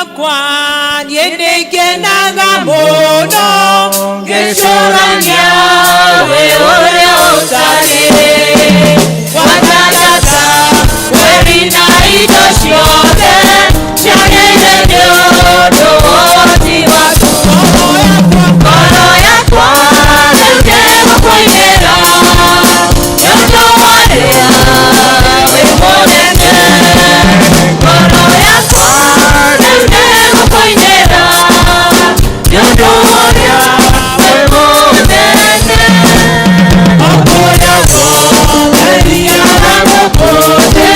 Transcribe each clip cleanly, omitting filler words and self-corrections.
Wakwa niĩ nĩngenaga mũno ngĩcũrania wĩ ũrĩa ũtarĩ watangatha mweri na indo ciothe ciagĩire nĩ ũndũ wa ũhoti waku. Ngoro yakwa rĩu nĩgũkũinĩra nĩ ũndũ wa ũrĩa wĩ mũnene. Ngoro yakwa rĩu nĩgũkũinĩra nĩ ũndũ wa ũrĩa wĩ mũnene. O kũrĩa guothe thiaga gũkũ thĩ,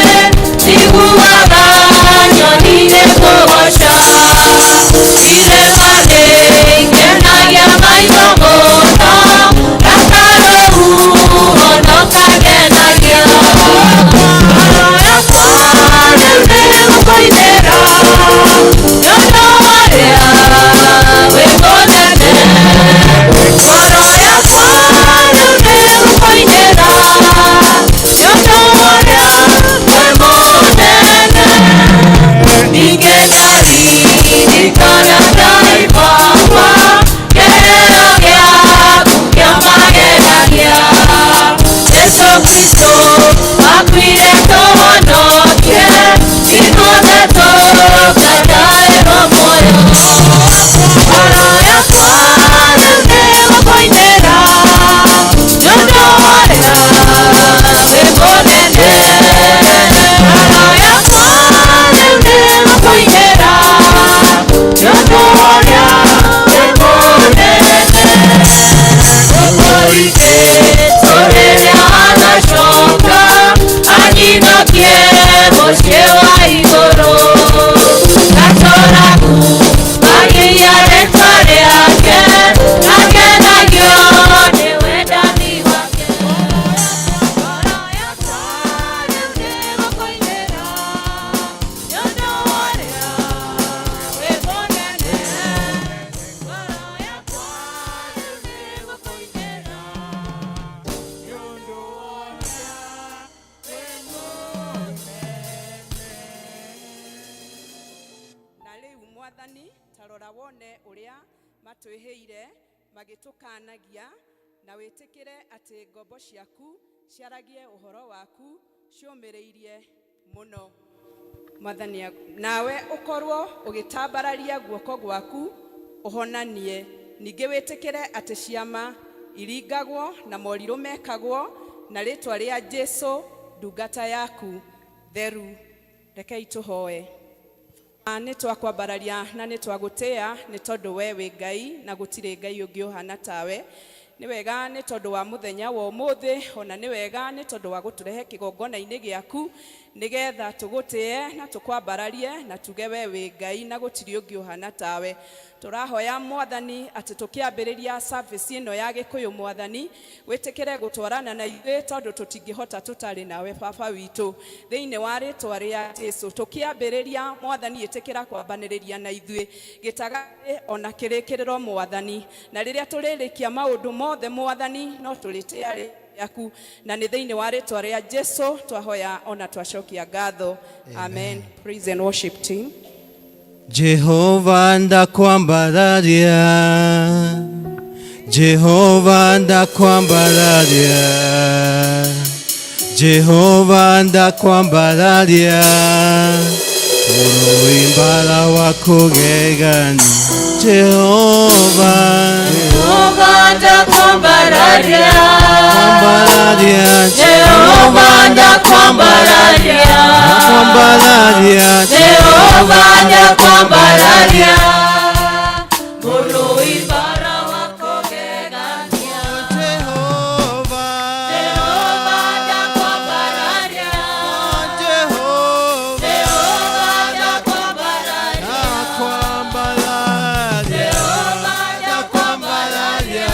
njiguaga nyoni nĩkũgoca. Irĩma nĩingenagia maitho mũno, na karũhuho no kangenagia. Ngoro yakwa rĩu nĩgũkũinĩra nĩ ũndũ wa ũrĩa wĩ mũnene. Ngoro yakwa rĩu nĩgũkũinĩra nĩ ũndũ wa ũrĩa wĩ mũnene. Ningĩ ndaririkana Ngai wakwa, kĩheo gĩaku kĩa magegania. Jesũ Kristo akuire tũhonokie, ithuothe tũkagaĩrwo muoyo. Ngoro yakwa rĩu nĩgũkũinĩra nĩ ũndũ wa ũrĩa wĩ mũnene. Ngoro yakwa rĩu nĩgũkũinĩra nĩ ũndũ wa ũrĩa wĩ mũnene. Ũkũrikĩtwo rĩrĩa agacoka anyinũkie mũciĩ wa igũrũ. Ngatũragu magĩia rĩtwa rĩake, akenagio nĩ wendani wake. Ngoro yakwa rĩu nĩgũkũinĩra nĩ ũndũ wa ũrĩa wĩ mũnene. Ngoro yakwa rĩu nĩgũkũinĩra nĩ ũndũ wa ũrĩa wĩ mũnene. Na rĩu Mwathani, ta rora wone ũrĩa matwĩhĩire magĩtũkanagia, na wĩtĩkĩre atĩ ngombo ciaku ciaragie ũhoro waku ciũmĩrĩirie mũno. Mwathani, nawe ũkorwo ũgĩtambararia guoko gwaku ũhonanie. Ningĩ wĩtĩkĩre atĩ ciama iringagwo na morirũ mekagwo na rĩtwa rĩa Jesu ndungata yaku theru. Rekei tũhoe. Nĩ twakwambararia na nĩ twagũtĩa nĩ tondũ we wĩ Ngai na gũtirĩ Ngai ũngĩ ũhana tawe. Nĩ wega nĩ tondũ wa mũthenya wa ũmũthĩ, ona nĩ wega nĩ tondũ wa gũtũrehe kĩgongona-inĩ gĩaku nĩgetha tũgũtĩe na tũkwambararie na tuge we wĩ Ngai na gũtirĩ ũngĩ ũhana tawe. Tũrahoya Mwathani atĩ tũkĩambĩrĩria service ĩno ya Gĩkũyũ, Mwathani, wĩtĩkĩre gũtwarana na ithuĩ tondũ tũtingĩhota tũtarĩ nawe, Baba witũ. Thĩinĩ wa rĩtwa rĩa Jesu, tũkĩambĩrĩria, Mwathani, ĩtĩkĩra kwambanĩrĩria na ithuĩ gĩtagatĩ ona kĩrĩkĩrĩro, Mwathani, na rĩrĩa tũrĩrĩkia maũndũ mothe, Mwathani, no tũrĩtĩa rĩaku, na nĩ thĩinĩ wa rĩtwa rĩa Jesu twahoya ona twacokia ngatho, amen. Praise and worship team. Jehova ndakwambararia, Jehova ndakwambararia, Jehova ndakwambararia, uruimbara wa kugegania Jehova. Jehova ndakwambararia. Kwambararia. Jehova ndakwambararia. Kwambararia. Jehova ndakwambararia, Mũrũibara wa kũgegania. Jehova. Jehova ndakwambararia. Jehova. Jehova ndakwambararia. Ndakwambararia. Jehova ndakwambararia,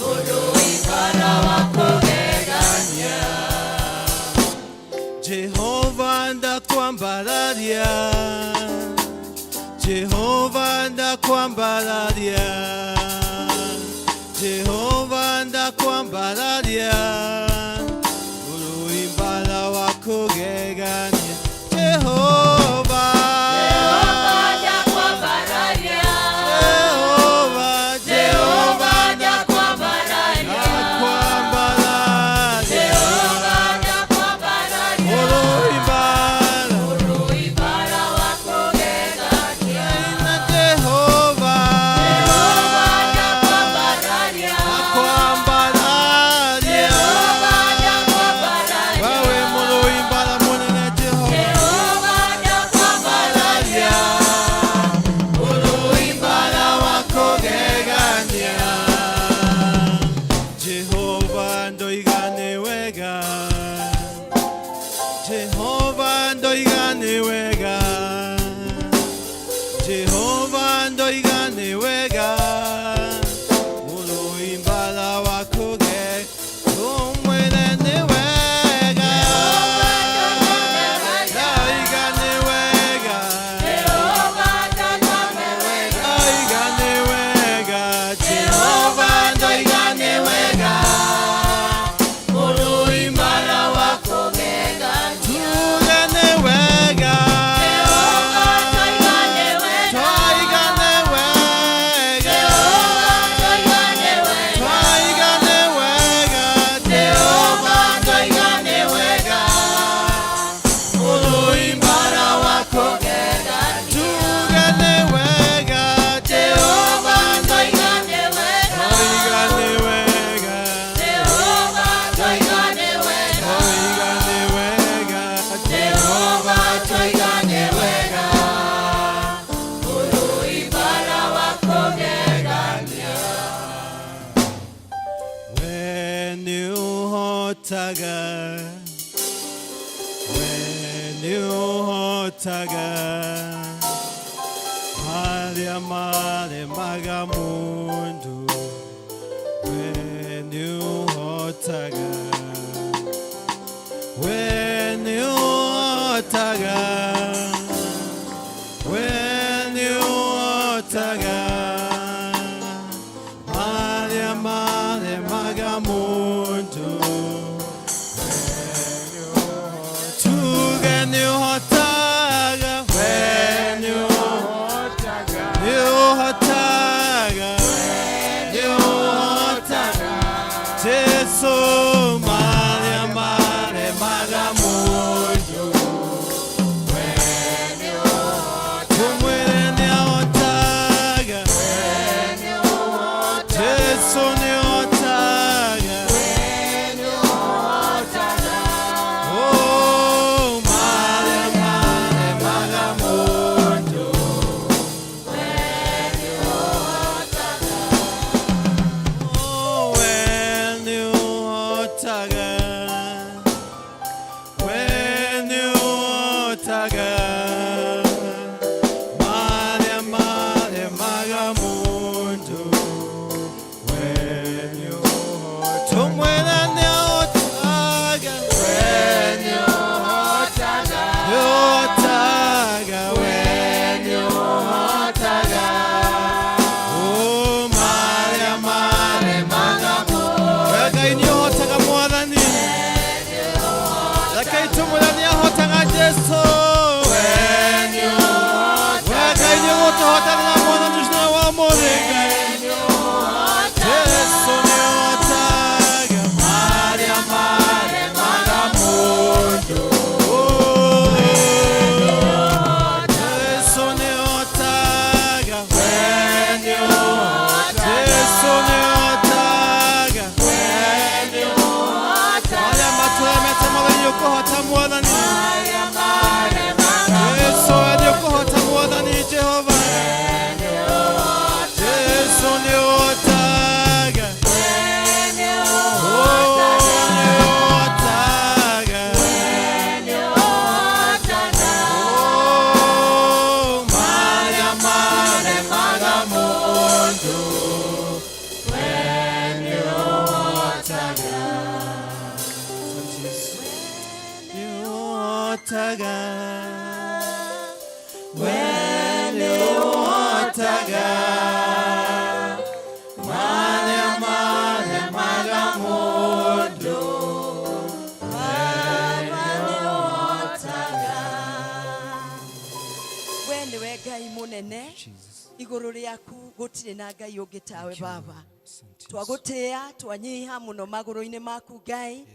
Mũrũibara wa kũgegania. Jehova ndakwambararia, Jehova ndakwambararia, Jehova ndakwambararia, uruimbara wa kugegania Jehova. Jehova. Jehova ndoiga nĩ wega mũrũi mbara wa kũge tũmwĩre nĩ wega ndoiga nĩ wega ndoiga nĩ wega Jehova ndoiga nĩ wega mũrũi mbara wa tuge nĩ wega Twaiga nĩ wega Twaiga nĩ wega Jehova twaiga nĩ wega Mũrũi mbara wa tuge nĩ wega Jehova twaiga nĩ wega Twaiga nĩ wega Jehova twaiga nĩ wega We nĩũhotaga We nĩũhotaga Marĩa maremaga mũndũ We nĩũhotaga We nĩũhotaga We nĩũhotaga Marĩa maremaga mũndũ Tuge nĩũhotaga We nĩũhotaga Nĩũhotaga Jesu marĩa maremaga mũndũ Tumwĩre nĩahotaga Jesu nĩahotaga Oh, marĩa maremaga mũndũ Oh, we nĩũhotaga We nĩũhotaga Marĩa maremaga mũndũ We nĩũhotaga Tũmwĩre nĩahotaga We nĩũhotaga We nĩũhotaga Oh, marĩa maremaga We Ngai nĩũhotaga Mwathani Reke itũmwĩre nĩahotaga Jesu We Ngai nĩũgũtũhotanĩra Mwathani ũcio wa ũmũthĩ Ngai Jesu nĩahotaga marĩa maremaga mũndũ Oh, Jesu nĩahotaga We nĩũhotaga Jesu nĩahotaga We marĩa matũremete Mwathani nĩũkũhota Mwathani Jesu we nĩũkũhota Mwathani Jehova Jesu nĩũhotaga Oh, nĩũhotaga Oh, marĩa maremaga mũndũ We nĩũhotaga Nĩũhotaga We nĩũhotaga Marĩa maremaga mũndũ Baba we nĩwe Ngai mũnene igũrũ rĩaku gũtirĩ na Ngai ũngĩ tawe Baba twagũtĩĩa twanyiha mũno magũrũ-inĩ maku Ngai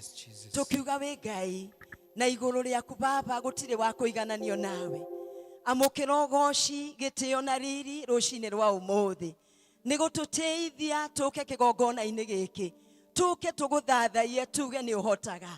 tũkiuga wĩ Ngai na igũrũ rĩaku Baba gũtirĩ wa kũigananio nawe amũkĩra ũgoci gĩtĩo na riri rũcinĩ rwa ũmũthĩ nĩ gũtũtĩithia tũke kĩgongona-inĩ gĩkĩ tũke tũgũthathaiye tuge nĩ ũhotaga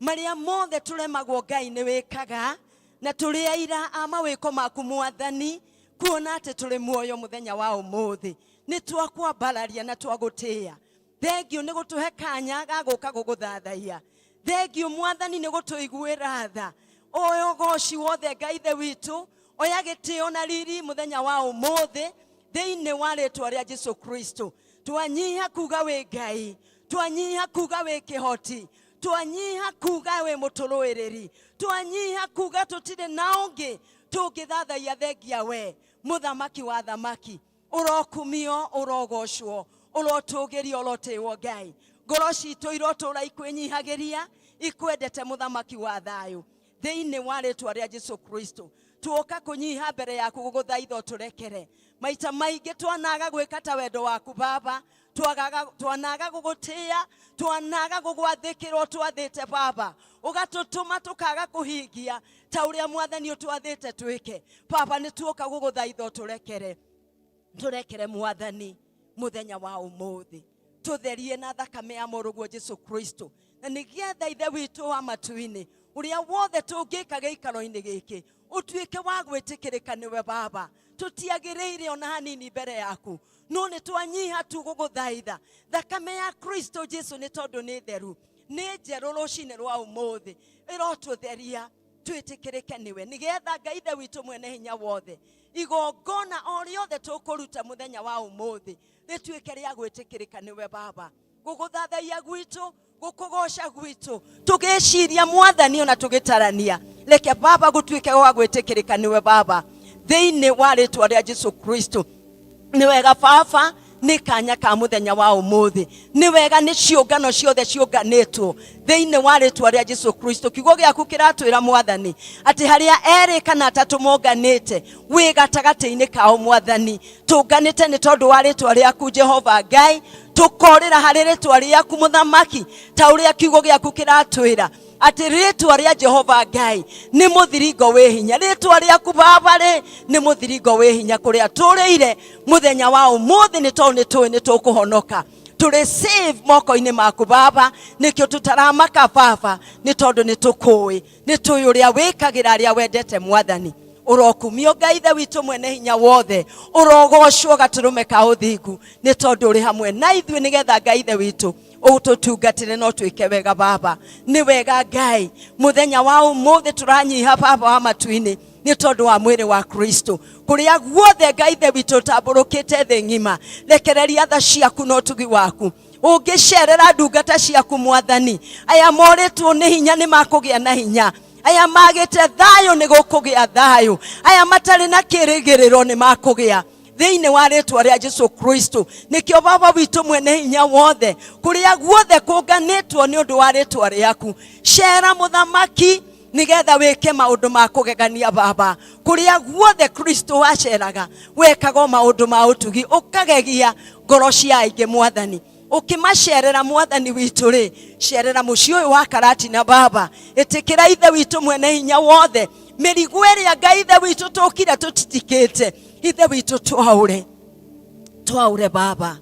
marĩa mothe tũremagwo Ngai nĩ wĩkaga na tũrĩ aira a mawĩko maku Mwathani kuona atĩ tũrĩ muoyo mũthenya wa ũmũthĩ nĩ twakwambararia na twagũtĩĩa thengio nĩ gũtũhe kanya ga gũka gũgũthathaiya thengio Mwathani nĩ gũtũiguĩra tha oyo ũgoci wothe Ngai ithe witũ Oya gĩtĩo na riri mũthenya wa ũmũthĩ thĩinĩ wa rĩtwa rĩa Jesu Kristo. Twanyiha kuga wĩ Ngai, twanyiha kuga wĩ kĩhoti, twanyiha kuga wĩ mũtũrũĩrĩri, twanyiha kuga tũtirĩ na ũngĩ tũngĩthathaiya thengia we, mũthamaki wa thamaki. Ũrokumio, ũrogocwo, ũrotũgĩrio, ũrotĩĩwo Ngai. Ngoro citũ irotũra ikwĩnyihagĩria, ikwendete mũthamaki wa thayũ. Thĩinĩ wa rĩtwa rĩa Jesu Kristo, tuoka kũnyiha mbere yaku gũgũthaitha ũtũrekere. Maita maingĩ twanaga gwĩka ta wendo waku Baba, twanaga gũgũtĩĩa, twanaga gũgwathĩkĩra ũtwathĩte Baba, ũgatũtũma tũkaga kũhingia ta ũrĩa Mwathani ũtwathĩte twĩke. Baba, nĩ tuoka gũgũthaitha ũtũrekere, tũrekere Mwathani mũthenya wa ũmũthĩ, tũtherie na thakame ya mũrũguo Jesu Kristo, na nĩgetha Ithe witũ wa matu-inĩ ũrĩa wothe tũngĩka gĩikaro-inĩ gĩkĩ ũtuĩke wa gwĩtĩkĩrĩka nĩwe Baba. Tũtiagĩrĩire ona hanini mbere yaku, no nĩ twanyiha tu gũgũthaitha. Thakame ya Kristo Jesu nĩ tondũ nĩ theru, nĩ njerũ rũcinĩ rwa ũmũthĩ, ĩrotũtheria twĩtĩkĩrĩke nĩwe, nĩgetha Ngai Ithe witũ mwene hinya wothe igongona o rĩothe tũkũruta mũthenya wa ũmũthĩ rĩtuĩke rĩa gwĩtĩkĩrĩka nĩwe Baba. Gũgũthathaiya gwitũ, gũkũgoca gwitũ, tũgĩciria Mwathani ona tũgĩtarania, reke Baba gũtuĩke gwa gwĩtĩkĩrĩka nĩwe Baba, thĩinĩ wa rĩtwa rĩa Jesu Kristo. Nĩ wega Baba, nĩ kanya ka mũthenya wa ũmũthĩ, nĩ wega nĩ ciũngano ciothe ciũnganĩtwo thĩinĩ wa rĩtwa rĩa Jesu Kristo. Kiugo gĩaku kĩratwĩra Mwathani atĩ harĩa erĩ kana atatũ monganĩte, wĩ gatagatĩ-inĩ kao Mwathani. Tũnganĩte nĩ tondũ wa rĩtwa rĩaku Jehova Ngai, tũkorĩra harĩ rĩtwa rĩaku Mũthamaki, ta ũrĩa kiugo gĩaku kĩratwĩra atĩ rĩtwa rĩa Jehova Ngai nĩ mũthiringo wĩ hinya. Rĩtwa rĩaku Baba rĩ nĩ mũthiringo wĩ hinya kũrĩa tũrĩire mũthenya wa ũmũthĩ, nĩ tondũ nĩ tũĩ nĩ tũkũhonoka, tũrĩ save moko-inĩ maku Baba. Nĩkĩo tũtaramaka Baba, nĩ tondũ nĩ tũkũĩ, nĩ tũĩ ũrĩa wĩkagĩra arĩa wendete Mwathani. Ũrokumio Ngai Ithe witũ mwene hinya wothe, ũrogocwo gatũrũme ka ũthingu, nĩ tondũ ũrĩ hamwe na ithuĩ, nĩgetha Ngai Ithe witũ ũtũtungatĩre na ũtwĩke wega Baba. Nĩ wega Ngai, mũthenya wa ũmũthĩ tũranyiha Baba wa matu-inĩ nĩ tondũ wa mwĩrĩ wa Kristo. Kũrĩa guothe Ngai Ithe witũ ũtambũrũkĩte thĩ ng'ima, rekereria tha ciaku na ũtugi waku. Ũngĩcerera ndungata ciaku Mwathani, aya morĩtwo nĩ hinya nĩ makũgĩa na hinya, aya magĩte thayũ nĩ gũkũgĩa thayũ, aya matarĩ na kĩrĩgĩrĩro nĩ makũgĩa thĩinĩ wa rĩtwa rĩa Jesu Kristo. Nĩkĩo Baba witũ mwene hinya wothe, kũrĩa guothe kũnganĩtwo nĩ ũndũ wa rĩtwa rĩaku, cera Mũthamaki, nĩgetha wĩke maũndũ ma kũgegania Baba. Kũrĩa guothe Kristo waceraga, wekaga maũndũ ma ũtugi, ũkagegia ngoro cia aingĩ Mwathani. Ũkĩmacerera Mwathani witũ rĩ, cerera mũciĩ ũyũ wa Karatina Baba. Ĩtĩkĩra Ithe witũ mwene hinya wothe, mĩrigo ĩrĩa Ngai Ithe witũ tũkire tũtitikĩte, Ithe witũ twaũre, twaũre Baba,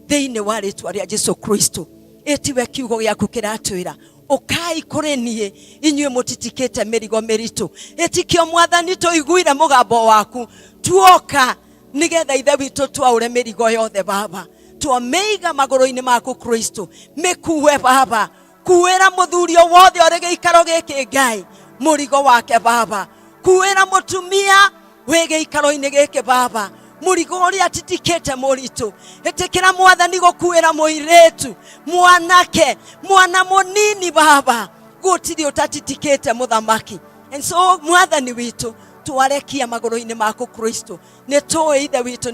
thĩinĩ wa rĩtwa rĩa Jesu Kristo. Ĩtiwe kiugo gĩaku kĩratwĩra, ũkai kũrĩ niĩ inyuĩ mũtitikĩte mĩrigo mĩritũ. Ĩtikio Mwathani tũiguire mũgambo waku, tuoka nĩgetha Ithe witũ twaũre mĩrigo yothe Baba, twamĩiga magũrũ-inĩ maku Kristo. Mĩkuue Baba, kuĩra mũthuri o wothe ũrĩ gĩikaro gĩkĩ Ngai mũrigo wake Baba, kuĩra mũtumia wĩ gĩikaro-inĩ gĩkĩ Baba mũrigo ũrĩa atitikĩte mũritũ. Ĩtĩkĩra Mwathani gũkuĩra mũirĩtu, mwanake, mwana mũnini Baba, gũtirĩ ũtatitikĩte Mũthamaki. And so Mwathani witũ, twarekia magũrũ-inĩ maku Kristo. Nĩ tũĩ Ithe witũ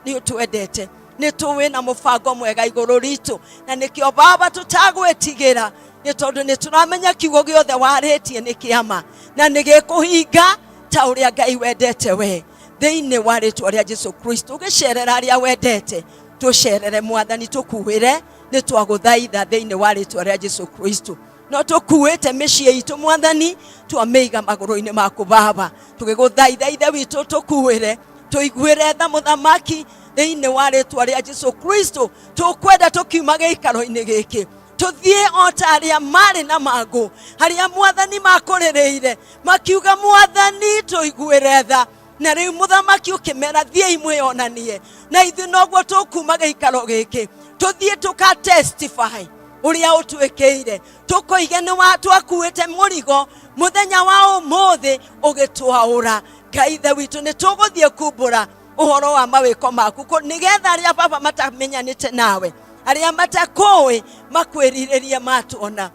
nĩ ũtwendete, nĩ tũĩ na mũbango mwega igũrũ ritũ, na nĩkĩo Baba tũtagwĩtigĩra, nĩ tondũ nĩ tũramenya kiugo gĩothe warĩtie nĩ kĩama na nĩ gĩkũhinga ta ũrĩa Ngai wendete we. Thĩinĩ wa rĩtwa rĩa Jesu Kristo, ũgĩcerera arĩa wendete, tũcerere Mwathani, tũkuĩre, nĩ twagũthaitha thĩinĩ wa rĩtwa rĩa Jesu Kristo. No tũkuĩte mĩciĩ itũ Mwathani, twamĩiga magũrũ-inĩ maku Baba, tũgĩgũthaitha Ithe witũ tũkuĩre, tũiguĩre tha Mũthamaki, thĩinĩ wa rĩtwa rĩa Jesu Kristo. Tũkwenda tũkiuma gĩikaro-inĩ gĩkĩ tũthiĩ o ta arĩa marĩ na mangũ, arĩa Mwathani makũrĩrĩire makiuga, Mwathani tũiguĩre tha. Na rĩu Mũthamaki ũkĩmera, thiĩi mwĩonanie na ithuĩ. Noguo tũkuma gĩikaro gĩkĩ tũthiĩ tũka testify ũrĩa ũtwĩkĩire, tũkoige nĩ wa twakuĩte mũrigo, mũthenya wa ũmũthĩ ũgĩtwaũra. Ngai Ithe witũ, nĩ tũgũthiĩ kumbũra ũhoro wa mawĩko maku nĩgetha arĩa baba matamenyanĩte nawe, arĩa matakũĩ, makwĩrirĩrie matuona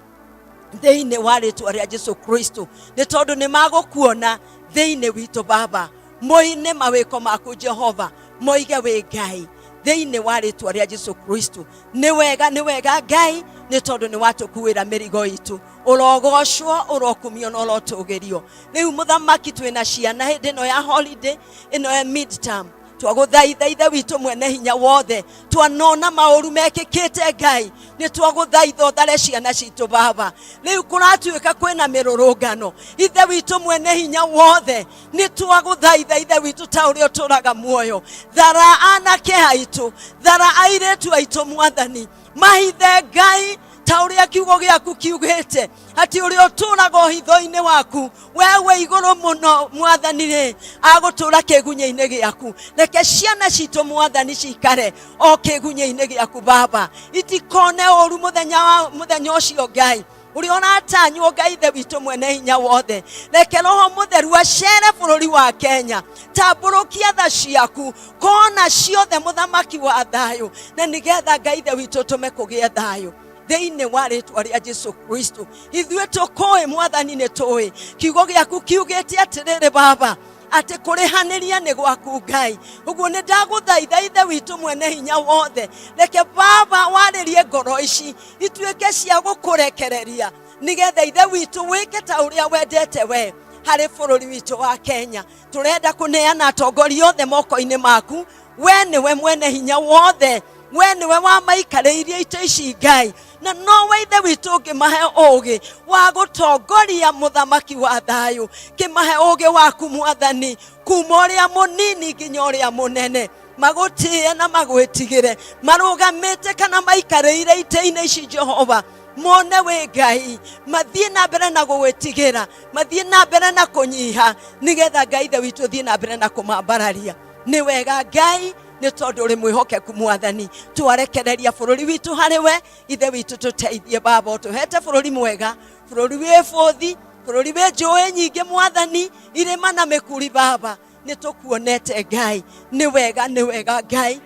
thĩinĩ wa rĩtwa rĩa Jesu Kristo, nĩ tondũ nĩ magũkuona thĩinĩ witũ baba, moine mawĩko maku Jehova, moige wĩ Ngai thĩinĩ wa rĩtwa rĩa Jesu Kristo. Nĩ wega, nĩ wega Ngai, nĩ tondũ nĩ watũkuĩra mĩrigo itũ. Ũrogocwo, ũrokumio na ũrotũgĩrio. Rĩu mũthamaki, twĩna ciana hĩndĩ ĩno ya holiday, ĩno ya midterm, twagũthaitha Ithe witũ mwene hinya wothe, twanona maũru mekĩkĩte Ngai, nĩ twagũthaitha ũthare ciana citũ baba. Rĩu kũratuĩka kwĩna mĩrũrũngano, Ithe witũ mwene hinya wothe, nĩ twagũthaitha Ithe witũ, ta ũrĩa ũtũraga muoyo, thara anake aitũ, thara airĩtu aitũ mwathani, mahithe Ngai, ta ũrĩa kiugo gĩaku kiugĩte atĩ ũrĩa ũtũraga ũhitho-inĩ waku we wĩ igũrũ mũno mwathani rĩ, agũtũra kĩgunyĩ-inĩ gĩaku. Reke ciana citũ mwathani cikare o kĩgunyĩ-inĩ gĩaku baba, itikone ũru mũthenya wa mũthenya ũcio Ngai ũrĩa ũratanywo. Ngai Ithe witũ mwene hinya wothe, reke Roho Mũtheru acere bũrũri wa Kenya, tambũrũkia tha ciaku kona ciothe, mũthamaki wa thayũ, na nĩgetha Ngai Ithe witũ tũme kũgĩe thayũ thĩinĩ wa rĩtwa rĩa Jesu Kristo. Ithuĩ tũkũĩ mwathani, nĩ tũĩ kiugo gĩaku kiugĩte atĩrĩrĩ baba, atĩ kũrĩhanĩria nĩ gwaku Ngai. Ũguo nĩ ndagũthaitha Ithe witũ mwene hinya wothe, reke baba warĩrie ngoro ici ituĩke cia gũkũrekereria, nĩgetha Ithe witũ wĩke ta ũrĩa wendete we harĩ bũrũri witũ wa Kenya. Tũrenda kũneana atongoria othe moko-inĩ maku. We nĩwe mwene hinya wothe, we nĩwe wamaikarĩirie itĩ ici Ngai, na nowe Ithe witũ ũngĩmahe ũũgĩ wa gũtongoria. Mũthamaki wa thayũ, kĩmahe ũũgĩ waku mwathani, kuma ũrĩa mũnini nginya ũrĩa mũnene, magũtĩe na magwĩtigĩre marũgamĩte kana maikarĩire itĩ-inĩ ici Jehova, mone wĩ Ngai, mathiĩ na mbere na gũgwĩtigĩra, mathiĩ na mbere na kũnyiha, nĩgetha Ngai Ithe witũ thiĩ na mbere na kũmambararia. Nĩ wega Ngai, nĩ tondũ ũrĩ mwĩhokeku mwathani. Twarekereria bũrũri witũ harĩ we Ithe witũ, tũteithie baba, ũtũhete bũrũri mwega, bũrũri wĩ bũthi, bũrũri wĩ njũĩ nyingĩ mwathani, irĩma na mĩkuri baba, nĩ tũkuonete Ngai. Nĩ wega, nĩ wega Ngai,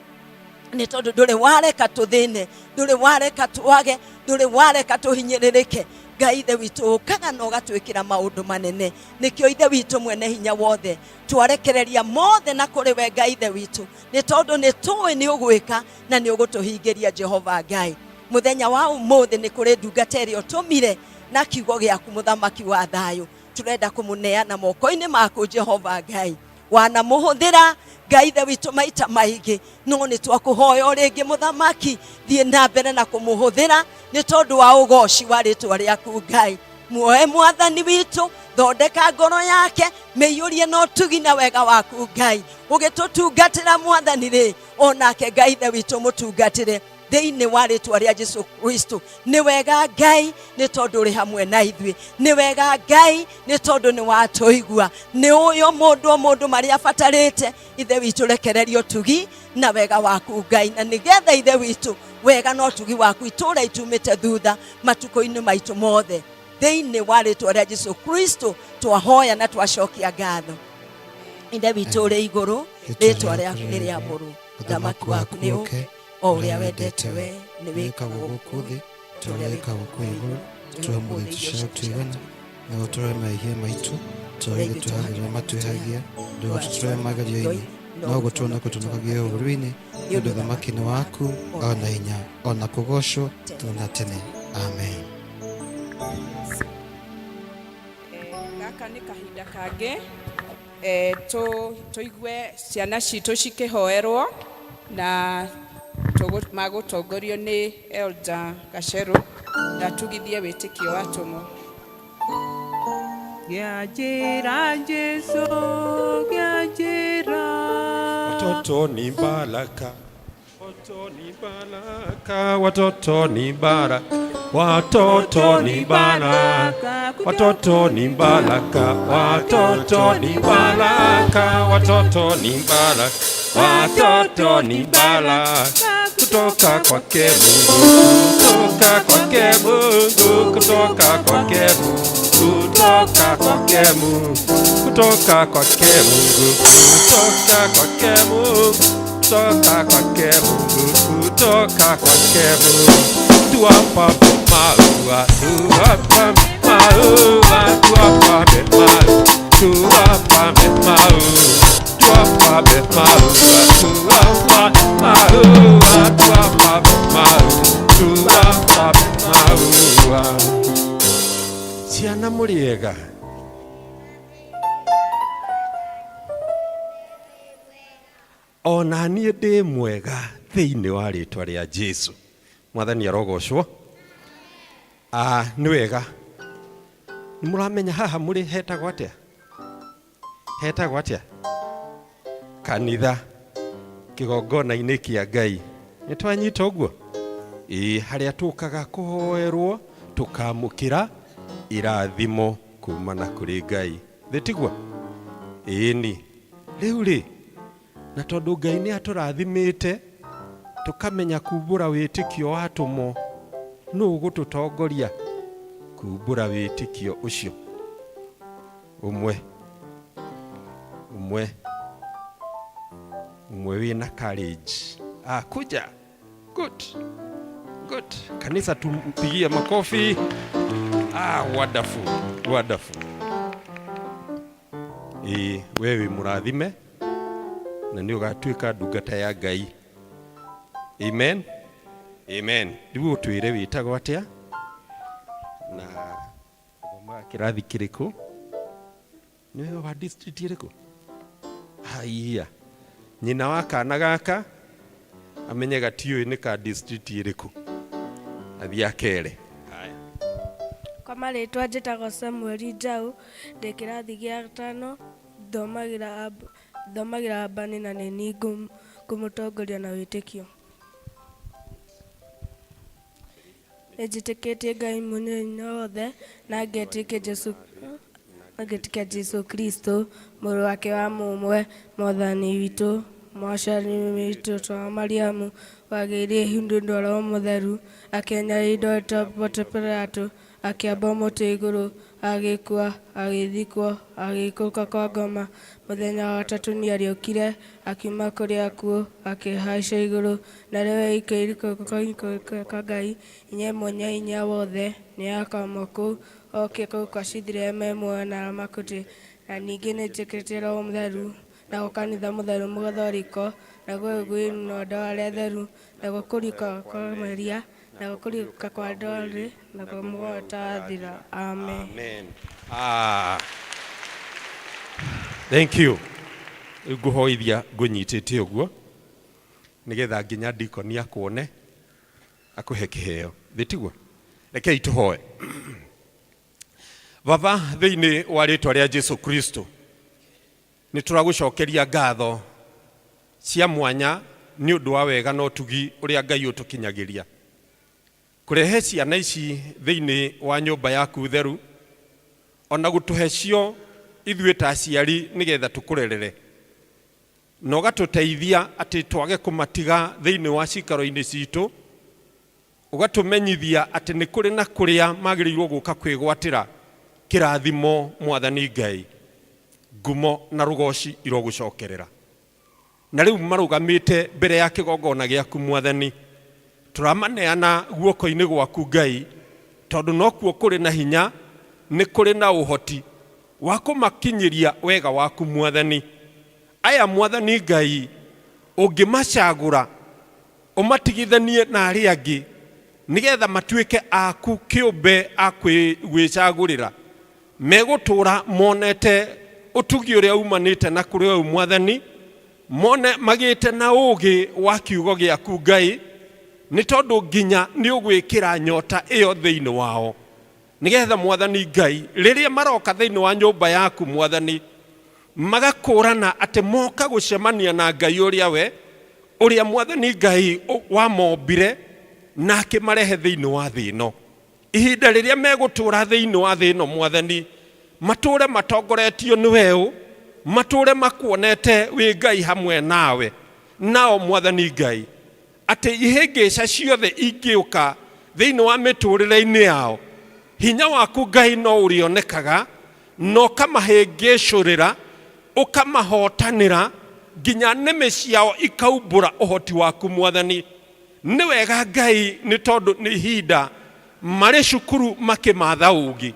nĩ tondũ ndũrĩ wareka tũthĩne, ndũrĩ wareka twage, ndũrĩ wareka tũhinyĩrĩrĩke. Ngai Ithe witũ, ũkaga na ũgatwĩkĩra maũndũ manene. Nĩkĩo Ithe witũ mwene hinya wothe, twarekereria mothe na kũrĩ we Ngai Ithe witũ, nĩ tondũ nĩ tũĩ nĩ ũgwĩka na nĩ ũgũtũhingĩria. Jehova Ngai, mũthenya wa ũmũthĩ nĩ kũrĩ ndungata ĩrĩa ũtũmire na kiugo gĩaku, mũthamaki wa thayũ, tũrenda kũmũneana moko-inĩ maku Jehova Ngai. Wanamũhũthĩra Ngai Ithe witũ maita maingĩ, no nĩ twakũhoya o rĩngĩ mũthamaki, thiĩ na mbere na kũmũhũthĩra nĩ tondũ wa ũgoci wa rĩtwa rĩaku Ngai. Muoe mwathani witũ, thondeka ngoro yake, mĩiyũrie na ũtugi na wega waku Ngai. Ũgĩtũtungatĩra mwathani rĩ, onake Ngai Ithe witũ mũtungatĩre thĩinĩ wa rĩtwa rĩa Jesu Kristo. Nĩ wega Ngai, nĩ tondũ ũrĩ hamwe na ithuĩ. Nĩ wega Ngai, nĩ tondũ nĩ watũigua, nĩ ũyũ mũndũ o mũndũ marĩa abatarĩte. Ithe witũ, rekereria ũtugi na wega waku Ngai, na nĩgetha Ithe witũ wega na ũtugi waku itũra itumĩte thutha matukũ-inĩ maitũ mothe. Thĩinĩ wa rĩtwa rĩa Jesu Kristo twahoya na twacokia ngatho. Ithe witũ ũrĩ igũrũ, rĩtwa rĩaku nĩ rĩamũrwo, ũthamaki waku nĩ ũke, o ũrĩa wendete we nĩ wĩkagwo gũkũ thĩ ta ũrĩa wĩkagwo kũu igũrũ. Tũhe mũthĩ cia tũigana, na ũtũrore mehia maitũ ta ũrĩa ithuĩ twĩhagĩra matwĩhagia. Ndũgatũtware magerio-inĩ, no gũtũna kũtũnokagia ũũru-inĩ, nĩ ũndũ ũthamaki nĩ waku, o na hinya, o na kũgoocwo tene na tene. Amen. Gaka nĩ kahinda kangĩ tũigue ciana citũ cikĩhoerwo na magũtongorio nĩ Elder Gacerũ na tugithie wĩtĩkio wa atũmwo. Ngĩanjĩra Jesu, ngĩanjĩra. Watoto ni baraka, watoto ni baraka, watoto ni baraka, watoto ni baraka, watoto ni baraka, watoto ni baraka, watoto ni baraka, watoto ni baraka kutoka kwake Mungu, kutoka kwake Mungu, kutoka kwake Mungu, kutoka Kutoka kwake Mungu, kutoka kwake Mungu, kutoka kwake Mungu, kutoka kwake Mungu, kutoka kwake Mungu. Tuwapa maua, tuwapa maua, tuwapa maua, tuwapa maua, tuwapa maua, tuwapa maua, tuwapa maua, tuwapa maua. Ciana mũrĩega? Ona niĩ ndĩ mwega thĩinĩ wa rĩtwa rĩa Jesu. Mwathani arogocwo. Ah, nĩ wega. Nĩ mũramenya haha mũrĩ hetagwo atĩa? Hetagwo atĩa? Kanitha, kĩgongona-inĩ kĩa Ngai. Nĩ twanyita ũguo? Ĩĩ, harĩa tũkaga kũhoerwo tũkamũkĩra irathimo kumana kũrĩ Ngai. Thĩ tiguo? Ĩĩni. Rĩu rĩ, na tondũ Ngai nĩ atũrathimĩte tũkamenya kumbũra wĩtĩkio wa atũmwo, nũ ũgũtũtongoria kumbũra wĩtĩkio ũcio? Ũmwe ũmwe ũmwe wĩna courage. Ah, kuja. Good. Good. Kanisa tumpigie makofi. Ah, wonderful. Wonderful. Ĩĩ, we wĩ mũrathime na nĩ ũgatuĩka ndungata ya Ngai. Amen. Amen. Rĩu ũtwĩre wĩtagwo atĩa na ũthomaga kĩrathi kĩrĩkũ? Nĩwe wa district ĩrĩkũ? Haiya. Nyina wa kana gaka amenye gatiũĩ nĩ ka district ĩrĩkũ. Athiĩ akere. Haya. Kwa marĩtwa njĩtagwo Samuel Njau, ndĩ kĩrathi gĩa gatano, thomagĩra Ambani na nĩ niĩ ngũmũtongoria na wĩtĩkio. Nĩnjĩtĩkĩtie Ngai Mwene wothe na ngetĩkia Jesũ Kristo mũrũ wake wa mũmwe, Mwathani witũ, mwaciari witũ wa Mariamu, wagĩire ihu nĩ ũndũ wa Roho Mũtheru, akĩnyarirwo ta Pontio Pilato, akĩambwo mũtĩ igũrũ, agĩkua, agĩthikwo, agĩikũrũka kwa ngoma. Mũthenya wa gatatũ nĩariũkire, akiuma kũrĩ akuũ, akĩhaica igũrũ, na rĩu aikaire guoko kwa Ngai, inya mwene hinya wothe, nĩakauma kũu oke kũu acirithie me muoyo na arĩa makuĩte. Na ningĩ nĩnjĩtĩkĩtie Roho Mũtheru, naguo kanitha mũtheru mũgathoriko, naguo ũiguano wa andũ arĩa atheru, naguo kũriũka kwa mehia, naguo kũriũka kwa andũ naguo muoyo ũtagathira. Amen. Amen. Ah. Thank you. Rĩu ngũhoithia ngũnyitĩte ũguo nĩgetha nginya ndikoni akuone akũhe kĩheo. Thĩ tiguo? Rekei tũhoe. Baba, thĩinĩ wa rĩtwa rĩa Jesu Kristo nĩ tũragũcokeria ngatho cia mwanya nĩ ũndũ wa wega na ũtugi ũrĩa Ngai ũtũkinyagĩria kũrehe ciana ici thĩinĩ wa nyũmba yaku theru, ona gũtũhe cio ithuĩ ta aciari nĩgetha tũkũrerere, na ũgatũteithia atĩ twage kũmatiga thĩinĩ wa cikaro-inĩ citũ, ũgatũmenyithia atĩ nĩ kũrĩ na kũrĩa magĩrĩirwo gũka kwĩgwatĩra kĩrathimo. Mwathani Ngai, ngumo na rũgoci irogũcokerera. Na rĩu marũgamĩte mbere ya kĩgongona gĩaku, Mwathani, tũramaneana guoko-inĩ gwaku, Ngai, tondũ nokuo kũrĩ na hinya, nĩ kũrĩ na ũhoti wa kũmakinyĩria wega waku. Mwathani, aya, Mwathani Ngai, ũngĩmacagũra ũmatigithanie na arĩa angĩ nĩgetha matuĩke aku kĩũmbe a gwĩcagũrĩra, megũtũra monete ũtugi ũrĩa umanĩte na kũrĩ we, Mwathani, mone magĩte na ũũgĩ wa kiugo gĩaku, Ngai, nĩ tondũ nginya nĩ ũgwĩkĩra nyota ĩyo thĩinĩ wao, nĩgetha, Mwathani Ngai, rĩrĩa maroka thĩinĩ wa nyũmba yaku, Mwathani, magakũrana atĩ moka gũcemania na Ngai ũrĩa we ũrĩa, Mwathani Ngai, wamombire na akĩmarehe thĩinĩ wa thĩ ĩno. Ihinda rĩrĩa megũtũra thĩinĩ wa thĩ ĩno, Mwathani, matũre matongoretio nĩ weũ, matũre makuonete wĩ Ngai hamwe nawe nao, Mwathani Ngai, atĩ ihĩngĩca ciothe ingĩũka thĩinĩ wa mĩtũrĩre-inĩ yao, hinya waku, Ngai, no ũrĩonekaga. Na ũkamahĩngĩcũrĩra, ũkamahotanĩra nginya nĩmĩ ciao ikaumbũra ũhoti waku Mwathani. Nĩ wega Ngai, nĩ tondũ nĩ ihinda marĩ cukuru makĩmatha ũũgĩ.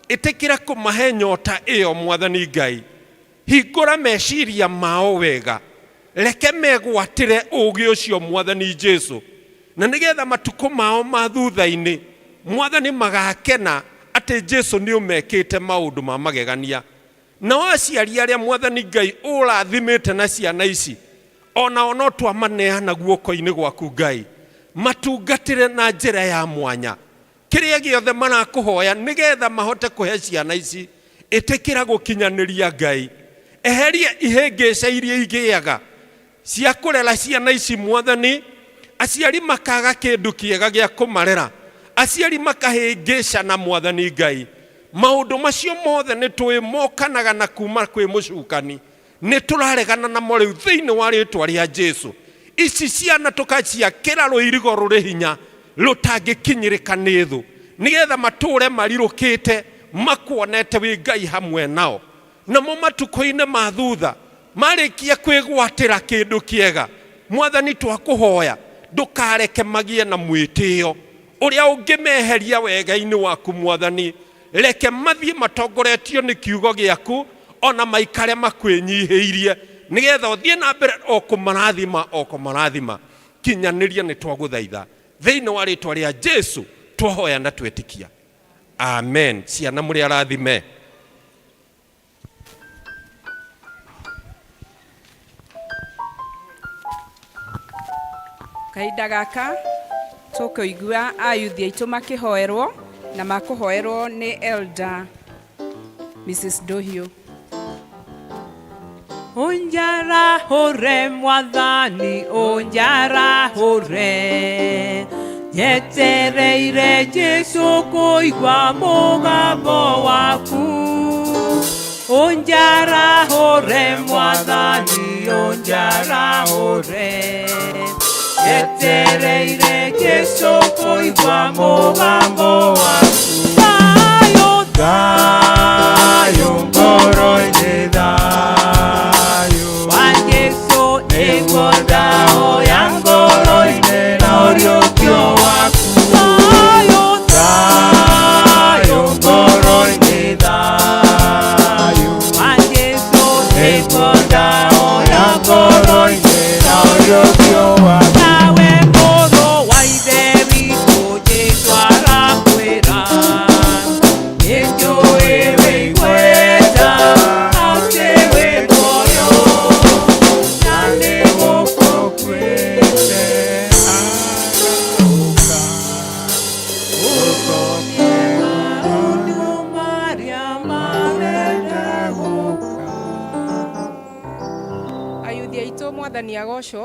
Ĩtĩkĩra kũmahe nyota ĩyo Mwathani Ngai. Hingũra meciria mao wega, reke megwatĩre ũũgĩ ũcio Mwathani Jesu, na nĩgetha matukũ mao ma thutha-inĩ Mwathani magakena atĩ Jesu nĩ ũmekĩte maũndũ ma magegania. Nao aciari arĩa Mwathani Ngai ũrathimĩte na ciana ici, o nao no twamaneana guoko-inĩ gwaku Ngai, matungatĩre na njĩra ya mwanya. Kĩrĩa gĩothe marakũhoya nĩgetha mahote kũhe ciana ici, ĩtĩkĩra gũkinyanĩria Ngai. Eheria ihĩngĩca iria igĩaga cia kũrera ciana ici Mwathani, aciari makaga kĩndũ kĩega gĩa kũmarera, aciari makahĩngĩcana Mwathani Ngai. Maũndũ macio mothe nĩ tũĩ mokanaga na kuma kwĩ mũcukani, nĩ tũraregana namo rĩu thĩinĩ wa rĩtwa rĩa Jesu. Ici ciana tũkaciakĩra rũirigo rũrĩ hinya rũtangĩkinyĩrĩka nĩ thũ, nĩgetha matũũre marirũkĩte makuonete wĩ Ngai hamwe nao. Namo matukũ-inĩ ma thutha marĩkia kwĩgwatĩra kĩndũ kĩega, Mwathani twakũhoya ndũkareke magĩe na mwĩtĩo ũrĩa ũngĩmeheria wega-inĩ waku Mwathani. Reke mathiĩ matongoretio nĩ kiugo gĩaku, ona maikare makwĩnyihĩirie, nĩgetha ũthiĩ na mbere o kũmarathima o kũmarathima. Kinyanĩria nĩ twagũthaitha thĩinĩ wa rĩtwa rĩa Jesu twahoya na twetĩkia, amen. Ciana mũrĩ arathime. Kahinda gaka tũkũigua ayuthi aitũ makĩhoerwo na makũhoerwo nĩ Elder Mrs. Ndohiũ. Ũnjarahũre Mwathani, ũnjarahũre, njetereire Jesu kũigua mũgambo waku. Ũnjarahũre Mwathani, ũnjarahũre, njetereire Jesu kũigua mũgambo waku. Thayũ, thayũ ngoro-inĩ, thayũ wa Jesu nĩguo ndahoya ngoro-inĩ na ũriũkio waku. Thayũ, thayũ ngoro-inĩ, thayũ wa Jesu nĩguo ndahoya ngoro-inĩ na ũriũkio waku. Nawe mũrũ wa Ithe witũ Jesu arakwĩra, nĩnjũĩ wĩigweta atĩ wĩ muoyo na nĩgũkũkuĩte arahũka ũkomie maũndũ marĩa marenda gũka. Ayuthi aitũ Mwathani agocwo.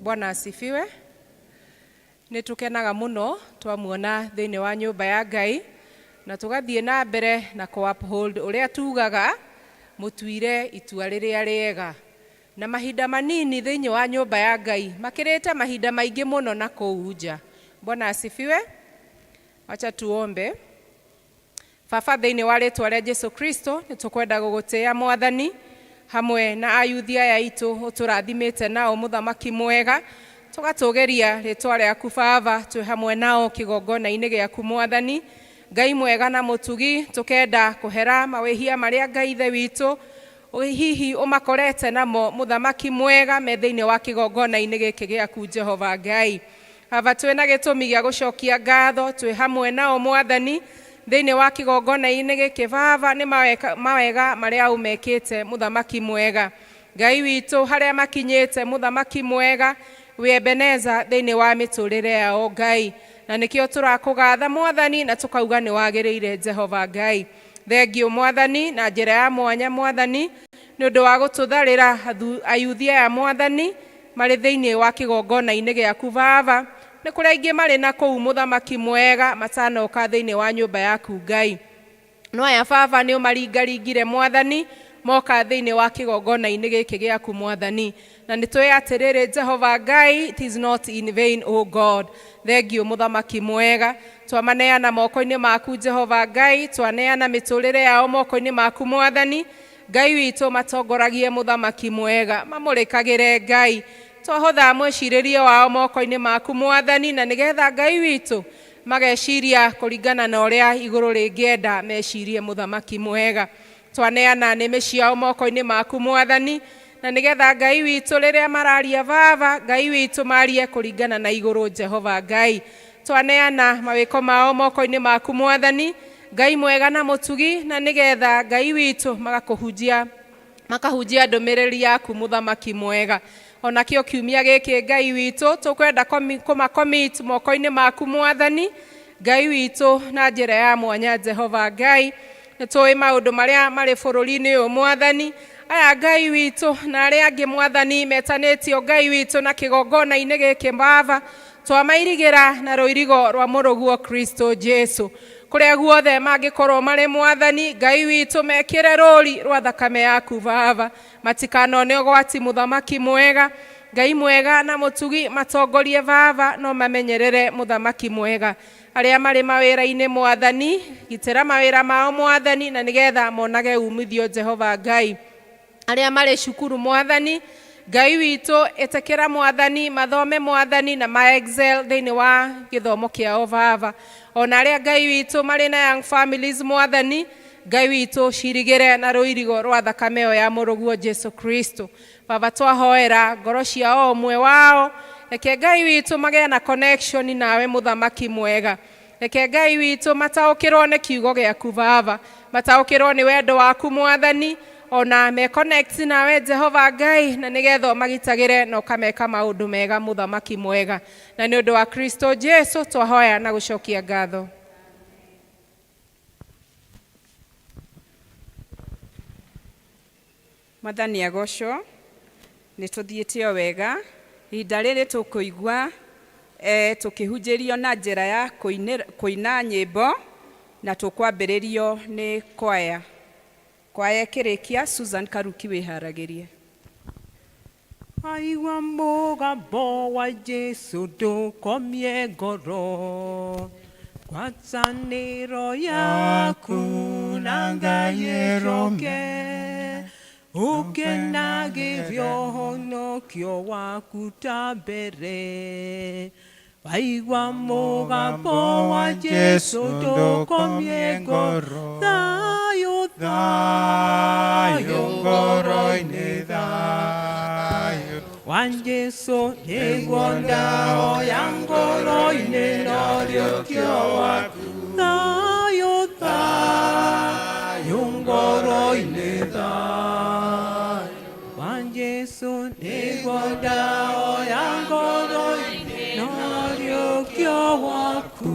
Bwana asifiwe. Nĩ tũkenaga mũno twamuona thĩinĩ wa nyũmba ya Ngai na tũgathiĩ na mbere na kũ uphold ũrĩa tugaga mũtuire itua rĩrĩa rĩega, na mahinda manini thĩinĩ wa nyũmba ya Ngai makĩrĩte mahinda maingĩ mũno na kũu nja. Bwana asifiwe. Wacha tuombe. Baba, thĩinĩ wa rĩtwa rĩa Jesu Kristo, nĩ tũkwenda gũgũtĩĩa Mwathani hamwe na ayuthi aya aitũ ũtũrathimĩte nao, mũthamaki mwega, tũgatũgĩria rĩtwa rĩaku Baba twĩ hamwe nao kĩgongona-inĩ gĩaku Mwathani Ngai mwega na mũtugi. Tũkenda kũhera mawĩhia marĩa Ngai Ithe witũ hihi ũmakorete namo, mũthamaki mwega, me thĩinĩ wa kĩgongona-inĩ gĩkĩ gĩaku Jehova Ngai. Baba, twĩna gĩtũmi gĩa gũcokia ngatho twĩ hamwe nao Mwathani thĩinĩ wa kĩgongona-inĩ gĩkĩ. Baba, nĩ mawega marĩa ũmekĩte, mũthamaki mwega Ngai witũ, harĩa makinyĩte, mũthamaki mwega, wĩ Ebeneza thĩinĩ wa mĩtũrĩre yao Ngai, na nĩkĩo tũrakũgatha Mwathani na tũkauga nĩ wagĩrĩire Jehova Ngai. Thengiũ Mwathani na njĩra ya mwanya Mwathani nĩ ũndũ wa gũtũtharĩra ayuthi aya Mwathani marĩ thĩinĩ wa kĩgongona-inĩ gĩaku Baba. Nĩ kũrĩ aingĩ marĩ na kũu, mũthamaki mwega, matanoka thĩinĩ wa nyũmba yaku Ngai, no aya Baba nĩ ũmaringaringire Mwathani, Moka thĩinĩ wa kĩgongona-inĩ gĩkĩ gĩaku Mwathani, na nĩ tũĩ atĩrĩrĩ Jehova Ngai, it is not in vain, O God. Thengiũ mũthamaki mwega, twamaneana moko-inĩ maku Jehova Ngai, twaneana mĩtũrĩre yao moko-inĩ maku Mwathani Ngai witũ, matongoragie mũthamaki mwega, mamũrĩkagĩre Ngai, twahotha mwĩcirĩrie wao moko-inĩ maku Mwathani, na nĩgetha Ngai witũ mageciria kũringana na ũrĩa igũrũ rĩngĩenda mecirie mũthamaki mwega. Twaneana nĩmĩ ciao moko-inĩ maku Mwathani, na nĩgetha Ngai witũ rĩrĩa mararia baba Ngai witũ marie kũringana na igũrũ Jehova Ngai. Twaneana mawĩko mao moko-inĩ maku Mwathani Ngai mwega na mũtugi, na nĩgetha Ngai witũ magakũhunjia makahunjia ndũmĩrĩri yaku mũthamaki mwega. Onakĩo kiumia gĩkĩ Ngai witũ tũkwenda kũmacommit moko-inĩ maku Mwathani Ngai witũ na njĩra ya mwanya Jehova Ngai. Nĩ tũĩ maũndũ marĩa marĩ bũrũri-inĩ ũyũ Mwathani, aya Ngai witũ na arĩa angĩ Mwathani metanĩtio Ngai witũ na kĩgongona-inĩ gĩkĩ baba, twamairigĩra na rũirigo rwa mũrũguo Kristo Jesu. Kũrĩa guothe mangĩkorwo marĩ Mwathani Ngai witũ, mekĩre rũri rwa thakame yaku baba, matikanone ũgwati mũthamaki mwega. Ngai mwega na mũtugi, matongorie baba, no mamenyerere mũthamaki mwega. Arĩa marĩ mawĩra-inĩ Mwathani, gitĩra mawĩra mao Mwathani, na nĩgetha monage umithio Jehova Ngai. Arĩa marĩ cukuru Mwathani Ngai witũ, ĩtĩkĩra Mwathani mathome Mwathani na ma excel thĩinĩ wa gĩthomo kĩao baba. Ona arĩa Ngai witũ marĩ na young families Mwathani Ngai witũ, cirigĩre na rũirigo rwa thakame ĩyo ya mũrũguo Jesu Kristo. Baba, twahoera ngoro cia o ũmwe wao, reke Ngai witũ magĩe na connection nawe mũthamaki mwega. Reke Ngai witũ mataũkĩrwo nĩ kiugo gĩaku baba, mataũkĩrwo nĩ wendo waku Mwathani, ona me connect nawe Jehova Ngai, na nĩgetha ũmagitagĩre na ũkameka maũndũ mega mũthamaki mwega. Na nĩ ũndũ wa Kristo Jesu twahoya na gũcokia ngatho. Mwathani agocwo. Nĩ tũthiĩte o wega. Ihinda rĩrĩ tũkũigua tũkĩhunjĩrio na njĩra ya kũina nyĩmbo, na tũkwambĩrĩrio nĩ kwaya. Kwaya ĩkĩrĩkia, Susan Karuki wĩharagĩrie. Aigua mũgambo wa Jesu ndũkomie ngoro, ngwatanĩro yaku na Ngai ĩrũme, ũkenagĩrio ũhonokio waku ta mbere. Waigua mũgambo wa Jesu ndũkomie ngoro, thayũ thayũ ngoro-inĩ thayũ wa Jesu nĩguo ndahoya ngoro-inĩ norĩũkio waku, thayũ thayũ ngoro-inĩ thayũ wa Jesu nĩguo ndahoya ngoro-inĩ norĩũkio waku.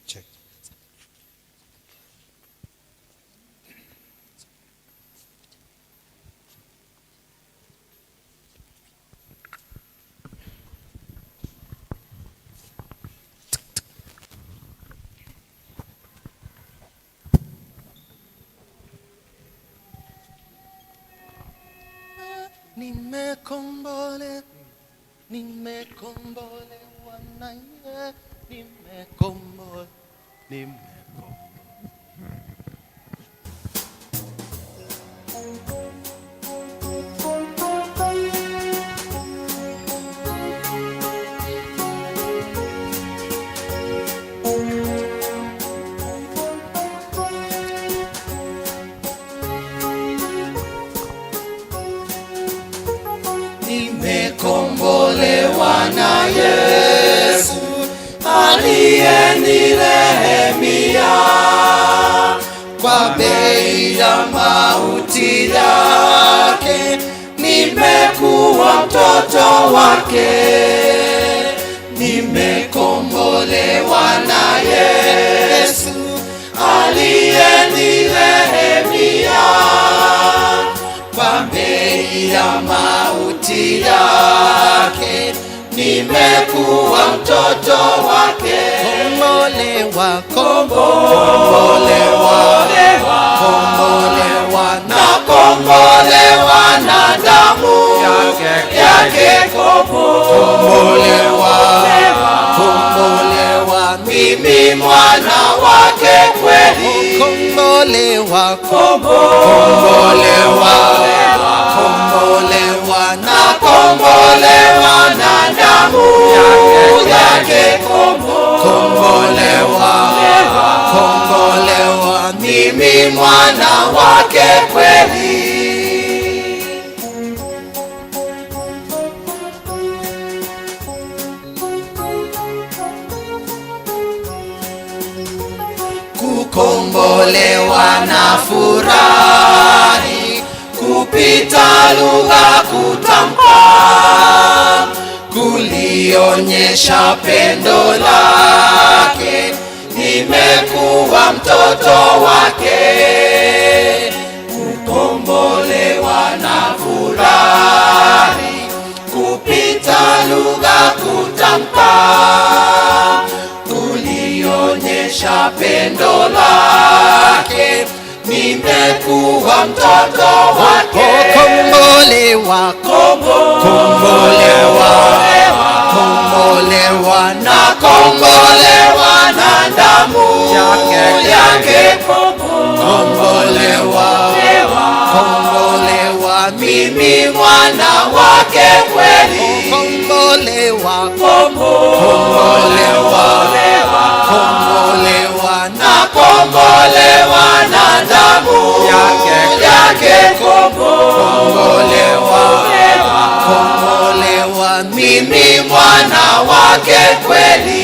Check. Nimekombole, nimekombolewa naye, nimekombole, nimekombolewa. Nimekombolewa na Yesu aliyenirehemia kwa bei ya mauti yake, nimekuwa mtoto wake. Nimekombolewa na Yesu aliyenirehemia kwa bei ya mauti yake, nimekuwa mtoto wake. Kombolewa, kombolewa, kombolewa na kombolewa na damu yake, kombolewa, kombolewa, mimi mwana wake kweli. Kombolewa, kombolewa, kombolewa na kombolewa na damu yake, kombolewa, kombolewa, mimi mwana wake kweli. Kukombolewa na furahi kupita lugha kutamka, kulionyesha pendo lake, nimekuwa mtoto wake. Kukombolewa na furahi kupita lugha kutamka, kulionyesha pendo lake, nimekuwa mtoto wake. Kombolewa, kombolewa, kombolewa na kombolewa na damu yake, kombolewa, kombolewa, mimi mwana wake kweli. Kombolewa, kombolewa, kombolewa na kombolewa na damu yake, kombolewa, kombolewa, mimi mwana wake kweli.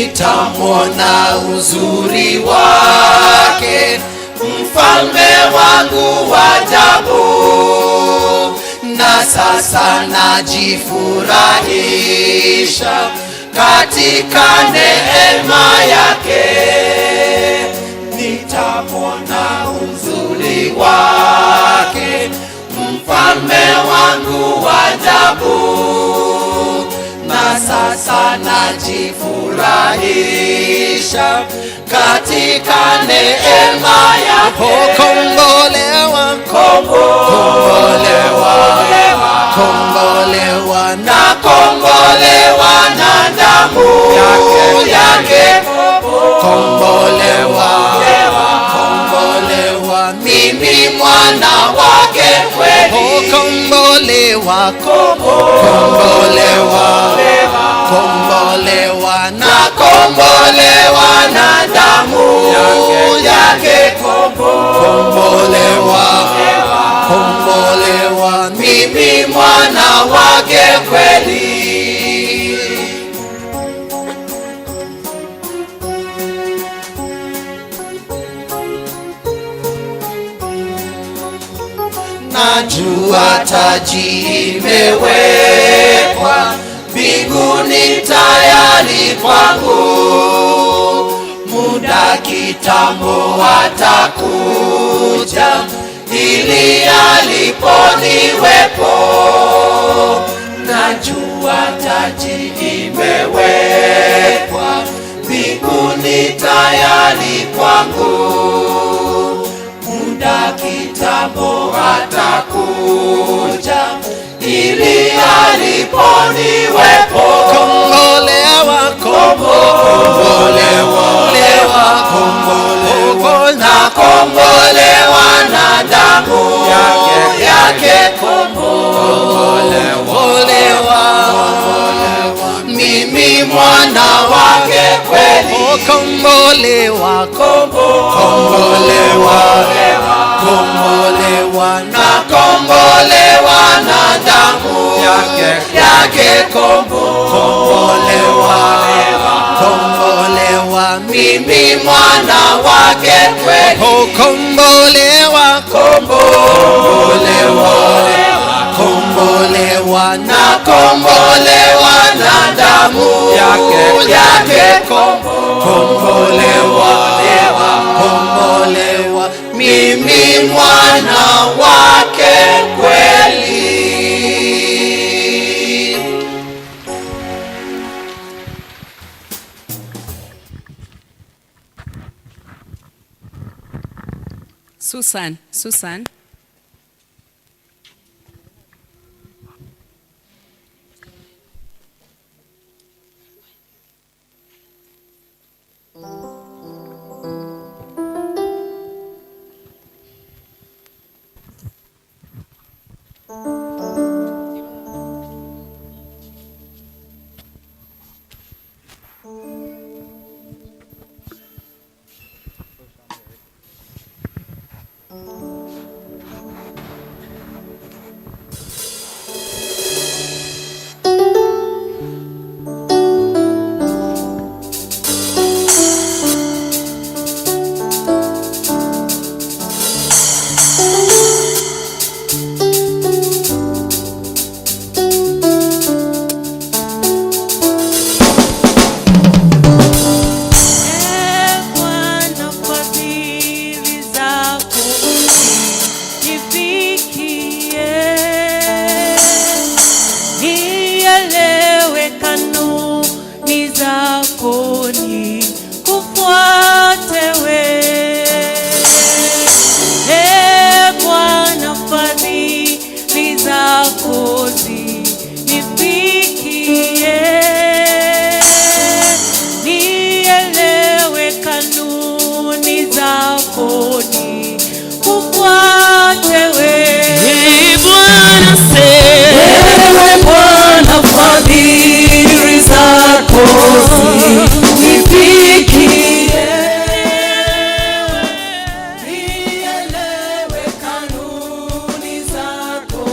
Nitamwona uzuri wake, mfalme wangu wa ajabu, na sasa najifurahisha katika neema yake. Nitamwona uzuri wake, mfalme wangu wa ajabu, na sasa najifurahisha katika neema yake. Kombolewa, kombolewa, kombolewa na kombolewa na damu yake, kombolewa, kombolewa, mimi mwana wake kweli. Kombolewa, kombolewa, kombolewa na kombolewa na damu yake, kombolewa, kombolewa, mimi mwana wake kweli. Najua taji imewekwa mbinguni tayari kwangu, muda kitambo atakuja ili aliponiwepo. Najua taji imewekwa mbinguni tayari kwangu, muda kitambo atakuja ili aliponiwepo. Kombolewa, kombolewa, kombolewa na kombolewa na damu yake, kombolewa, mimi mwana wake kweli. Kombolewa, kombolewa, kombolewa na kombolewa na damu yake, kombolewa, kombolewa, mimi mwana wake kweli. Kombolewa, kombolewa, kombolewa na kombolewa na damu yake yake kombolewa, kombolewa, mimi mwana wake kweli. Susan, Susan. Bwana, fadhili zako nifikie, nielewe kanuni zako, nikufuate wewe. Ee Bwana, fadhili zako zinifikie, nielewe kanuni zako, nikufuate wewe. Ee Bwana, ewe Bwana, fadhili zako zinifikie, Nielewe kanuni zako,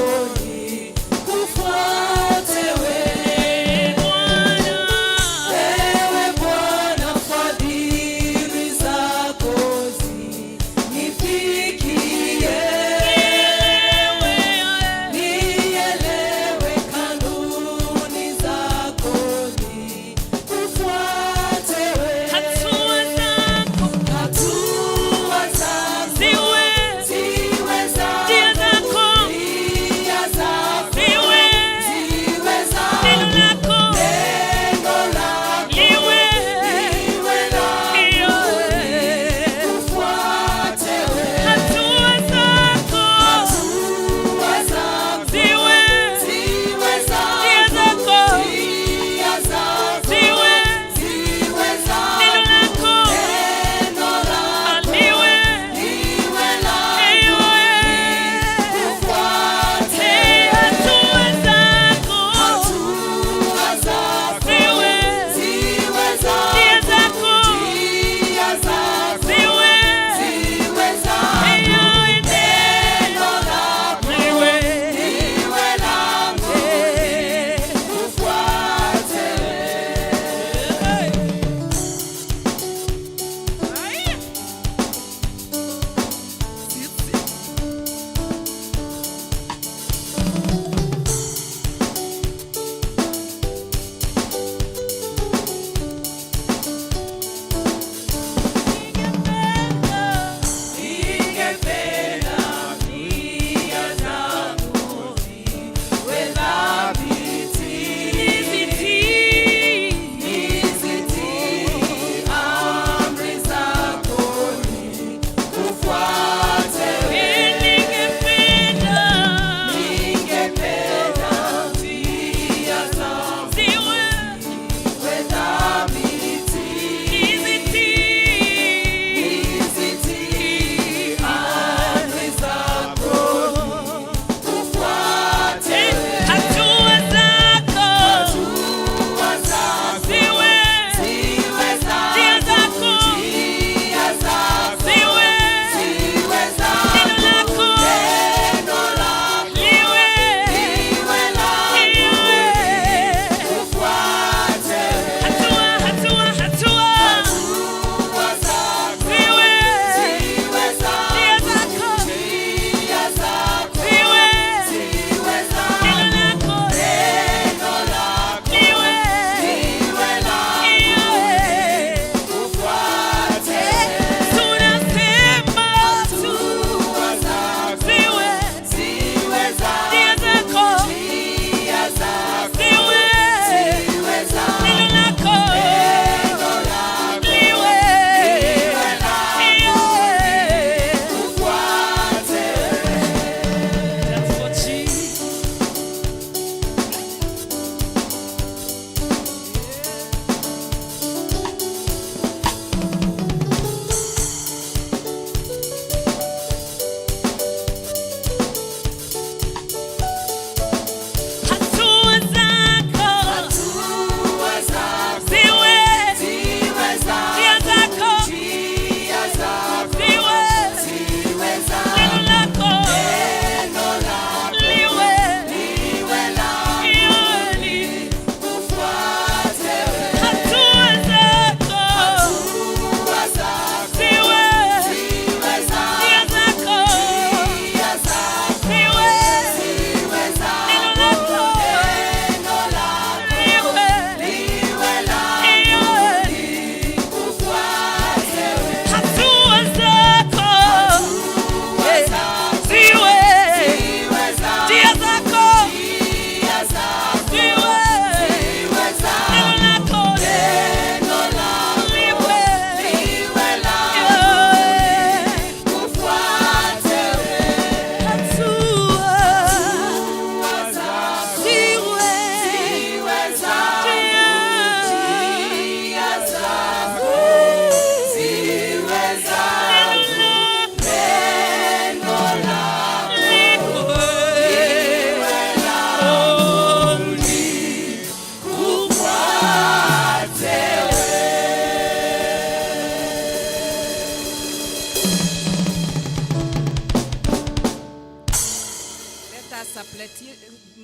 Pastors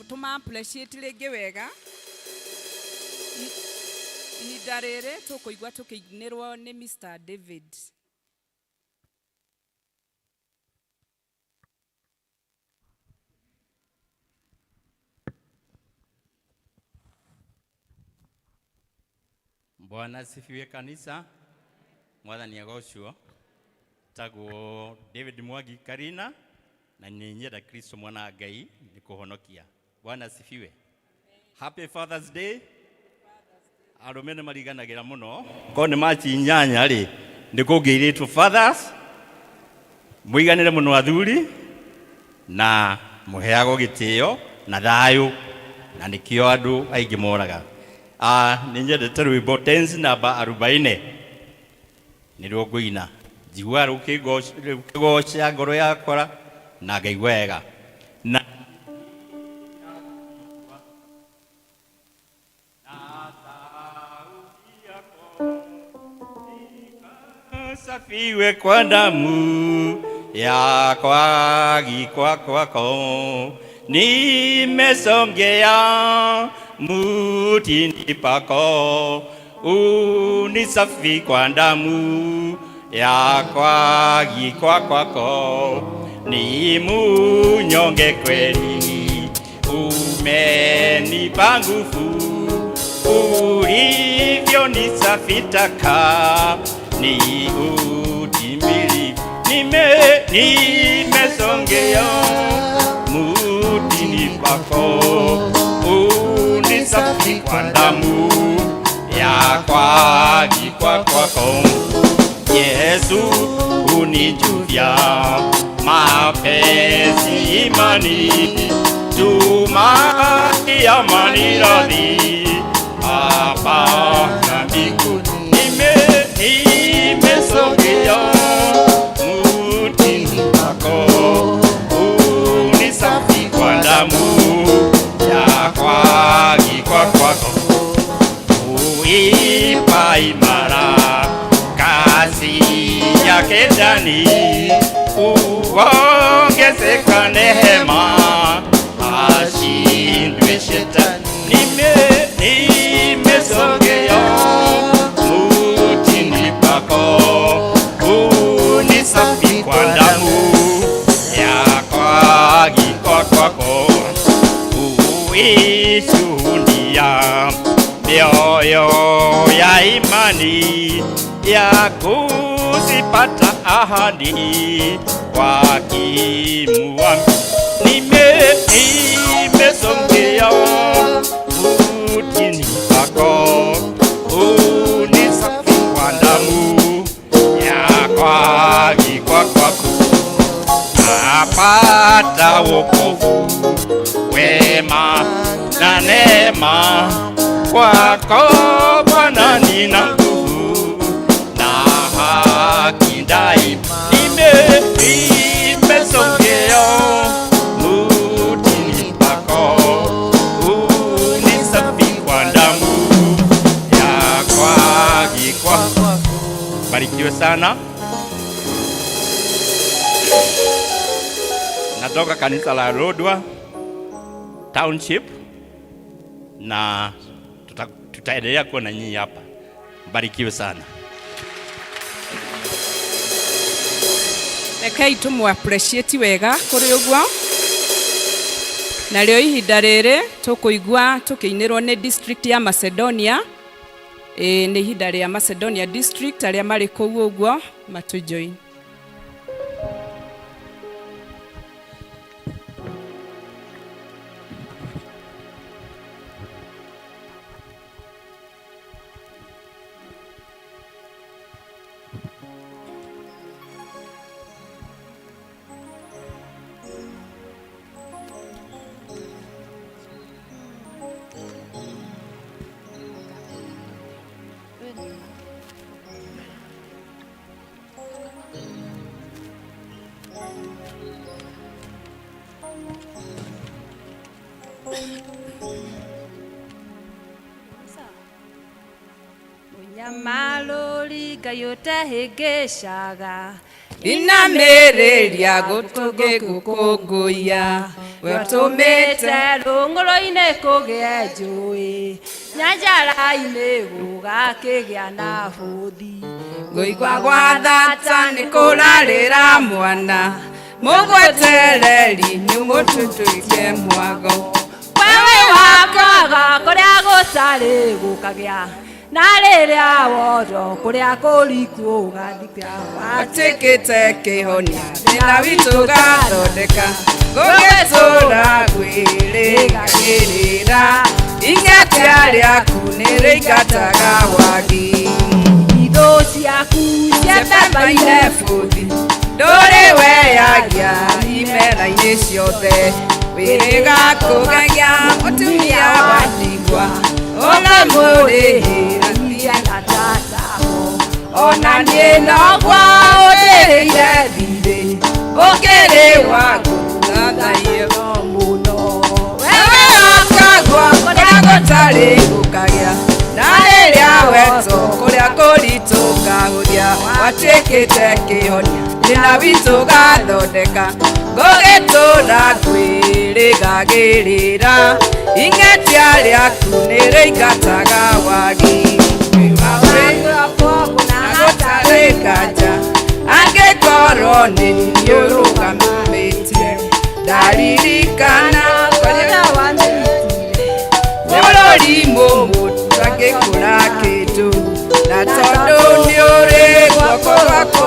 tũma appreciate rĩngĩ wega. Ihinda rĩrĩ tũkũigua tũkĩinĩrwo nĩ Mr. David. Bwana asifiwe kanisa. Mwathani agocwo. Tagwo David Mwangi Karina na nĩ Kristo mwana wa Ngai nĩ kũhonokia. Bwana asifiwe. Happy Father's Day. Arũme nĩ mariganagĩra mũno. Korwo nĩ Machi 8 rĩ, nĩ kũngĩirĩtwo fathers. Mũiganĩre mũno athuri na mũheagwo gĩtĩo na thayũ na nĩkĩo andũ aingĩ moraga. Nĩ nyendete rwĩmbo tenzi namba 40 nĩruo ngũina. Njiguaga rũkĩgoca ngoro yakwa na ngaigua wega. Na safiwe kwa damu ya kwagikwa kwako, nimesongea mutini pako, unisafi kwa damu ya kwagikwa kwako, ni munyonge kweli, umenipa nguvu ulivyo nisafi taka, ni utimilifu, nimesongea mutini pako, unisafi kwa damu ya kwagikwa kwako. Yesu unijuvya mapenzi imani, tumai amani radhi hapa na mbinguni. Nimesongea mutini pako, unisafi kwa damu ya kwagikwa kwako, uipa imara kazi yake ndani, uongezeka neema, ashindwe shetani. Nimesongea mutini pako, unisafi kwa damu ya kwagikwa kwako, uishuhudia mioyo ya imani ya kuzipata ahadi wakimuamini. Nimesongea mutini pako, unisafi kwa damu ya kwagikwa kwako, napata wokovu wema na neema kwako Bwana, nina nguvu na haki daima. Nimesongea mutini pako, unisafi kwa damu ya kwagikwa. Barikiwe sana. Natoka kanisa la Lodwar Township na tutaendelea kuwa na nyinyi hapa. Barikiwe sana. Rekei tũmũ appreciate wega kũrĩ ũguo. Narĩo ihinda rĩrĩ tũkũigua tũkĩinĩrwo nĩ district ya Macedonia. Nĩ ihinda rĩa Macedonia district arĩa marĩ kũu ũguo matũjoin. Nyamalori Ngai ũtehĩngĩcaga Inamĩrĩria gũtũ ngĩgũkũngũiya Wetũmĩte rũng'ũrũ-inĩ kũgĩe njũĩ, nyanjara-inĩ gũgakĩgĩa na bũthi. Ngũigua gwa thata nĩ kũrarĩra mwana, mũgwetereri nĩ mũtũtũike mwago. Wewe wakaga kũrĩa gũtarĩ gũkagĩa, na rĩrĩa wotho kũrĩa kũriku ũgathika. Watuĩkĩte kĩhonia thĩna witũ gathondeka, gũgĩtũra gwĩrĩgagĩrĩra, ing'etia rĩaku nĩrĩingataga wagi. Ithũ ciaku ciembembaine bũthi, ndũrĩ weyagia imera-inĩ ciothe, wĩrĩga kũgegia mũtumia wa ndigwa, ona mũrĩhĩra na tatako. Ona niĩ nogwo ũndĩrĩire thirĩ, ũkĩrĩ waku thathaiyo mũno. Wewe wakagwa kũrĩa gũtarĩ gũkagĩa, na rĩrĩa wetwo kũrĩa kũritũ ũkahũthia, watuĩkĩte kĩhonia thĩna witũ gathondeka, gũgĩtũra gwĩrĩgagĩrĩra, ing'etia rĩaku nĩrĩingataga wagi. Na gũtarĩ nganja angĩkorwo nĩ niĩ ũrũgamĩtie, ndaririkana kũrĩa bũrũri mũmũ ndangĩkũra kĩndũ, na tondũ nĩũrĩ guoko gwaku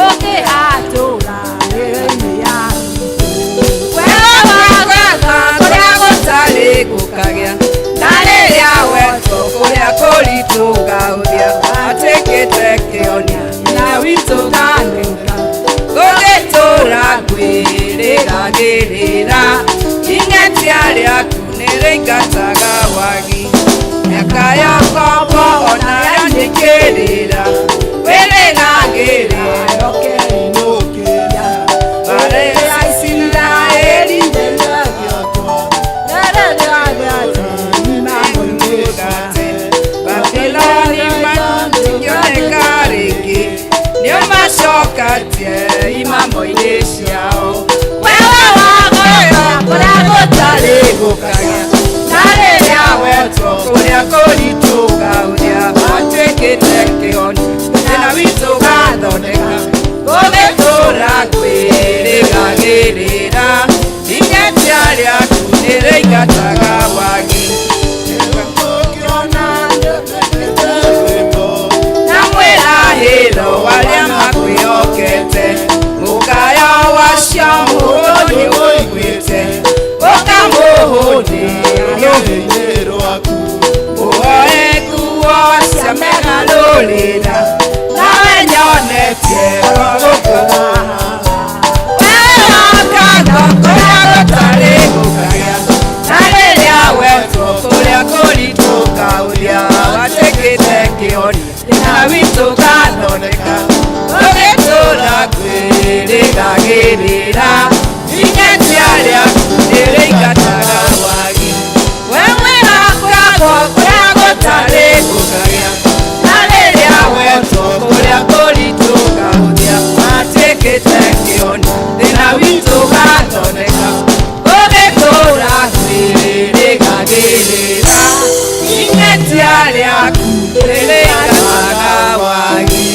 ũkĩhatũra mĩrĩ-inĩ yaku. Kũrĩa gũtarĩ gũkagĩa, na rĩrĩa wetwo kũrĩa kũritũ ũkahũthia, watuĩkĩte kĩhonia thĩna witũ gathondeka, gũgĩtũra gwĩrĩgagĩrĩra, ing'etia rĩaku nĩrĩingataga wagi. Mĩaka ya ngombo onayo nĩkĩrĩra, wĩrĩgagĩrĩra mbarĩ ya Isiraeli Babiloni matingĩoneka rĩngĩ, nĩũmacokatie imamo-inĩ ciao. Wewe wagoya kũrĩa gũtarĩ gũkagĩa, na rĩrĩa wetwo kũrĩa kũritũ ũkahũthia, watuĩkĩte kĩhonia thĩna witũ gathondeka, gũgĩtũra gwĩrĩgagĩrĩra, ing'etia rĩaku nĩrĩingataga wagi. Na mwĩrahĩro warĩa makwĩhokete, mũkayo wacio mũhũthũ nĩũiguĩte, ũkamũhũthĩria ũoe nguo cia mĩgarũrĩra, nawe nyonetie gũkũ. Wewe wakaga kũrĩa gũtarĩ gũkagĩa, na rĩrĩa wetwo kũrĩa kũritũ ũkahũthia, watuĩkĩte kĩhonia thĩna witũ gathondeka, gũgĩtũra gwĩrĩgagĩrĩra, ing'etia rĩaku nĩrĩingataga wagi. Wewe wakagwo kũrĩa gũtarĩ gũkagĩa, na rĩrĩa wetwo kũrĩa kũritũ ũkahũthia, watuĩkĩte kĩhonia thĩna witũ gathondeka, gũgĩtũra gwĩrĩgagĩrĩra, ing'etia rĩaku nĩrĩingataga wagi.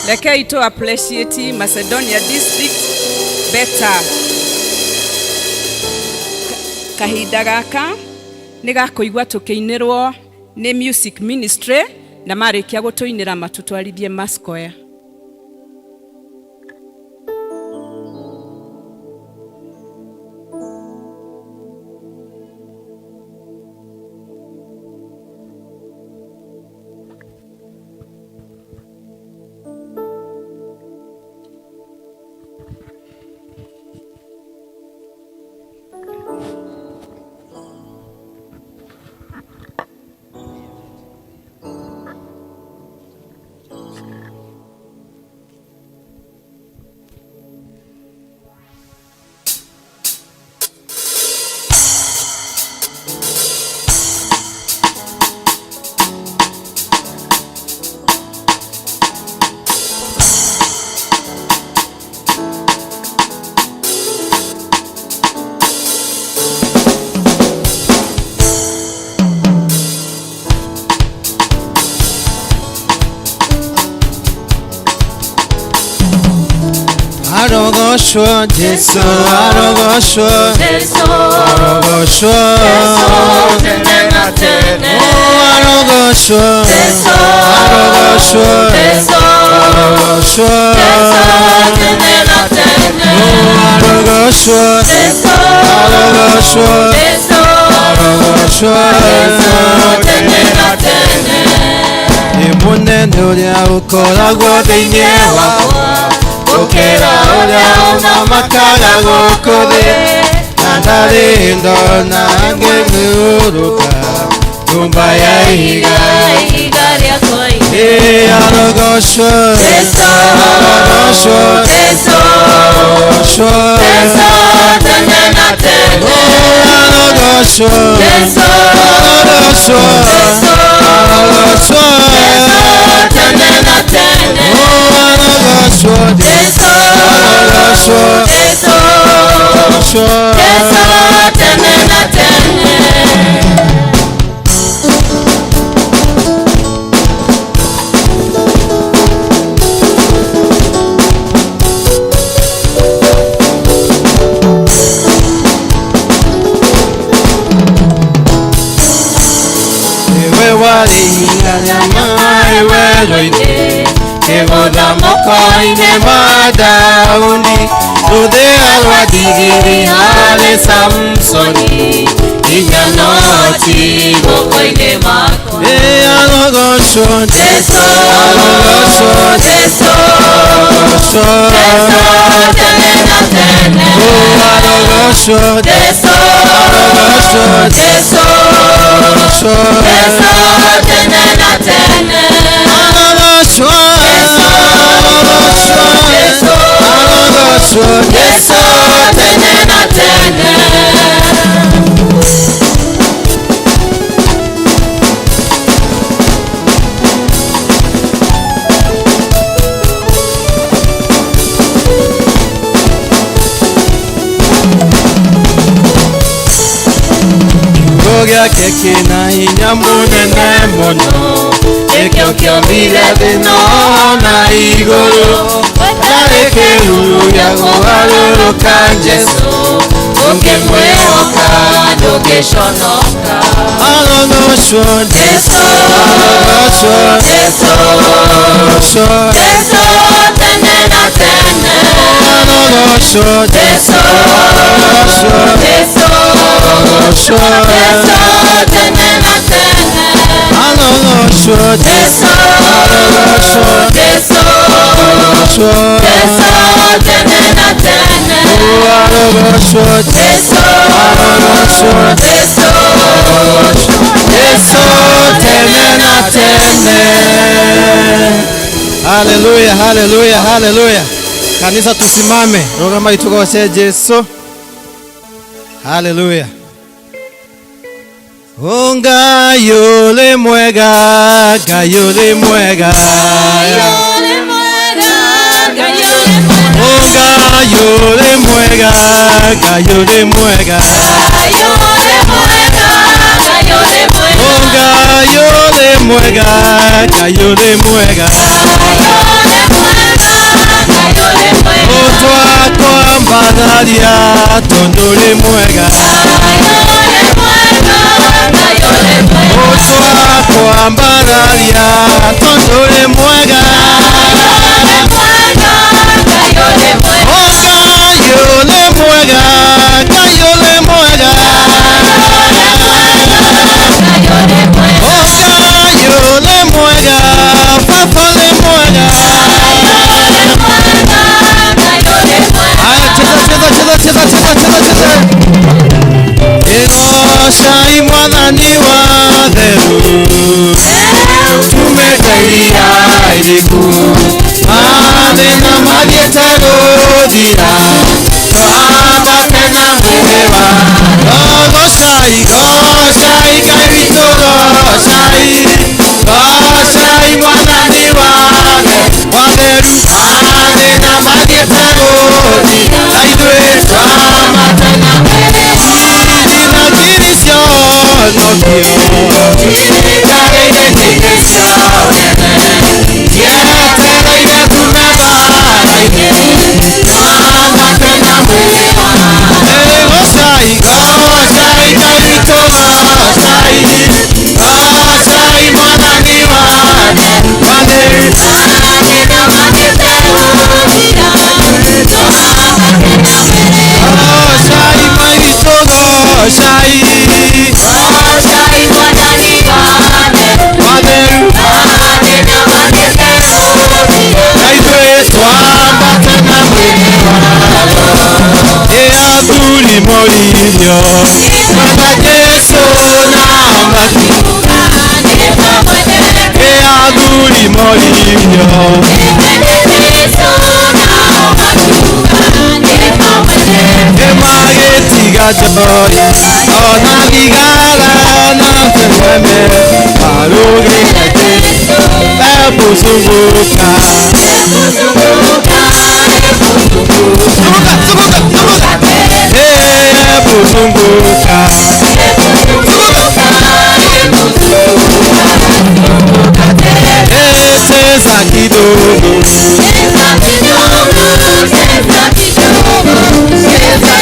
Rekei to appreciate Macedonia District better. Kahinda gaka nĩ gakũigua tũkĩinĩrwo nĩ music ministry, na marĩkia gũtũinĩra matũtwarithie Mascoya. Arogocwo Jesu, arogocwo Jesu, arogocwo Jesu, tene na tene. Oh, arogocwo Jesu, arogocwo Jesu, arogocwo Jesu, tene na tene. Oh, arogocwo Jesu, arogocwo Jesu, arogocwo Jesu, tene na tene. Nĩ mũnene ũrĩa ũkoragwo thĩinĩ wakwa gũkĩra ũrĩa ũthamakaga gũkũ thĩ na ndarĩ ndona ngĩmĩũrũka nyũmba ya ihiga Ihiga rĩakwa Ĩ arogocwo Jesu, arogocwo Jesu, arogocwo Jesu, tene na tene. Oh, arogocwo Jesu, arogocwo Jesu, arogocwo Jesu, tene na tene. Oh, arogocwo Jesu, arogocwo Jesu, arogocwo Jesu, tene na tene. Ewe warĩ ihiga rĩa maĩ werũ-inĩ kĩgũtha moko-inĩ ma Daudi rũthĩa rwa ndigiri harĩ Samsoni Hinya noti moko-inĩ makwa. Ĩ arogocwo Jesu, arogocwo Jesu, arogocwo Jesu, tene na tene. Oh, arogocwo Jesu, arogocwo Jesu, arogocwo Jesu, tene na tene. Arogocwo Jesu, arogocwo Jesu, arogocwo Jesu, tene na tene. Kiugo gĩake kĩna hinya mũnene mũno nĩkĩo kĩombire thĩ no na igũrũ ndarĩ kĩruru gĩa kũgarũrũka Jesũ Ũngĩmwĩhoka ndũngĩconoka. Arogocwo Jesu, arogocwo Jesu, arogocwo Jesu, tene na tene. Arogocwo Jesu, arogocwo Jesu, arogocwo Jesu, tene na tene. Arogocwo Jesu, arogocwo Jesu, arogocwo Jesu, tene na tene. Oh, arogocwo Jesu, arogocwo Jesu, Jesu tene na tene. Haleluya, haleluya, haleluya. Kanisa tusimame, rũgama tũgoce Jesu. Haleluya. Oh, Ngai ũrĩ mwega, Ngai ũrĩ mwega. Oh, Ngai ũrĩ mwega, Ngai ũrĩ mwega. Oh, Ngai ũrĩ mwega, Ngai ũrĩ mwega. Oh, twakwambararia tondũ ũrĩ mwega. Oh, twakwambararia tondũ ũrĩ mwega. Oh, Ngai ũrĩ mwega, Ngai ũrĩ mwega. Oh, Ngai ũrĩ mwega, Baba ũrĩ mwega. Aya, cheza, cheza, cheza, cheza, cheza, cheza, cheza. Ĩgocai Mwathani wa theru tumĩte iria iriku mathĩna mathiĩte gũthira twambate na mwĩrĩ wa gocai gocai Ngai witũ gocai gocai Mwathani wa theru mathĩna mathiĩte gũthira na ithuĩ twambate na mwĩrĩ wa ngiri cionokio cikarĩire thĩ cietereire tume mbara-inĩ. moririo Mwenda Jesu nao makiuga Ĩ athuri moririo Ĩ magĩtiga njohi ona thigara na twemweme marũgĩte Jesu hebu zunguka Zunguka, zunguka, zunguka. Hebu zunguka. Eh, cheza kidogo.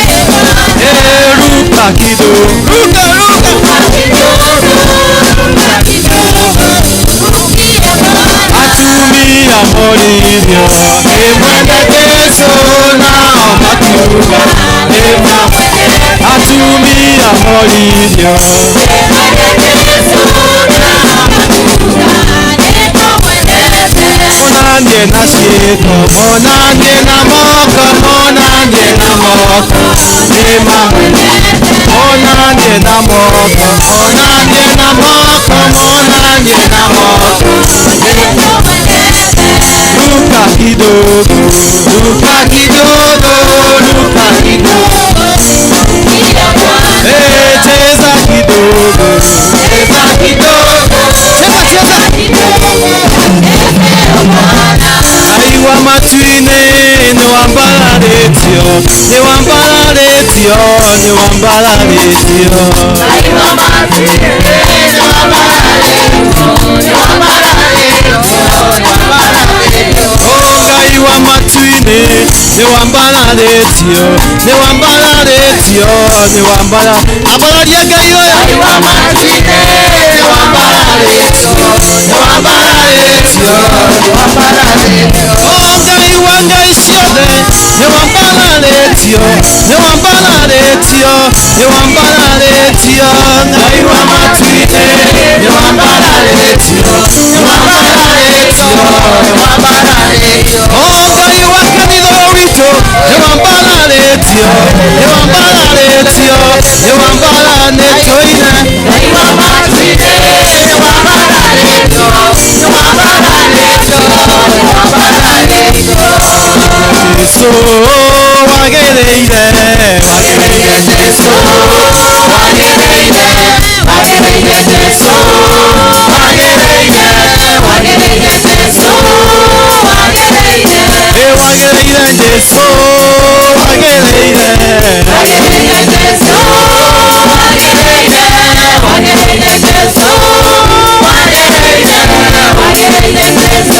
Eh, ruka kidogo. Ruka, ruka. Atumia moririo Ĩ mwende Jesu nao makiuga Atumia moririo Monanie na ciĩko monanie na moko monanie na moko nĩmamwendete monanie na moko monanie na moko monanie na moko Ruka kidogo ruka kidogo ruka kidogo Eh, cheza kidogo cheza kidogo cheza cheza Aiwa matu-inĩ nĩwambararĩtio nĩwambararĩtio nĩwambararĩtio Oh Ngai wa matu-inĩ nĩwambararĩtio nĩwambararĩtio nĩwambara ambararia Ngai ũyũ nĩwambararĩtio Oh Ngai wa Ngai ciothe nĩwambararĩtio nĩwambararĩtio nĩwambararĩtio Ngai wa matu-inĩ nĩwambararĩtio nĩwambararĩtio nĩwambararĩtio Oh Ngai wa kanitha ũyũ witũ nĩwambararĩtio nĩwambararĩtio nĩwambaranĩtũine Jesu wagĩrĩire wagĩrĩire Jesu wagĩrĩire wagĩrĩire Jesu wagĩrĩire wagĩrĩire Jesu wagĩrĩire Ĩ wagĩrĩire Jesu wagĩrĩire wagĩrĩire Jesu wagĩrĩire wagĩrĩire Jesu wagĩrĩire wagĩrĩire Jesu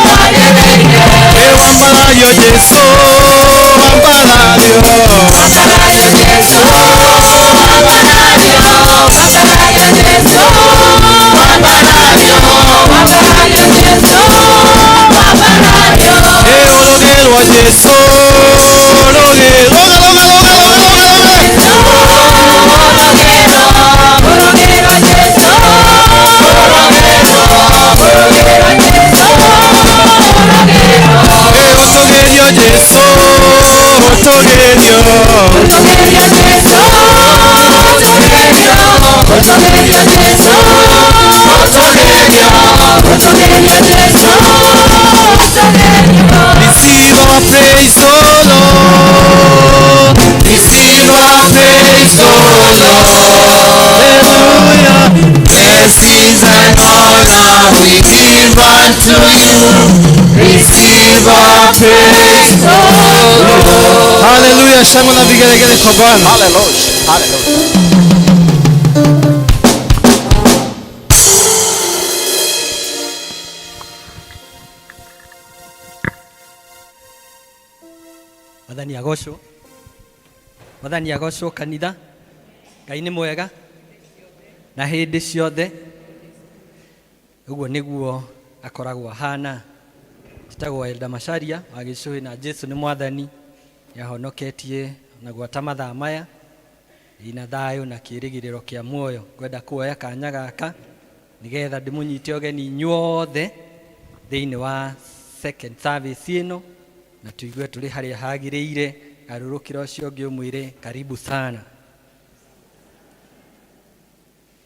wagĩrĩire Ĩ wambarario Jesu wambarario wambarario Jesu wambarario wambarario Jesu wambarario wambarario Jesu wambarario Ĩ ũrũgĩrwo Jesu ũrũgĩ rũga rũga rũga rũga rũga Ĩ ũtũgĩrio Jesu ũtũgĩrio Receive our praise, O Lord. Receive our praise, O Lord. Hallelujah. Blessings and honor we give unto you. Receive our praise, O Lord. Hallelujah. Shangwe na vigelegele kwa Bwana. Hallelujah. Hallelujah. Mwathani agocwo Mwathani agocwo kanitha Ngai nĩ mwega na hĩndĩ ciothe ũguo nĩguo akoragwo ahana njĩtagwo Elda Macharia wa Gĩcũhĩ na Jesu nĩ mwathani nĩahonoketie na gwata mathaa maya ina thayũ na kĩĩrĩgĩrĩro kĩa muoyo ngwenda kuoya kanya gaka nĩgetha ndĩmũnyite ũgeni inyuothe thĩinĩ wa second service ĩno na tuigue tũrĩ harĩa hagĩrĩire Garũrũkĩra ũcio ũngĩ ũmwĩre karibu sana.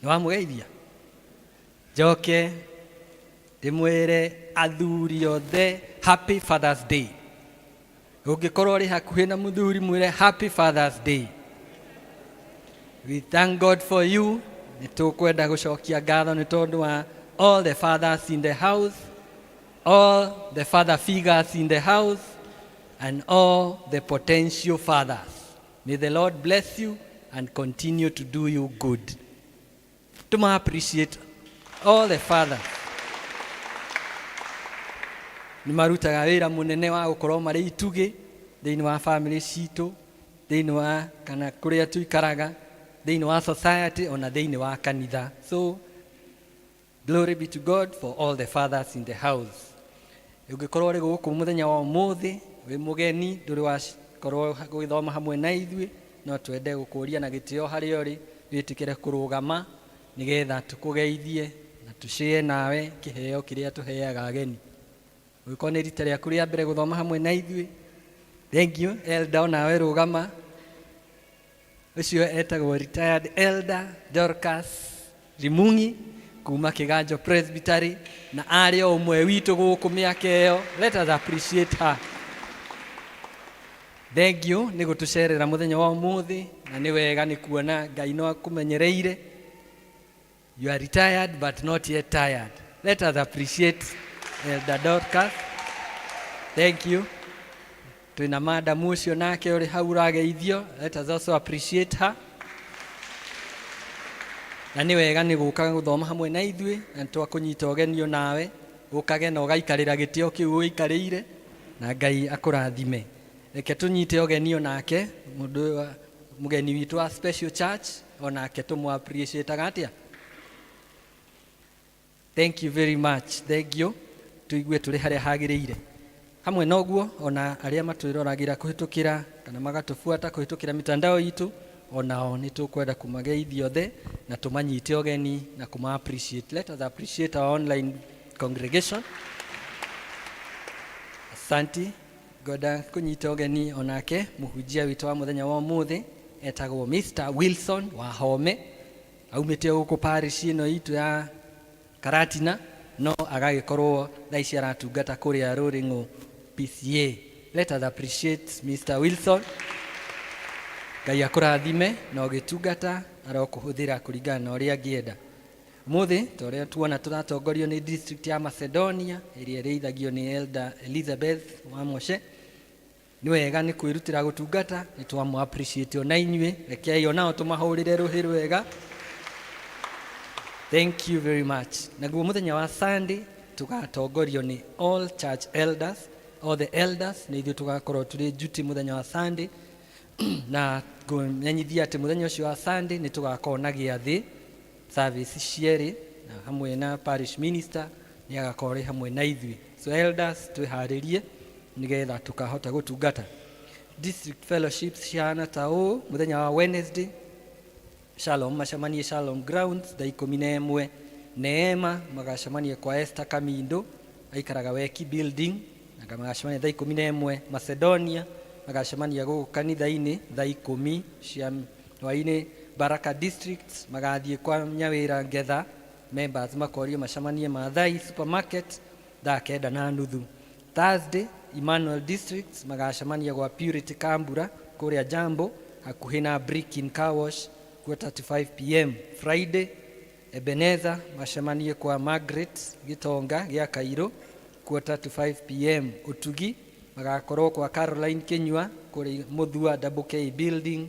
Nĩ wamũgeithia? Njoke ndĩmwĩre athuri othe happy Father's Day. Ũngĩkorwo ũrĩ hakuhĩ na mũthuri, mwĩre happy Father's Day. We thank God for you. Nĩ tũkwenda gũcokia ngatho nĩ tondũ wa all the fathers in the house, all the father figures in the house, and all the potential fathers. May the Lord bless you and continue to do you good. Tuma appreciate all the fathers. Nĩ marutaga wĩra mũnene wa gũkorwo marĩ itugĩ thĩinĩ wa family citũ, thĩinĩ wa kana kũrĩa tũikaraga, thĩinĩ wa society, ona thĩinĩ wa kanitha. So glory be to God for all the fathers in the house. Ũngĩkorwo ũrĩ gũkũ mũthenya wa ũmũthĩ wĩ mũgeni, ndũrĩ wakorwo gũgĩthoma hamwe na ithuĩ, no twende gũkũria na gĩtĩo harĩa ũrĩ wĩtĩkĩre kũrũgama nĩgetha tũkũgeithie na tũcĩe nawe kĩheo kĩrĩa tũheaga ageni. Ũngĩkorwo nĩ rita rĩaku rĩa mbere gũthoma hamwe na ithuĩ, thank you. Elder, onawe rũgama. Ũcio etagwo retired Elder Dorcas Rimungi kuma Kiganjo Presbytery, na arĩ o ũmwe witũ gũkũ mĩaka ĩyo. Let us appreciate her. Thank you nĩ gũtũcerera mũthenya wa ũmũthĩ, na nĩ wega nĩ kuona Ngai no akũmenyereire. You are retired but not yet tired. Let us appreciate Elder Dorcas. Thank you. Twĩna madam ũcio nake ũrĩ hau ũrageithio. Let us also appreciate her. Na nĩ wega nĩ gũka gũthoma hamwe na ithuĩ, na twakũnyita ũgenio nawe ũkage na ũgaikarĩra gĩtĩo kĩu ũikarĩire, na Ngai akũrathime. Reke tũnyite ũgenio nake mũndũ ũyũ mũgeni witũ wa special church, onake tũmũ appreciate atĩa. Thank you very much. Thank you. Tuigue tũrĩ harĩa hagĩrĩire. Hamwe na ũguo, ona arĩa matwĩroragĩra kũhĩtũkĩra kana magatũbuata kũhĩtũkĩra mitandao itũ, onao nĩ tũkwenda kũmageithia othe na tũmanyite ũgeni na kũma appreciate. Let us appreciate our online congregation. Asanti. Ngwenda kũnyita ũgeni onake mũhunjia witũ wa mũthenya wa ũmũthĩ, etagwo Mr. Wilson Wahome, aumĩte gũkũ parish ĩno itũ ya Karatina, no agagĩkorwo thaa ici aratungata kũrĩa Rũrĩng'ũ PCA. Let us appreciate Mr. Wilson. Ngai akũrathime na ũgĩtungata arokũhũthĩra kũringana na ũrĩa angĩenda. Ũmũthĩ ta ũrĩa tuona tũratongorio nĩ district ya Macedonia ĩrĩa ĩrĩithagio nĩ Elder Elizabeth wa Moshe. Nĩ wega nĩ kwĩrutĩra gũtungata, nĩ twamũ appreciate ona inyuĩ. Rekei onao tũmahũrĩre rũhĩ rwega. Thank you very much. Naguo mũthenya wa Sunday tũgatongorio nĩ all church elders, all the elders, nĩ ithuĩ tũgakorwo tũrĩ duty mũthenya wa Sunday, na ngũmenyithia atĩ mũthenya ũcio wa Sunday nĩ tũgakorwo na gĩathĩ service cierĩ, na hamwe na parish minister nĩ agakorwo arĩ hamwe na ithuĩ. So elders, twĩharĩrie nĩgetha tũkahota gũtungata. District fellowships cihana ta ũũ: mũthenya wa Wednesday, Shalom macemanie Shalom Grounds thaa 11. Neema magacemania kwa Esther Kamindo, aikaraga Weki Building, na magacemania thaa 11. Macedonia magacemania gũkũ kanitha-inĩ thaa 10 cia hwaĩ-inĩ. Baraka District magathiĩ kwa Nyawĩra Ngetha, members makorio macemanie Maathai Supermarket thaa 9:30. Thursday, Emmanuel District magacemania gwa Purity Kambura kũrĩa Jambo hakuhĩ na Brickin Car Wash 4:45 p.m. Friday, Ebenezer macemanie kwa Margaret Gitonga gĩa Kairũ 4:45 p.m. Utugi magakorwo kwa Caroline Kinyua kũrĩ Muthua Double K Building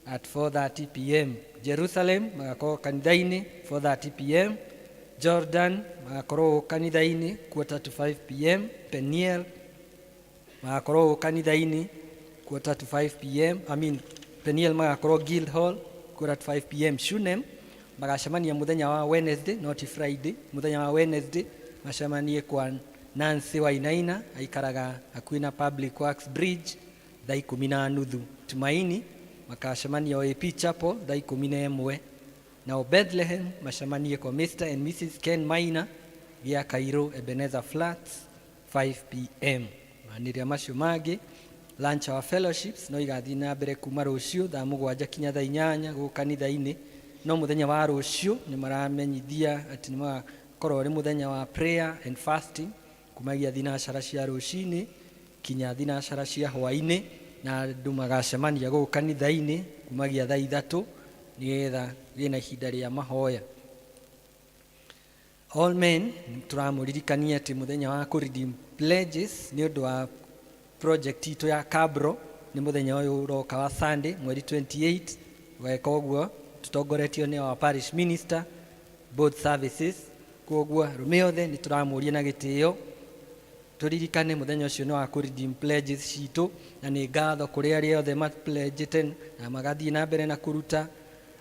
at 4:30 p.m. Jerusalem magakorwo kanitha-inĩ 4:30 p.m. Jordan magakorwo kanitha-inĩ 4:45 p.m. Peniel magakorwo kanitha-inĩ 4:45 p.m., I mean, Peniel magakorwo Guild Hall 4:45 p.m. Shunem magacemania mũthenya wa Wednesday, not Friday, mũthenya wa Wednesday macemanie kwa Nancy Wainaina, aikaraga hakuhĩ na Public Works Bridge thaa 10:30. Tumaini makacemania OAP Chapel thaa 11. Nao Bethlehem macemanie kwa Mr. and Mrs. Ken Maina gĩa Cairo Ebenezer Flats 5 p.m. Manĩrĩa macio mangĩ. Lunch hour fellowships no igathiĩ na mbere kuma rũciũ thaa 7 kinya thaa 8 gũkũ kanitha-inĩ. No mũthenya wa rũciũ nĩ maramenyithia atĩ nĩ magakorwo ũrĩ mũthenya wa prayer and fasting kumagia thinacara cia rũcinĩ kinya thinacara cia hwaĩ-inĩ, na andũ magacemania gũkũ kanitha-inĩ kumagia thaa 3 nĩgetha gĩe na ihinda rĩa mahoya. All men, tũramũririkania atĩ mũthenya wa kũ redeem pledges nĩ ũndũ wa project itũ ya Cabro nĩ mũthenya ũyũ ũroka wa Sunday mweri 28. Gweka ũguo tũtongoretio nĩ our parish minister, both services. Koguo arũme othe nĩ tũramũria na gĩtĩo tũririkane mũthenya ũcio nĩ wa kũ redeem pledges citũ, na nĩ ngatho kũrĩ arĩa othe mapledgete na magathiĩ na mbere na kũruta,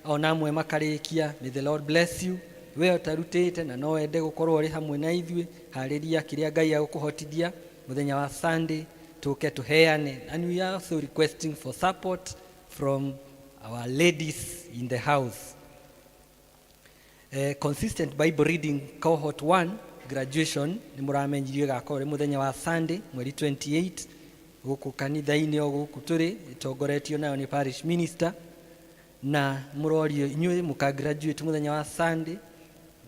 ona amwe makarĩkia. May the Lord bless you. We ũtarutĩte na no wende gũkorwo ũrĩ hamwe na ithuĩ, harĩria kĩrĩa Ngai agũkũhotithia mũthenya wa Sunday tũke tũheane. And we are also requesting for support from our ladies in the house. Consistent Bible reading cohort 1 graduation nĩ mũramenyirio ĩgakorwo ĩrĩ mũthenya wa Sunday mweri 28 gũkũ kanitha-inĩ o gũkũ tũrĩ, ĩtongoretio nayo nĩ parish minister. Na mũrorio inyuĩ mũka graduate mũthenya wa Sunday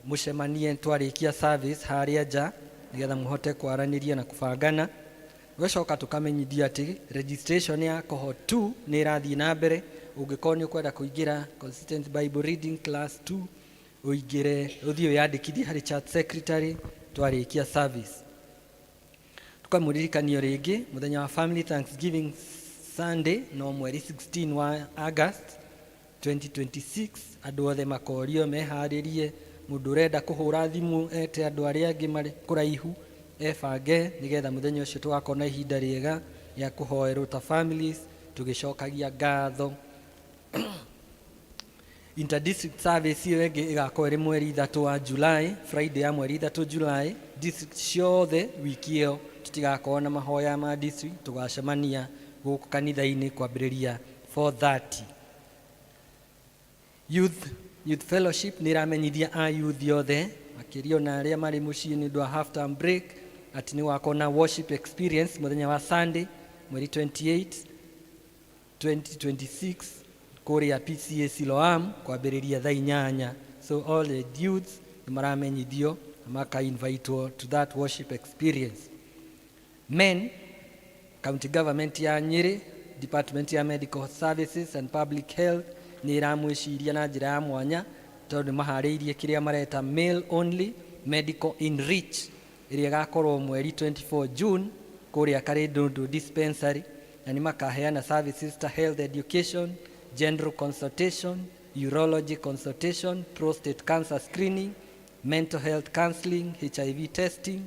mũcemanie twarĩkia service harĩa nja nĩgetha mũhote kwaranĩria na kũbangana. Tũgacoka tũkamenyithio atĩ registration ya cohort 2 nĩ ĩrathiĩ na mbere. Ũngĩkorwo nĩ ũkwenda kũingĩra consistent Bible reading class 2, ũingĩre, ũthiĩ wĩyandĩkithie harĩ church secretary twarĩkia service. Tũkamũririkanio rĩngĩ mũthenya wa family thanksgiving Sunday no mweri 16 wa August 2026. Andũ othe makorio meharĩrie. Mũndũ ũrenda kũhũra thimũ ete andũ arĩa angĩ marĩ kũraihu ebange nĩgetha mũthenya ũcio tũgakorwo na ihinda rĩega rĩa kũhoerwo ta families tũgĩcokagia ngatho. Interdistrict service ĩyo ĩngĩ ĩgakorwo ĩrĩ mweri 3 wa July, Friday ya mweri 3 July. District ciothe wiki ĩyo tũtigakorwo na mahoya ma district, tũgacemania gũkũ kanitha-inĩ kwambĩrĩria 4:30. Youth fellowship nĩ ĩramenyithia a youth othe makĩria ona arĩa marĩ mũciĩ nĩ ũndũ wa half term break atĩ nĩ gũgakorwo na worship experience mũthenya wa Sunday mweri 28 2026 kũrĩa PCA Siloam kwambĩrĩria thaa 8. So all the youths nĩ maramenyithio na maka-invitwo to that worship experience. Men, county government ya Nyĩrĩ, department ya medical services and public health nĩ ĩramwĩciria na njĩra ya mwanya tondũ nĩ maharĩirie kĩrĩa mareta male only medical enrich ĩrĩa ĩgakorwo mweri 24 June kũrĩa Karĩndũndũ dispensary, na nĩ makaheana services ta health education, general consultation, urology consultation, prostate cancer screening, mental health counseling, HIV testing,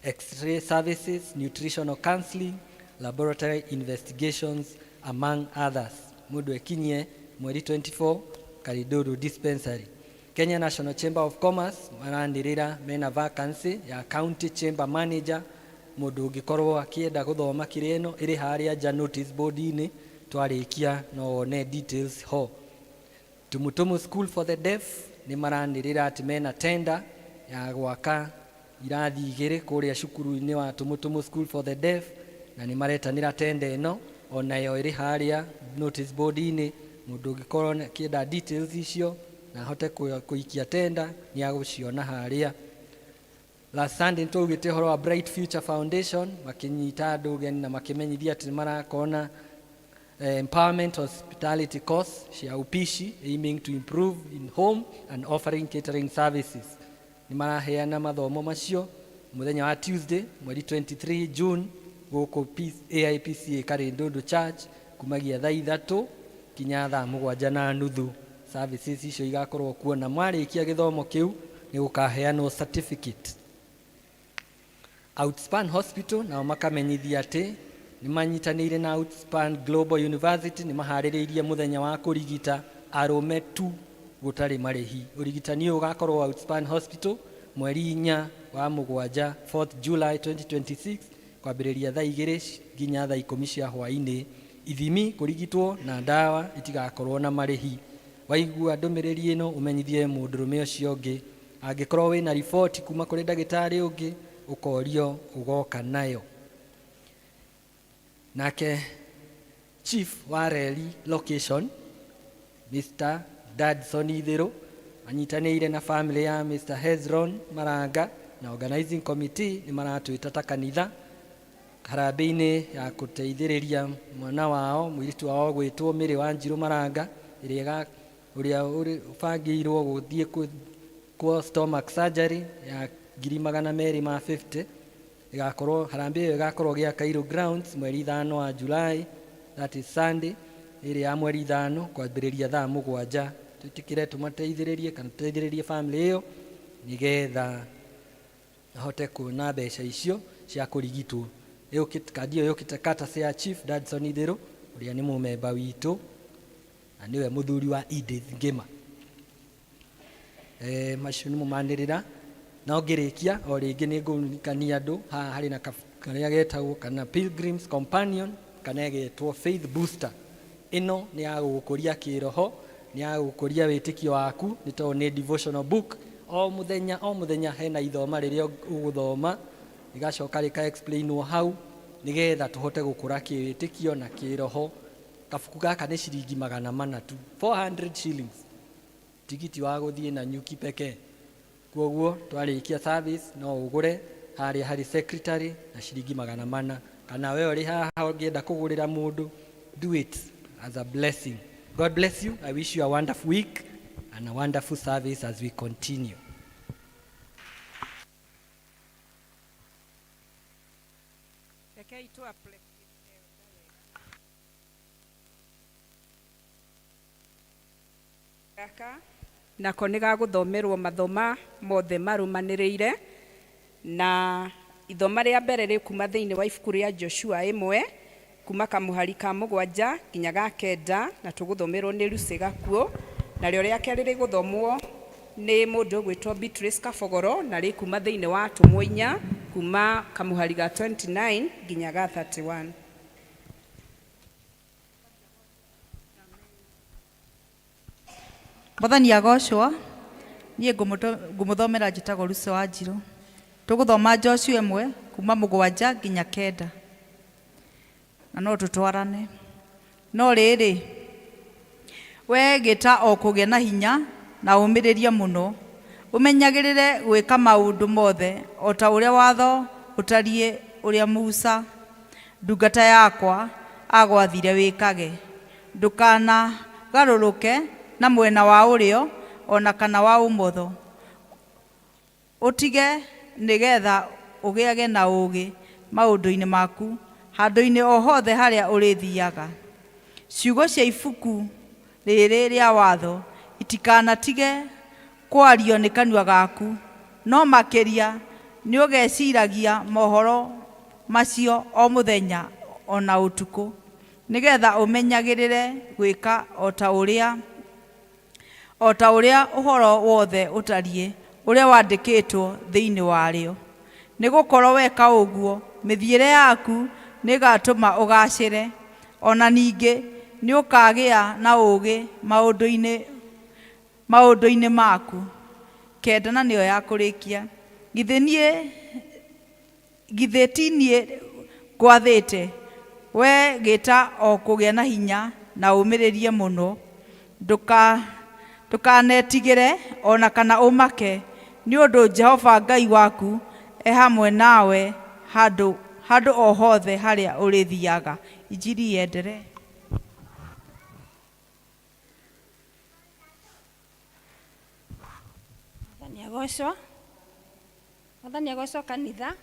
x-ray services, nutritional counseling, laboratory investigations, among others. Mũndũ ekinyie mweri 24 Karinduru dispensary. Kenya National Chamber of Commerce maranĩrĩra mena vacancy ya county chamber manager. Mũndũ ũngĩkorwo akĩenda gũthoma kĩrĩa ĩno ĩrĩ harĩa nja notice board-inĩ, twarĩkia no wone details ho. Tumutumu School for the Deaf nĩ maranĩrĩra atĩ mena tender ya gwaka irathi 2 kũrĩa cukuru-inĩ wa Tumutumu School for the Deaf, na nĩ maretanĩra tender ĩno onayo ĩrĩ harĩa notice board-inĩ. Mũndũ ũngĩkorwo akĩenda details icio na ahote kũikia tender nĩ agũciona harĩa. Last Sunday nĩtwaugĩte ũhoro wa Bright Future Foundation makĩnyita andũ ũgeni na makĩmenyithia atĩ nĩ marakorwo na empowerment hospitality course cia upishi aiming to improve in home and offering catering services. Nĩ maraheana mathomo macio mũthenya wa Tuesday mweri 23 June gũkũ AIPCA Karĩndũndũ Church kumagia thaa 3 kinya thaa 7:30. Services icio igakorwo kuo na mwarĩkia gĩthomo kĩu nĩ gũkaheanwo certificate. Outspan Hospital nao makamenyithia atĩ nĩ manyitanĩire na Outspan Global University nĩ maharĩrĩirie mũthenya wa kũrigita arũme tu gũtarĩ marĩhi. Ũrigitani ũyũ ũgakorwo Outspan Hospital mweri 4 wa mũgwanja 4th July 2026 kwambĩrĩria thaa 2 nginya thaa 10 cia hwaĩ-inĩ. Ithimi, kũrigitwo na ndawa itigakorwo na marĩhi. Waigua ndũmĩrĩri ĩno ũmenyithie mũndũrũme ũcio ũngĩ. Angĩkorwo wĩna riboti kuma kũrĩ ndagĩtarĩ ũngĩ ũkorio ũgoka nayo. Nake chief wa reri location Mr. Dadson Ithiru anyitanĩire na family ya Mr. Hezron Maranga na organizing committee nĩ maratwĩta ta kanitha harambĩ-inĩ ya gũteithĩrĩria mwana wao mũirĩtu wao gwĩtwo Mary Wanjirũ Maranga ĩrĩa ũrĩa ũbangĩirwo gũthiĩ kwa stomach surgery ya 250,000. Ĩgakorwo harambĩ ĩyo ĩgakorwo gĩa Cairo Grounds mweri 5 wa July, that is Sunday ĩrĩa ya mweri 5 kwambĩrĩria thaa 7. Twĩtĩkĩre tũmateithĩrĩrie kana tũteithĩrĩrie family ĩyo nĩgetha ahote kuona mbeca icio cia kũrigitwo. Kandi ĩyo yũkĩte courtesy ya Chief Dadson Ithiru ũrĩa nĩ mũmemba witũ na nĩwe mũthuri wa Edith Ngima. Macio nĩmo manĩrĩra. No ngĩrĩkia o rĩngĩ nĩ ngũririkania andũ haha harĩ na karĩa getagwo kana Pilgrim's Companion kana ĩgetwo Faith Booster. Ĩno nĩ ya gũgũkũria kĩroho, nĩ ya gũgũkũria wĩtĩkio waku, nĩ tondũ nĩ devotional book. O mũthenya o mũthenya hena ithoma rĩrĩa ũgũthoma rĩgacoka rĩka explainwo hau nĩgetha tũhote gũkũra kĩwĩtĩkio na kĩroho. Kabuku gaka nĩ ciringi 400 tu, 400 shillings, tigiti wa gũthiĩ na nyuki pekee. Koguo twarĩkia service no ũgũre harĩa harĩ secretary na ciringi 400, kana we ũrĩ haha ũngĩenda kũgũrĩra mũndũ, do it as a blessing. God bless you. I wish you a wonderful week and a wonderful service as we continue. Rekei tu apply. Gaka nako nĩ gagũthomerwo mathoma mothe marũmanĩrĩire, na ithoma rĩa mbere rĩ kuma thĩinĩ wa ibuku rĩa Joshua 1 kuma kamũhari ka 7 nginya ga 9, na tũgũthomerwo nĩ Lucy Gakuo. Narĩo rĩa kerĩ rĩgũthomwo nĩ mũndũ ũgwĩtwo Beatrice Kabogoro, na rĩ kuma thĩinĩ wa Atũmwo 4 kuma kamũhari ga 29 nginya ga 31. Mwathani agocwo. Niĩ ngũmũthomera njĩtagwo Lucy Wanjirũ. Tũgũthoma Joshua 1 kuma 7 nginya 9, na no tũtwarane. No rĩrĩ, we gĩta o kũgĩa na hinya na ũmĩrĩrie mũno, ũmenyagĩrĩre gwĩka maũndũ mothe o ta ũrĩa watho ũtariĩ ũrĩa Musa ndungata yakwa agwathire wĩkage. Ndũkanagarũrũke na mwena wa ũrĩo ona kana wa ũmotho, ũtige nĩgetha ũgĩage na ũũgĩ maũndũ-inĩ maku handũ-inĩ o hothe harĩa ũrĩthiaga. Ciugo cia ibuku rĩrĩ rĩa watho itikanatige kwario nĩ kanua gaku, no makĩria nĩũgeciragia mohoro macio o mũthenya ona ũtukũ, nĩgetha ũmenyagĩrĩre gwĩka o ta ũrĩa ũhoro wothe ũtariĩ ũrĩa wandĩkĩtwo thĩinĩ warĩo. Nĩgũkorwo weka ũguo, mĩthiĩre yaku nĩĩgatũma ũgaacĩre, ona ningĩ nĩũkagĩa na ũũgĩ maũndũ-inĩ maku. 9 na nĩyo ya kũrĩkia. Githĩ ti niĩ ngwathĩte, we gĩta o kũgĩa na hinya na ũmĩrĩrie mũno. Ndũkanetigĩre ona kana ũmake, nĩ ũndũ Jehova Ngai waku e hamwe nawe handũ o hothe harĩa ũrĩthiaga. Injiri yenderee. Mwathani agocwo. Mwathani agocwo kanitha.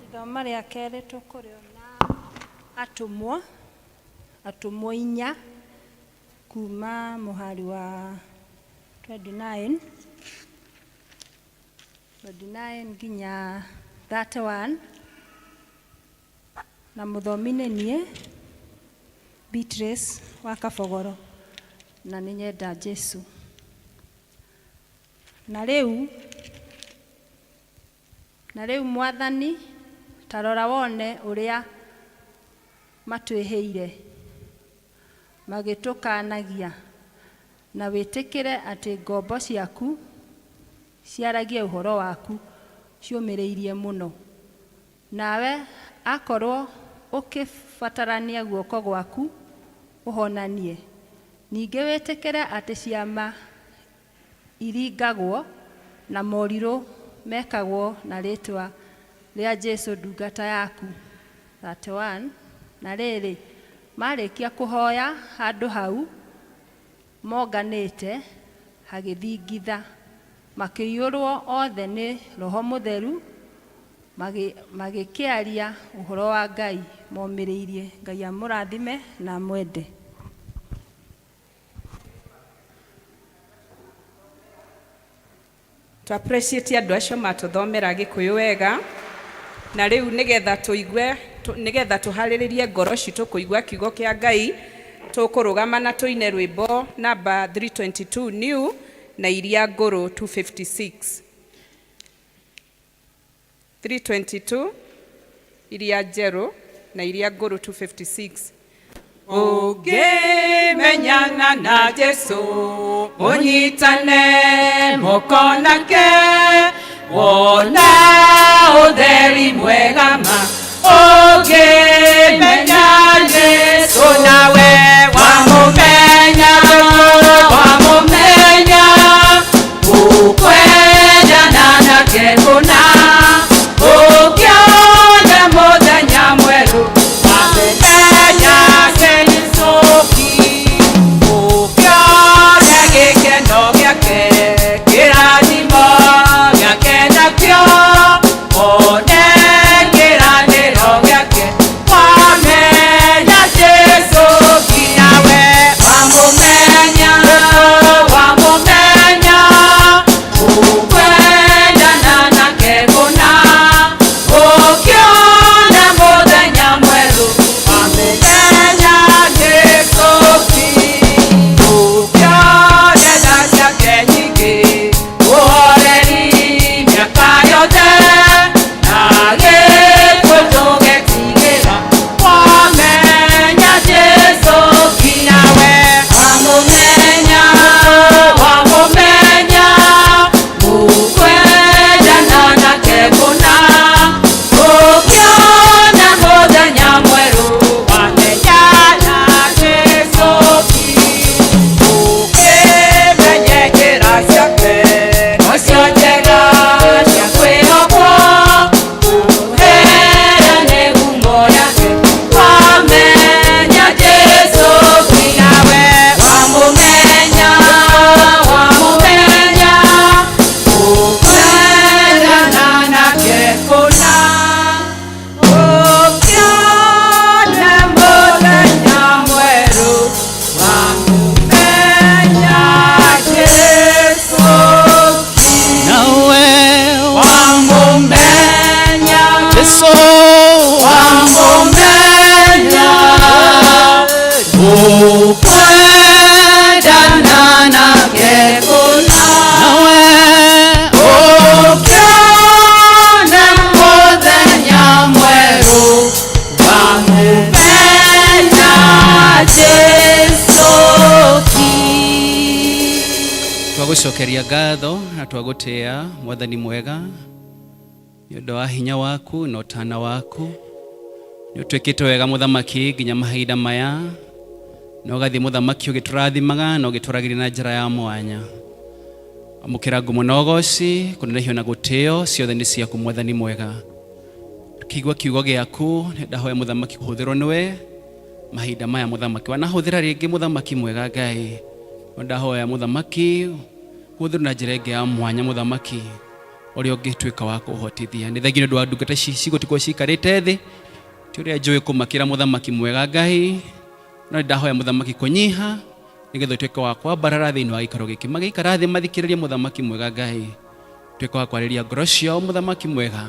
Ithoma rĩa kerĩ tũkũrĩona atũmwo 4 kuma mũhari wa 29 nginya 31, na mũthomi nĩ niĩ Beatrice wa Kabogoro, na nĩ nyenda Jesu. Na rĩu Mwathani, ta rora wone ũrĩa matwĩhĩire magĩtũkanagia, na wĩtĩkĩre atĩ ngombo ciaku ciaragie ũhoro waku ciũmĩrĩirie mũno. Nawe akorwo Ũkĩbatarania guoko gwaku ũhonanie. Ningĩ wĩtĩkĩre atĩ ciama iringagwo na morirũ mekagwo na rĩĩtwa rĩa Jesũ ndungata yaku. 31 Na rĩrĩ, maarĩkia kũhoya, handũ hau monganĩte hagĩthingitha, makĩiyũrwo othe nĩ Roho Mũtheru, magĩkĩaria ũhoro wa Ngai momĩrĩirie. Ngai amũrathime na amwende. Tũ appreciate andũ acio matũthomera Gĩkũyũ wega. Na rĩu nĩgetha tũigue, nĩgetha tũharĩrĩrie ngoro citũ kũigua kiugo kĩa Ngai, tũkũrũgama na tũine rwĩmbo namba 322 new na iria ngũrũ 256. 322 iria njerũ na iria ngũrũ 256. Ũngĩmenyana na Jesu, ũnyitane moko nake, wona ũtheri mwega ma. Ũngĩmenya Jesu nawe wamũmenya, wamũmenya, ũkwendana nake kũna, ũkĩona mũthenya mwerũ, wamũmenya Jesu ki, ũkĩona gĩkeno gĩake, kĩrathimo gĩake nakĩo, one kĩĩranĩro gĩake, wamenya Jesu ki nawe, wamũmenya, wamũmenya, ũkwendana nake kũna, ũkĩona mũthenya mwerũ, wamũmenya Jesu ki, ũkĩona tha ciake nyingĩ, ũhoreri mĩaka yothe, na gĩkuũ ndũgetigĩra, wamenya Jesu ki nawe, wamũmenya, wamũmenya, ũkwendana nake kũna, ũkĩona mũthenya mwerũ, wamenya na Jesu ki, ũkĩmenye njĩra ciake, nocio njega cia kwĩhokwo, ũheane ngumo yake, wamenya Jesu ki nawe, wamũmenya, wamũmenya, ũkwendana nake kũna, ũkĩona mũthenya mwerũ, wamũmenya Jesu ki, Nawe wamũmenya Jesu, wamũmenya, ũkwendana nake kũna, nawe ũkĩona mũthenya mwerũ, wamũmenya Jesu ki. Twagũcokeria ngatho na twagũtĩa Mwathani mwega nĩ ũndũ wa hinya waku na ũtana waku. Nĩ ũtwĩkĩte wega mũthamaki nginya mahinda maya, na ũgathiĩ mũthamaki ũgĩtũrathimaga na ũgĩtũragĩria na njĩra ya mwanya. Amũkĩra ngumo na ũgoci, kũnenehio na gũtĩo, ciothe nĩ ciaku Mwathani mwega. Tukĩigua kiugo gĩaku, ndahoya mũthamaki kũhũthĩrwo nĩwe mahinda maya mũthamaki. Wanahũthĩra rĩngĩ mũthamaki mwega Ngai, ndahoya mũthamaki kũhũthĩrwo na njĩra ĩngĩ ya mwanya mũthamaki ũrĩa ũngĩtuĩka wa kũhotithia. Nĩ thengiũ nĩ ũndũ wa ndungata ici cigũtigwo ciikarĩte thĩ, ti ũrĩa njũĩ kũmakĩra mũthamaki mwega Ngai, no nĩ ndahoya mũthamaki kũnyiha nĩgetha ũtuĩke wa kwambarara thĩinĩ wa gĩikaro gĩkĩ. Magĩikara thĩ mathikĩrĩrie mũthamaki mwega Ngai, tuĩke wa kwarĩria ngoro ciao mũthamaki mwega,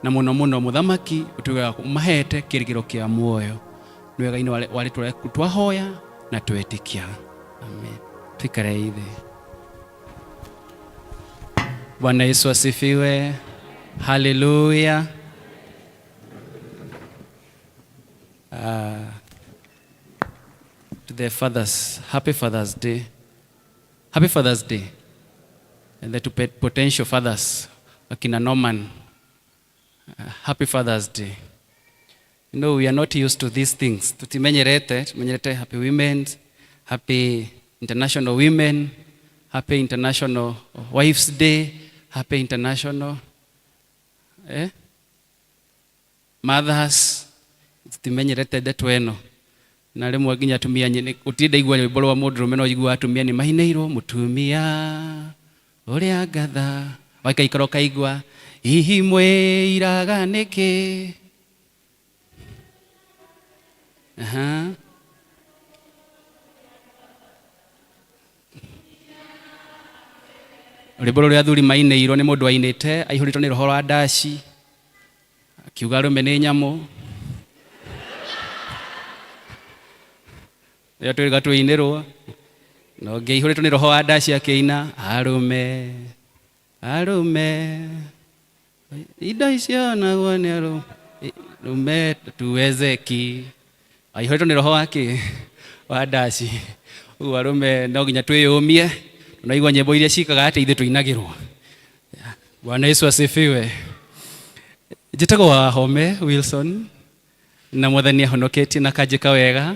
na mũno mũno mũthamaki ũtuĩke wa kũmahete kĩrĩgĩro kĩa muoyo. Nĩ wega-inĩ wa rĩtwa rĩaku twahoya na twetĩkia. Amen. Tuikare thĩ. Bwana Yesu asifiwe. Haleluya. To the fathers, happy Father's Day. Happy Father's Day. And the to potential fathers, akina Norman, happy Father's Day. You know, we are not used to these things. Tutimenyerete, tumenyerete happy women, happy international women, happy international wives day, happy international mothers. Tutimenyerete ndeto ĩno. Na rĩmwe nginya atumia gũtirĩ ndaigua rwĩmbo rwa mũndũrũme no njiguaga atumia nĩ mahinĩirwo mũtumia ũrĩa ngatha wakaikara ũkaigua hihi mwĩiraga nĩkĩ. Aha. Rwĩmbo rũrĩa athuri mainĩirwo nĩ mũndũ wainĩte aihũrĩtwo nĩ roho wa ndaci akiuga arũme nĩ nyamũ. Rĩrĩa twĩrĩga twĩinĩrwo na ũngĩ aihũrĩtwo nĩ roho wa ndaci akĩina arũme arũme indo icio naguo nĩ arũme tuwezeki. Aihũrĩtwo nĩ roho wake wa ndaci. Ũguo arũme no nginya twĩyũmie. Tunaigua nyĩmbo iria ciikaga atĩ ithuĩ tũinagĩrwo. Bwana Yesu asifiwe. Njĩtagwo Wahome Wilson na Mwathani ahonoketie na akanjĩka wega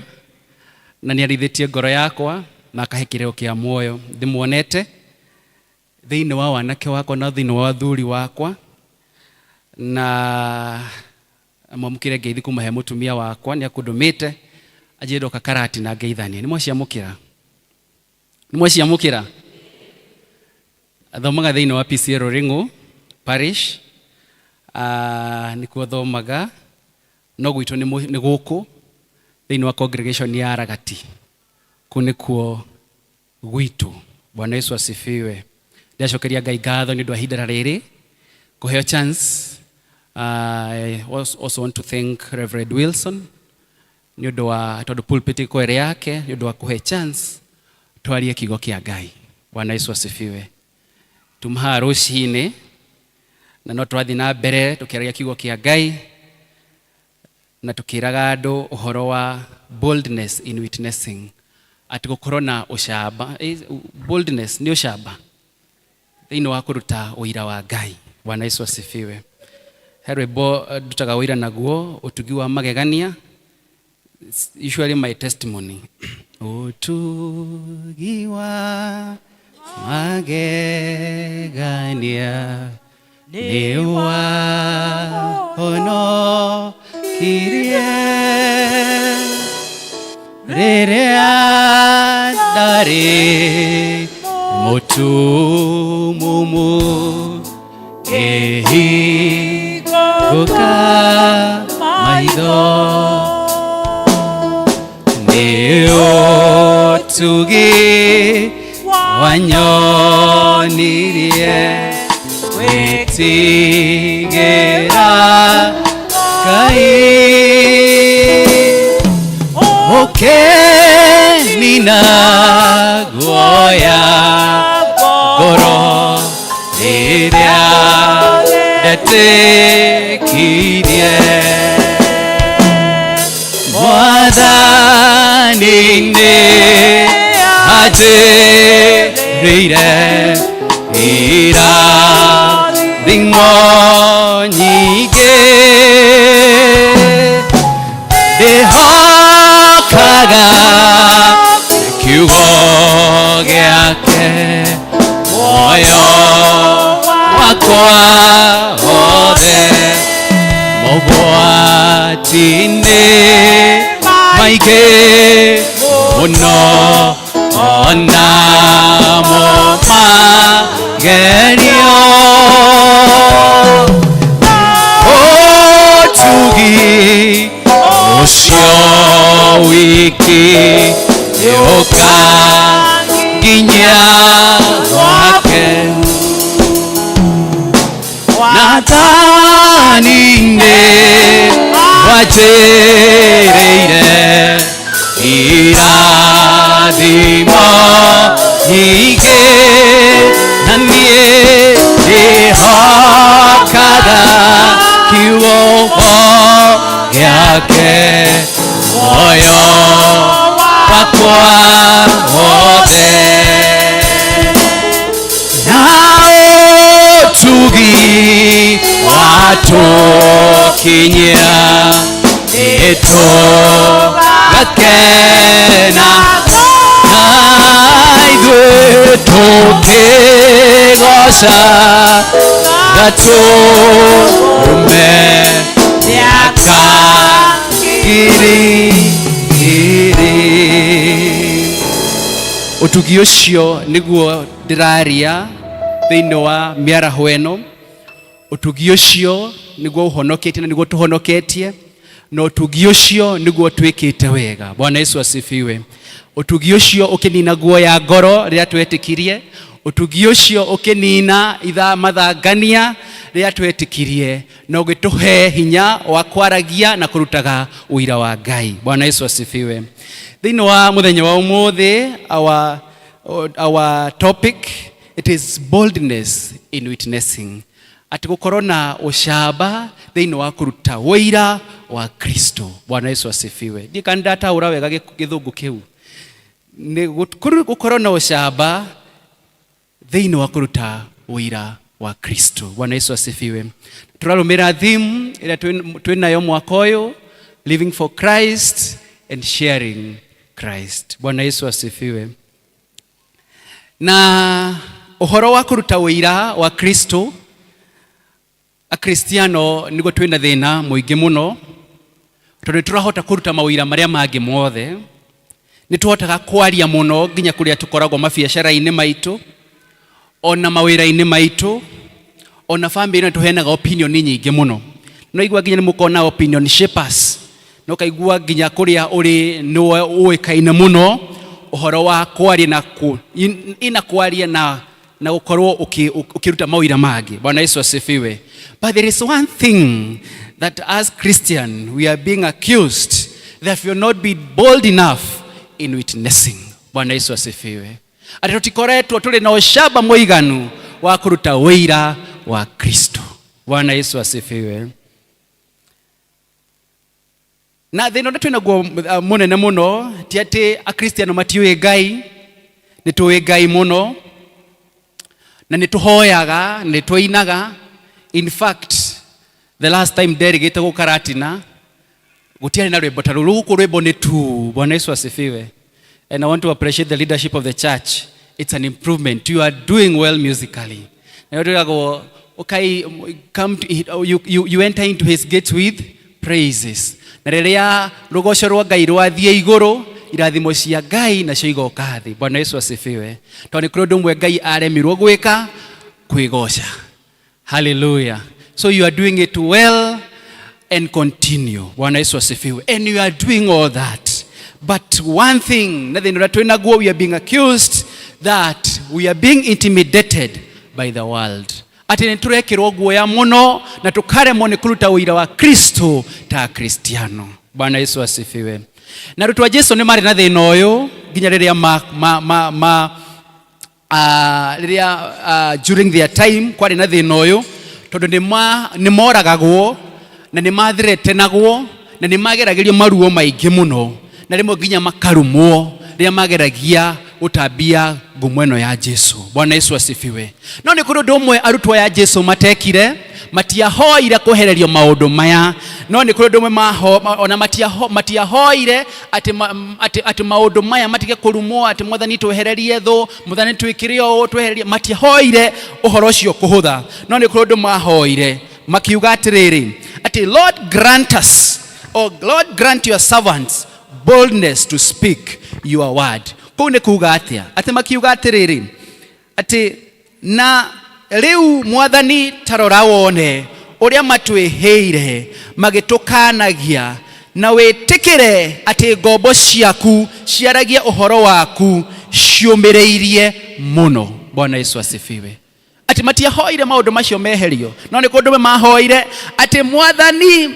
na nĩarĩithĩtie ngoro yakwa na akahe kĩrĩro kĩa muoyo. Ndĩmuonete thĩinĩ wa wanake wakwa na thĩinĩ wa athuri wakwa na mwamũkĩre ngeithi kuma he mũtumia wakwa nĩ akũndũmĩte anjĩre ndoka karati na ngeithanie. Nĩ mwaciamũkĩra? Nĩ mwaciamũkĩra? Athomaga thĩinĩ wa PCA Ruring'u Parish. Nĩkuo thomaga no gwitũ nĩ gũkũ thĩinĩ wa congregation ya Aragati. Kũu nĩkuo gwitũ. Bwana Yesu asifiwe. Ndĩracokeria Ngai ngatho nĩ ũndũ wa ihinda rĩrĩ kũheo chance. I also want to thank Reverend Wilson nĩ ũndũ wa tondũ pulpit ĩkorwo ĩrĩ yake nĩ ũndũ wa kũhe chance twarie kiugo kĩa Ngai. Bwana Yesu asifiwe. Tuma haha rũcinĩ na no tũrathiĩ na mbere tũkĩaragia kiugo kĩa Ngai na tũkĩraga andũ ũhoro wa boldness in witnessing, atĩ gũkorwo na ũcamba. Boldness nĩ ũcamba thĩinĩ wa kũruta ũira wa Ngai. Bwana Yesu asifiwe. He rwĩmbo ndutaga ũira naguo, ũtugi wa magegania. It's usually my testimony. Ũtugi wa magegania nĩ wahonokirie rĩrĩa ndarĩ mũtumumu ngĩhingũka maitho nĩ ũtugi wanyonirie gwĩtigĩra Ngai ũkĩnina guoya ngoro rĩrĩa ndetĩkirie Mwathani nĩ anjĩrĩire irathimo nyingĩ ndĩhokaga kiugo gĩake muoyo wakwa wothe mogwati-inĩ maingĩ mũno ona mo magerio ũtugi ũcio wiki nĩũkanginyia gwake Nathani nĩ wanjĩrĩire irathimo nyingĩ na niĩ ndĩhokaga kiugo gĩake muoyo wakwa wothe na ũtugi watũkinyia Nĩtũgakena na ithuĩ tũkĩgoca Gatũrũme mĩaka ngiri ngiri. Ũtugi ũcio nĩguo ndĩraria thĩinĩ wa mĩaraho ĩno. Ũtugi ũcio nĩguo ũhonoketie na nĩguo tũhonoketie, na ũtugi ũcio nĩguo twĩkĩte wega. Bwana Yesu asifiwe. Ũtugi ũcio ũkĩnina guoya ngoro rĩrĩa twetĩkirie, ũtugi ũcio ũkĩnina itha mathangania rĩrĩa twetĩkirie, na ũgĩtũhe hinya wa kwaragia na kũrutaga ũira wa Ngai. Bwana Yesu asifiwe. Thĩinĩ wa mũthenya wa ũmũthĩ, our topic, it is boldness in witnessing, atĩ gũkorwo na ũcamba thĩinĩ wa kũruta ũira wa Kristo. Bwana Yesu asifiwe. Ndiĩ kana ndataũra wega gĩthũngũ kĩu. Nĩ gũkorwo na ũcamba thĩinĩ wa kũruta ũira wa Kristo. Bwana Yesu asifiwe. Tũrarũmĩrĩra theme ĩrĩa twĩ nayo mwaka ũyũ, living for Christ and sharing Christ. Bwana Yesu asifiwe. Na ũhoro wa kũruta ũira wa Kristo, Akristiano nĩguo twĩna thĩna mũingĩ mũno, tondũ nĩ tũrahota kũruta mawĩra marĩa mangĩ mothe. Nĩ tũhotaga kwaria mũno nginya kũrĩa tũkoragwo mabiacara-inĩ maitũ, ona mawĩra-inĩ maitũ, ona family nĩ tũheanaga opinion nyingĩ mũno. No igua nginya nĩ mũkona opinion shapers, no kaigua nginya kũrĩa ũrĩ nĩwe ũĩkaine mũno ũhoro wa kwaria na ina kwaria na gũkorwo ũkĩruta mawĩra mangĩ. Bwana Yesu asifiwe. But there is one thing that as Christian we are being accused that we will not be bold enough in witnessing. Bwana Yesu asifiwe. Atĩ tũtikoretwo tũrĩ na ũcamba mũiganu wa kũruta ũira wa Kristo. Bwana Yesu asifiwe. Na thĩna ũrĩa twĩnaguo mũnene mũno ti atĩ Akristiano matiũĩ Ngai, nĩ tũĩ Ngai mũno na nĩ tũhoyaga, nĩ tũinaga. In fact, the last time nderĩgĩte gũkaratina gũtiarĩ na rwĩmbo ta rũu. Gũkũ rwĩmbo nĩ tu. Bwana Yesu asifiwe. And I want to appreciate the leadership of the church. It's an improvement. You are doing well musically. Na twĩragwo, okay, come to, you enter into his gates with praises. Na rĩrĩa rũgoco rwa Ngai rwathiĩ igũrũ, irathimo cia Ngai nacio igoka thĩ. Bwana Yesu asifiwe. Tondũ nĩ kũrĩ ũndũ ũmwe Ngai aremirwo gwĩka, kwĩgoca. Hallelujah. So you are doing it well and continue. Bwana Yesu asifiwe. And you are doing all that. But one thing, na thĩna ũrĩa twĩnaguo, we are being accused that we are being intimidated by the world. Atĩ nĩ tũrekĩrwo guoya mũno na tũkaremwo nĩ kũruta ũira wa Kristo ta Akristiano. Bwana Yesu asifiwe. Na arutwo a Jesu nĩ marĩ na thĩna ũyũ nginya rĩrĩa ma rĩrĩa during their time kwarĩ na thĩna ũyũ, tondũ nĩ moragagwo na nĩ mathreatenagwo na nĩ mageragĩrio maruo maingĩ mũno, na rĩmwe nginya makarumwo rĩrĩa mageragia gũtambia ngumo ĩno ya Jesu. Bwana Yesu asifiwe. No nĩ kũrĩ ũndũ ũmwe arutwo aya Jesu matekire, matiahoire kwehererio maũndũ maya. No nĩ kũrĩ ũndũ ũmwe ona matiahoire atĩ maũndũ maya matige kũrumwo, atĩ Mwathani twehererie thũ, Mwathani twĩkĩre ũũ, twehererie. Matiahoire ũhoro ũcio kũhũtha. No nĩ kũrĩ ũndũ mahoire, makiuga atĩrĩrĩ, atĩ Lord grant us, or Lord grant your servants boldness to speak your word. Kũu nĩ kuga atĩa? Atĩ makiuga atĩrĩrĩ, atĩ na rĩu Mwathani ta rora wone ũrĩa matwĩhĩire magĩtũkanagia, na wĩtĩkĩre atĩ ngombo ciaku ciaragie ũhoro waku ciũmĩrĩirie mũno. Bwana Yesu asifiwe. Atĩ matiahoire maũndũ macio meherio, no nĩ kũndũ mahoire atĩ Mwathani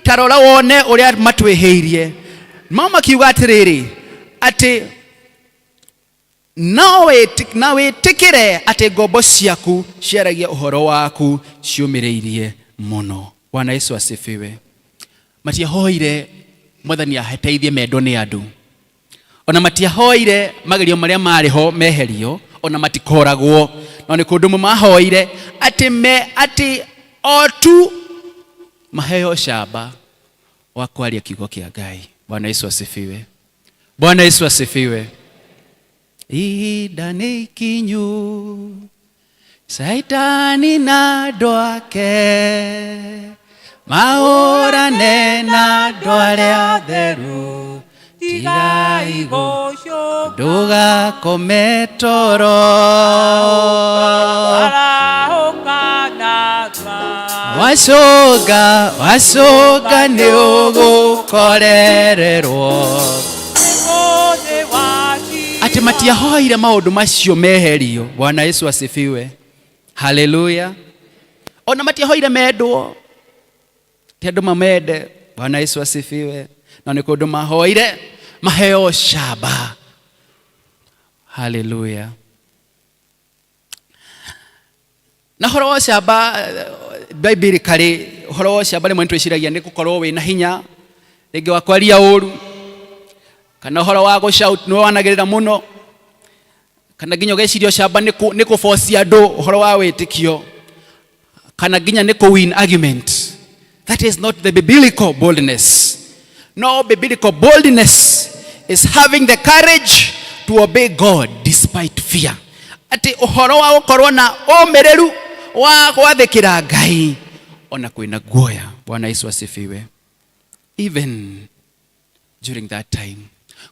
ta rora wone ũrĩa matwĩhĩirie. No makiuga atĩrĩrĩ, atĩ na wĩtĩkĩre atĩ ngombo ciaku ciaragia ũhoro waku ciũmĩrĩirie mũno. Bwana Yesu asifiwe. Matiahoire Mwathani ateithie mendwo nĩ andũ, ona matiahoire magerio marĩa marĩ ho meherio, ona matikoragwo. No nĩ kũndũ mahoire atĩ o tu maheo camba Wa kwaria kiugo kĩa Ngai. Bwana Yesu asifiwe. Bwana Yesu asifiwe. Ihinda nĩ ikinyu Shaitani na andũ ake mahũrane na andũ arĩa atheru tigai ndũgakome toro wacũnga wacũnga nĩ ũgũkorererwo atĩ matiahoire maũndũ macio meherio. Bwana Yesu asifiwe. Haleluya. Ona matiahoire mendwo ti andũ mamende. Bwana Yesu asifiwe. No nĩ kũndũ mahoire maheo shaba. Haleluya. Na ũhoro wa ũcamba biblically ũhoro wa ũcamba rĩmwe nĩtwĩciragia nĩ gũkorwo wĩna hinya rĩngĩ wa kwaria ũru kana ũhoro wa gũshout nĩwe wanagĩrĩra mũno kana nginya ũgeciria ũcamba nĩ kũbocia andũ ũhoro wa wĩtĩkio kana nginya nĩ kũ win argument. That is not the biblical boldness. No, biblical boldness is having the courage to obey God despite fear. Atĩ ũhoro wa gũkorwo na ũmĩrĩru wa gwathĩkĩra Ngai ona kwĩna guoya. Bwana Yesu asifiwe. Even during that time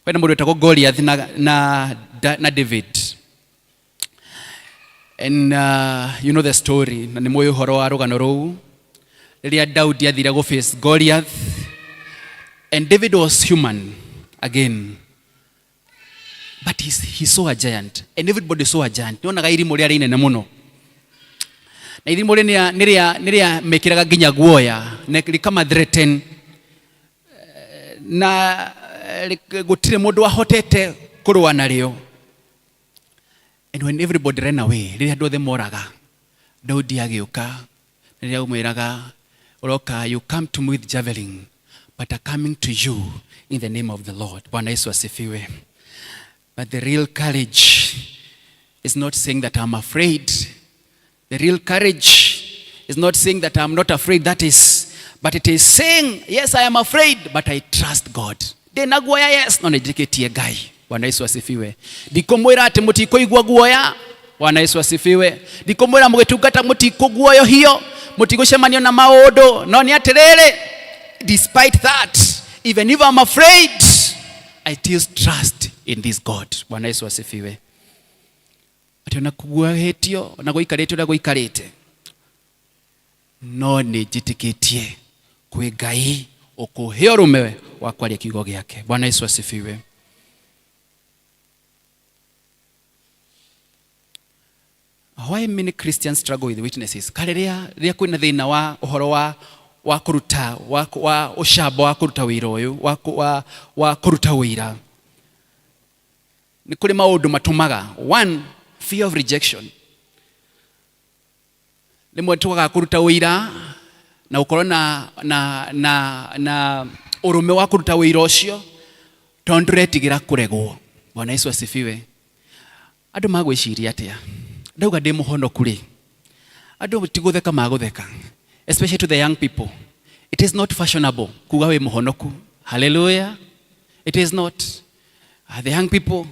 kwĩna mũndũ wĩtagwo Goliath na David. And you know the story, na nĩ mũĩ ũhoro wa rũgano rũu rĩrĩa Daudi athire gũ face Goliath, and David was human again, but he saw a giant and everybody saw a giant. Nĩonaga irimũ rĩarĩ inene mũno na irimũ rĩrĩa nĩrĩa mekĩraga nginya guoya na rĩkama threaten na gũtirĩ mũndũ wahotete kũrũa narĩo. And when everybody ran away, rĩrĩa andũ othe moraga, Daudi agĩũka rĩrĩa ũmwĩraga ũroka, you come to me with javelin, but I'm coming to you in the name of the Lord. Bwana Yesu asifiwe. But the real courage is not saying that I'm afraid. The real courage is not saying that I'm not afraid, that is, but it is saying, yes, I am afraid, but I trust God. Ndĩna guoya, yes, no nĩnjĩkĩtie Ngai. Bwana Yesu asifiwe. Ndikũmwĩra atĩ mũtikũigua guoya. Bwana Yesu asifiwe. Ndikũmwĩra mũgĩtungata mũtikũguoyohio, mũtigũcemanio na maũndũ, no nĩ atĩrĩrĩ, despite that, even if I'm afraid, I still trust in this God. Bwana Yesu asifiwe. Atĩ ona kuguoyohĩtio, ona gũikarĩte ũrĩa gũikarĩte, no nĩ njĩtĩkĩtie kwĩ Ngai ũkũhe ũrũme wa kwaria kiugo gĩake. Bwana Yesu asifiwe. Why many Christians struggle with witnesses? Ka rĩrĩa kwĩna thĩna wa ũhoro wa kũruta wa ũcamba wa kũruta wĩra ũyũ wa kũruta wĩra, nĩ kũrĩ maũndũ matũmaga. One, fear of rejection. Rĩmwe twagaga kũruta wĩra na gũkorwo na ũrũme wa kũruta wĩra ũcio tondũ tũretigĩra kũregwo. Bwana Yesu asifiwe. Andũ magwĩciria atĩa? Ndauga ndĩ mũhonoku rĩ, andũ ti gũtheka magũtheka, especially to the young people. It is not fashionable kuga wĩ mũhonoku. Hallelujah. It is not. The young people,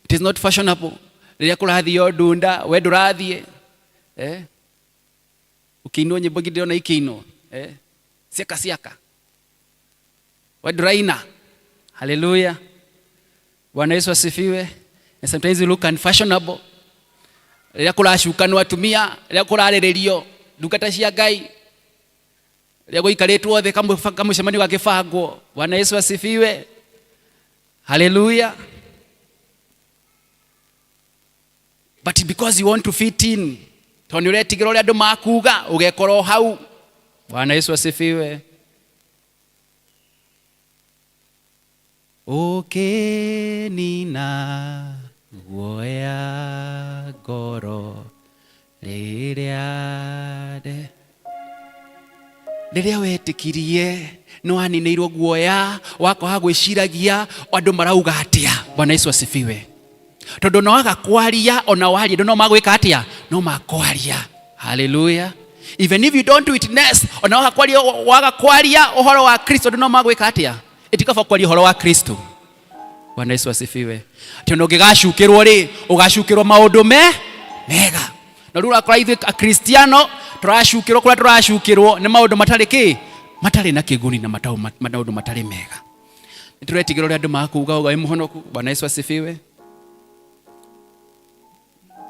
it is not fashionable. Rĩrĩa kũrathio ndunda, we ndũrathiĩ. Ũkĩinwo nyĩmbo ingĩ ndĩrona ikĩinwo. Ciaka ciaka. We ndũraina. Hallelujah. Bwana Yesu asifiwe. And sometimes you look unfashionable. Rĩrĩa kũracukanwo atumia, rĩrĩa kũrarĩrĩrio ndungata cia Ngai, rĩrĩa gũikarĩtwo thĩ kamũcemanio gakĩbangwo. Bwana Yesu asifiwe. Hallelujah. But because you want to fit in, tondũ nĩ ũretigĩra ũrĩa andũ makuga, ũgekora o hau. Bwana Yesu asifiwe. Ũkĩnina guoya ngoro rĩrĩa rĩrĩa wetĩkirie nĩ waninĩirwo guoya wa kwaga gwĩciragia andũ marauga atĩa. Bwana Yesu asifiwe. Tondũ no waga kwaria, ona waria andũ no magwĩka atĩa? No makwaria. Hallelujah. Even if you don't witness, ona waga kwaria, waga kwaria ũhoro wa Kristo, andũ no magwĩka atĩa? Ĩtikaba kwaria ũhoro wa Kristo. Bwana Yesu asifiwe. Atĩ ona ũngĩgacukĩrwo rĩ, ũgacukĩrwo maũndũ me mega. Na rĩu ũrakora ithuĩ akristiano tũracukĩrwo kũrĩa tũracukĩrwo nĩ maũndũ matarĩ kĩ, matarĩ na kĩguni na maũndũ matarĩ mega. Nĩ tũretigĩra ũrĩa andũ makuga uga wĩ mũhonoku. Bwana Yesu asifiwe.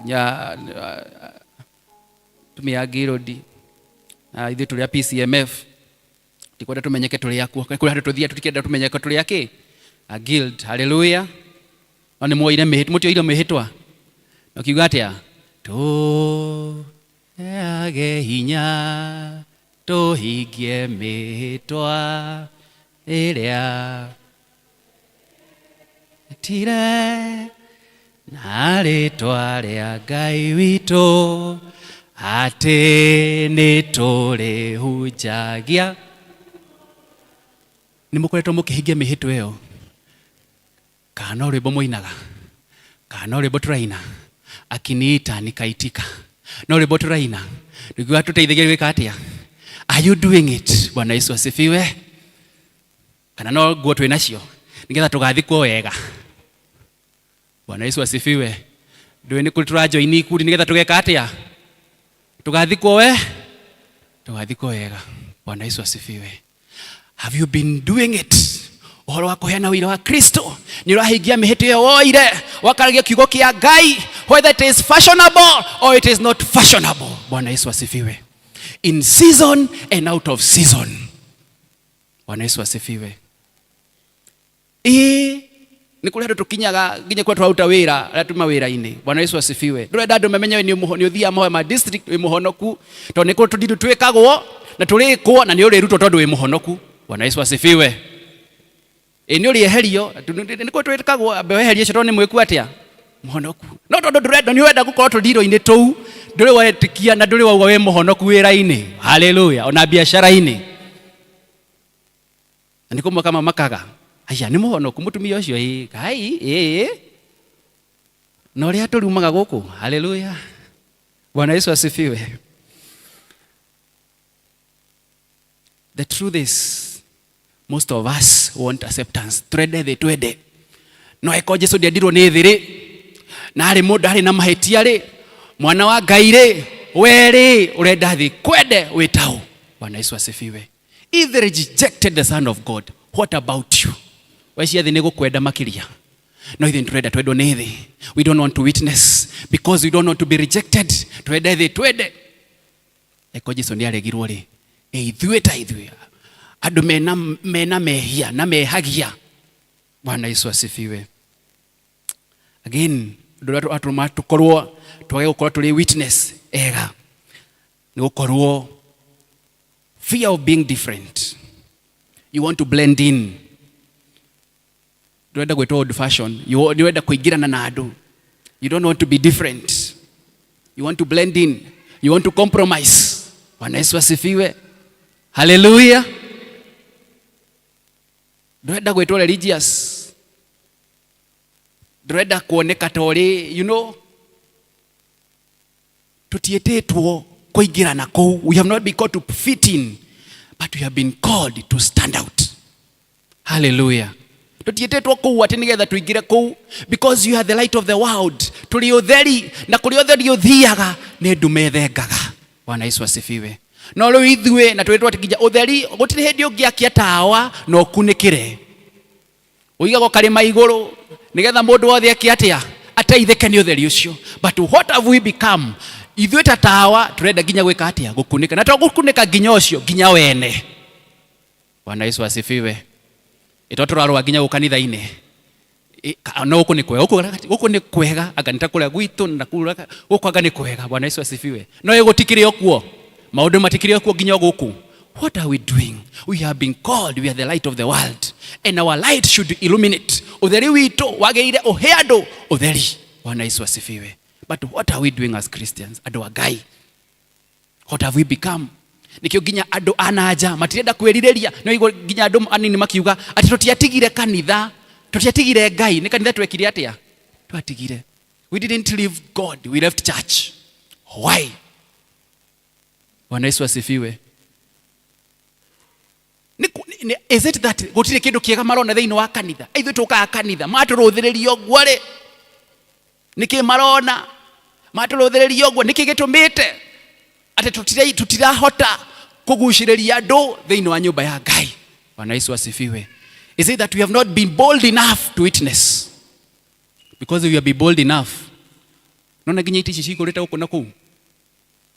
Nya tumia a Guild na ithuĩ tũrĩ a PCMF tikwenda tũmenyeke tũrĩ akuo kũrĩ handũ tũthiaga tũtikenda tũmenyeke tũrĩ a kĩ, a guild. Haleluya. No nĩ muoire mĩhĩtwa, mũtioire mĩhĩtwa na kiuga atĩa? Tũheage hinya tũhingie mĩhĩtwa ĩrĩa tire na rĩtwa rĩa Ngai witũ atĩ nĩ tũrĩhunjagia. Nĩ mũkoretwo mũkĩhingia mĩhĩtwa ĩyo, kana no rwĩmbo mũinaga, kana no rwĩmbo tũraina, akiniita nikaitika, no rwĩmbo tũraina nĩguo tũteithagia gwĩka atĩa? Are you doing it? Bwana Yesu asifiwe. Kana no nguo twĩ nacio nĩgetha tũgathikwo wega. Bwana Yesu asifiwe. Ndũĩ nĩ kũrĩ tũrajoini ikundi nĩgetha tũgeka atĩa? Tũgathikwo we, tũgathikwo wega. Bwana Yesu asifiwe. Have you been doing it? Ũhoro wa kũheana ũira wa Kristo nĩ ũrahingia mĩhĩtwa ĩyo woire, wakaragia kiugo kĩa Ngai, whether it is fashionable or it is not fashionable. Bwana Yesu asifiwe. In season and out of season. Bwana Yesu asifiwe. Ĩĩ nĩ kũrĩ andũ tũkinyaga nginya kũrĩa tũraruta wĩra, arĩa tuma wĩra-inĩ. Bwana Yesu asifiwe. Ndũrenda andũ mamenye we nĩ ũthiaga mahoya ma district wĩ mũhonoku, tondũ nĩ kũrĩ tũndindu twĩkagwo na tũrĩkwo na nĩ ũrĩrutwo tondũ wĩ mũhonoku. Bwana Yesu asifiwe. Ĩĩ nĩ ũrĩeherio, nĩ kũrĩ twĩkagwo, ambe weherie ũcio tondũ nĩ mwĩku atĩa? Mũhonoku. No tondũ ndũrenda, nĩ ũrenda gũkorwo tũndirũ-inĩ tũu, ndũrĩ wetĩkia na ndũrĩ wauga wĩ mũhonoku wĩra-inĩ. Haleluya. Ona biacara-inĩ. Na nĩ kũmwe kama makaga, aya nĩ mũhonoku mũtumia ũcio, ĩĩ, Ngai, ĩĩ. Na ũrĩa tũrumaga gũkũ. Haleluya. Bwana Yesu asifiwe. The truth is, most of us want acceptance. Twende thĩ, twende. No eko Jesu ndiendirwo nĩ thĩ rĩ, na arĩ mũndũ arĩ na mahĩtia rĩ, mwana wa Ngai rĩ, we rĩ, ũrenda thĩ kwende wĩtaũ. Bwana Yesu asifiwe. If they rejected the Son of God, what about you? We cia thĩ nĩ gũkwenda makĩria. No ithuĩ nĩtũrenda twendwo nĩ thĩ. We don't want to witness because we don't want to be rejected. Twende thĩ, twende. Eko Jesu nĩ aregirwo rĩ, ithuĩ ta ithuĩ andũ mena mehia na mehagia. Bwana Yesu asifiwe. Again, ũndũ ũrĩa atũma tũkorwo twage gũkorwo tũrĩ witness ega nĩ gũkorwo fear of being different. You want to blend in. Ndũrenda gwĩtwo old fashion. You nĩũrenda kũingĩrana na andũ. You don't want to be different. You want to blend in. You want to compromise. Bwana Yesu asifiwe. Hallelujah. Ndũrenda gwĩtwo religious. Ndũrenda kuoneka ta ũrĩ, you know, tũtiĩtĩtwo kũingĩrana kũu. We have not been called to fit in, but we have been called to stand out. Hallelujah. Tũtiĩtĩtwo kũu atĩ nĩgetha tũingĩre kũu, because you are the light of the world. Tũrĩ ũtheri, na kũrĩa ũtheri ũthiaga nĩ ndume ĩthengaga. Bwana Yesu asifiwe. No rĩu ithuĩ na twĩtwo atĩ nginya ũtheri gũtirĩ hĩndĩ ũngĩakia tawa na ũkunĩkĩre, ũigagwo karĩma igũrũ nĩgetha mũndũ wothe eke atĩa? Ateithĩke nĩ ũtheri ũcio. But what have we become? Ithuĩ ta tawa tũrenda nginya gwĩka atĩa? Gũkunĩka. Na to gũkunĩka nginya ũcio, nginya wene. Bwana Yesu asifiwe. Ĩto tũrarũa nginya gũ kanitha-inĩ. No gũkũ nĩ kwega, gũkũ nĩ kwega, anga nĩ ta kũrĩa gwitũ na kũrĩa gũkũ anga nĩ kwega. Bwana Yesu asifiwe. No ĩ gũtikĩrĩ o kuo, maũndũ matikĩrĩ o kuo nginya gũkũ. What are we doing? We have been called, we are the light of the world, and our light should illuminate. Ũtheri witũ wagĩrĩire ũhe andũ ũtheri. Bwana Yesu asifiwe. But what are we doing as Christians? Andũ a Ngai, what have we become? Nikĩo nginya andũ a na nja matirenda kwĩrirĩria. No igua nginya andũ anini makiuga atĩ tũtiatigire kanitha, tũtiatigire Ngai. Nĩ kanitha twekire atĩa? Twatigire. We didn't leave God, we left church. Why? Bwana Yesu asifiwe. Is it that gũtirĩ kĩndũ kĩega marona thĩinĩ wa kanitha? Ithuĩ tũkaga kanitha matũrũthĩrĩria ũguo rĩ, nĩkĩ marona matũrũthĩrĩria ũguo? Nĩkĩ gĩtũmĩte atĩ tũtirahota kũgucĩrĩria andũ thĩinĩ wa nyũmba ya Ngai? Bwana Yesu asifiwe. Is it that we have not been bold enough to witness? Because if we have been bold enough, nona nginya itĩ ici cihũrĩte gũkũ na kũu,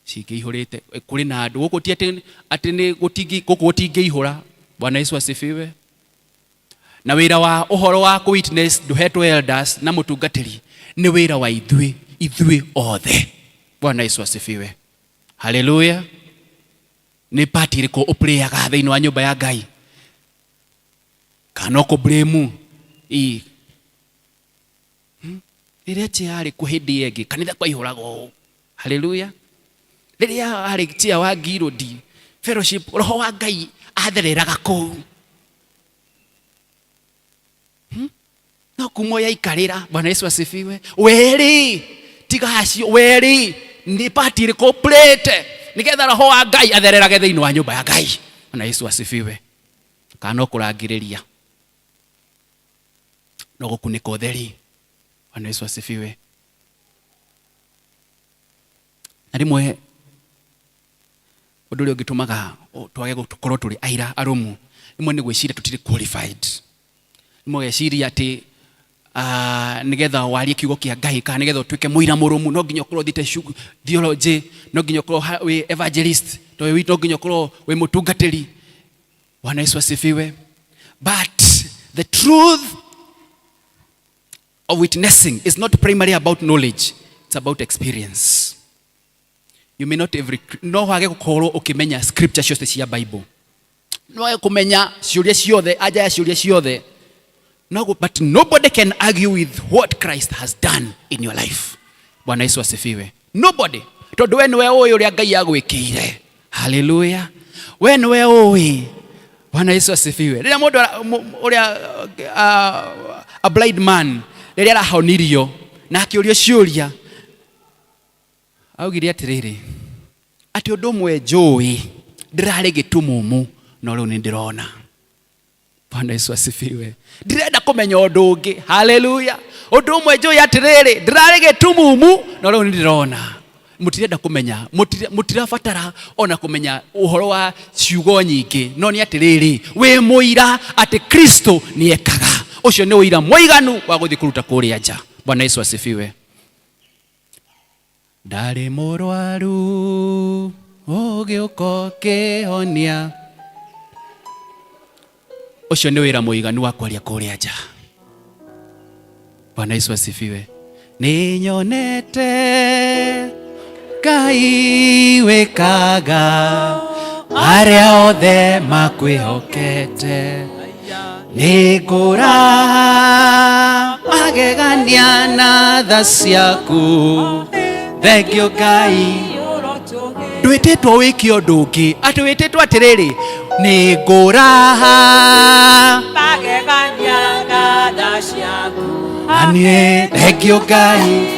cingĩihũrĩte kũrĩ na andũ gũkũ, ti atĩ atĩ nĩ gũkũ gũtingĩihũra. Bwana Yesu asifiwe. Na wĩra wa ũhoro wa kũ witness ndũhetwo elders na mũtungatĩri, nĩ wĩra wa ithuĩ ithuĩ othe. Bwana Yesu asifiwe. Haleluya. Nĩ part ĩrĩkũ ũplayaga thĩinĩ wa nyũmba ya Ngai? Kana ũkũ blame ĩ Rĩrĩa chair arĩ kuo hĩndĩ ĩyo ĩngĩ, kanitha kwaihũraga ũũ. Haleluya. Rĩrĩa arĩ chair wa Ngirũndi fellowship, roho wa Ngai athereraga kũu. No kuma yaikarĩra. Bwana Yesu asifiwe. Werĩ tiga acio, werĩ nĩ part ĩrĩkũ ũplayĩte nĩgetha roho wa Ngai athererage thĩinĩ wa nyũmba ya Ngai? Bwana Yesu asifiwe. Kana no kũrangĩrĩria, no gũkunĩka ũtheri. Bwana Yesu asifiwe. Na rĩmwe ũndũ ũrĩa ũngĩtũmaga twage gũkorwo tũrĩ aira arũmu, rĩmwe nĩ gwĩciria tũtirĩ qualified. Rĩmwe ũgeciria atĩ nĩgetha warie kiugo kĩa Ngai kana nĩgetha ũtuĩke mũira mũrũmu no nginya ũkorwo ũthiĩte theology, no nginya ũkorwo wĩ evangelist, no nginya ũkorwo wĩ mũtungatĩri. Bwana Yesu asifiwe. But the truth of witnessing is not primarily about knowledge, it's about experience. You may not every no wage gũkorwo ũkĩmenya scripture ciothe cia Bible, no wage kũmenya ciũria ciothe, anja ya ciũria ciothe, no, but nobody can argue with what Christ has done in your life. Bwana Yesu asifiwe. Nobody, tondũ we nĩwe ũĩ ũrĩa Ngai agwĩkĩire. Haleluya. We nĩwe ũĩ. Bwana Yesu asifiwe. Rĩrĩa mũndũ ũrĩa a blind man rĩrĩa arahonirio na akĩũrio ciũria, augire atĩrĩrĩ, atĩ ũndũ ũmwe njũĩ, ndĩrarĩ gĩtumumu no rĩu nĩ ndĩrona. Bwana Yesu asifiwe. Ndirenda kũmenya ũndũ ũngĩ. Haleluya. Ũndũ ũmwe njũĩ atĩrĩrĩ, ndĩrarĩ gĩtumumu no rĩu nĩ ndĩrona. Mũtirenda kũmenya, mũtirabatara ona kũmenya ũhoro wa ciugo nyingĩ, no nĩ atĩrĩrĩ, wĩ mũira atĩ Kristo nĩ ekaga. Ũcio nĩ ũira mũiganu wa gũthiĩ kũruta kũrĩa nja. Bwana Yesu asifiwe. Ndarĩ mũrwaru ũgĩũka ũkĩhonia. Ũcio nĩ wĩra mũiganu wa kwaria kũrĩa nja. Bwana Yesu asifiwe. Nĩ nyonete Ngai wĩkaga arĩa othe makwĩhokete, nĩ ngũraha magegania na tha ciaku. Thengio Ngai. Ndwĩtĩtwo wĩke ũndũ ũngĩ, atĩ wĩtĩtwo atĩrĩrĩ, nĩ ngũraha magegania na tha ciaku, na niĩ thengio Ngai.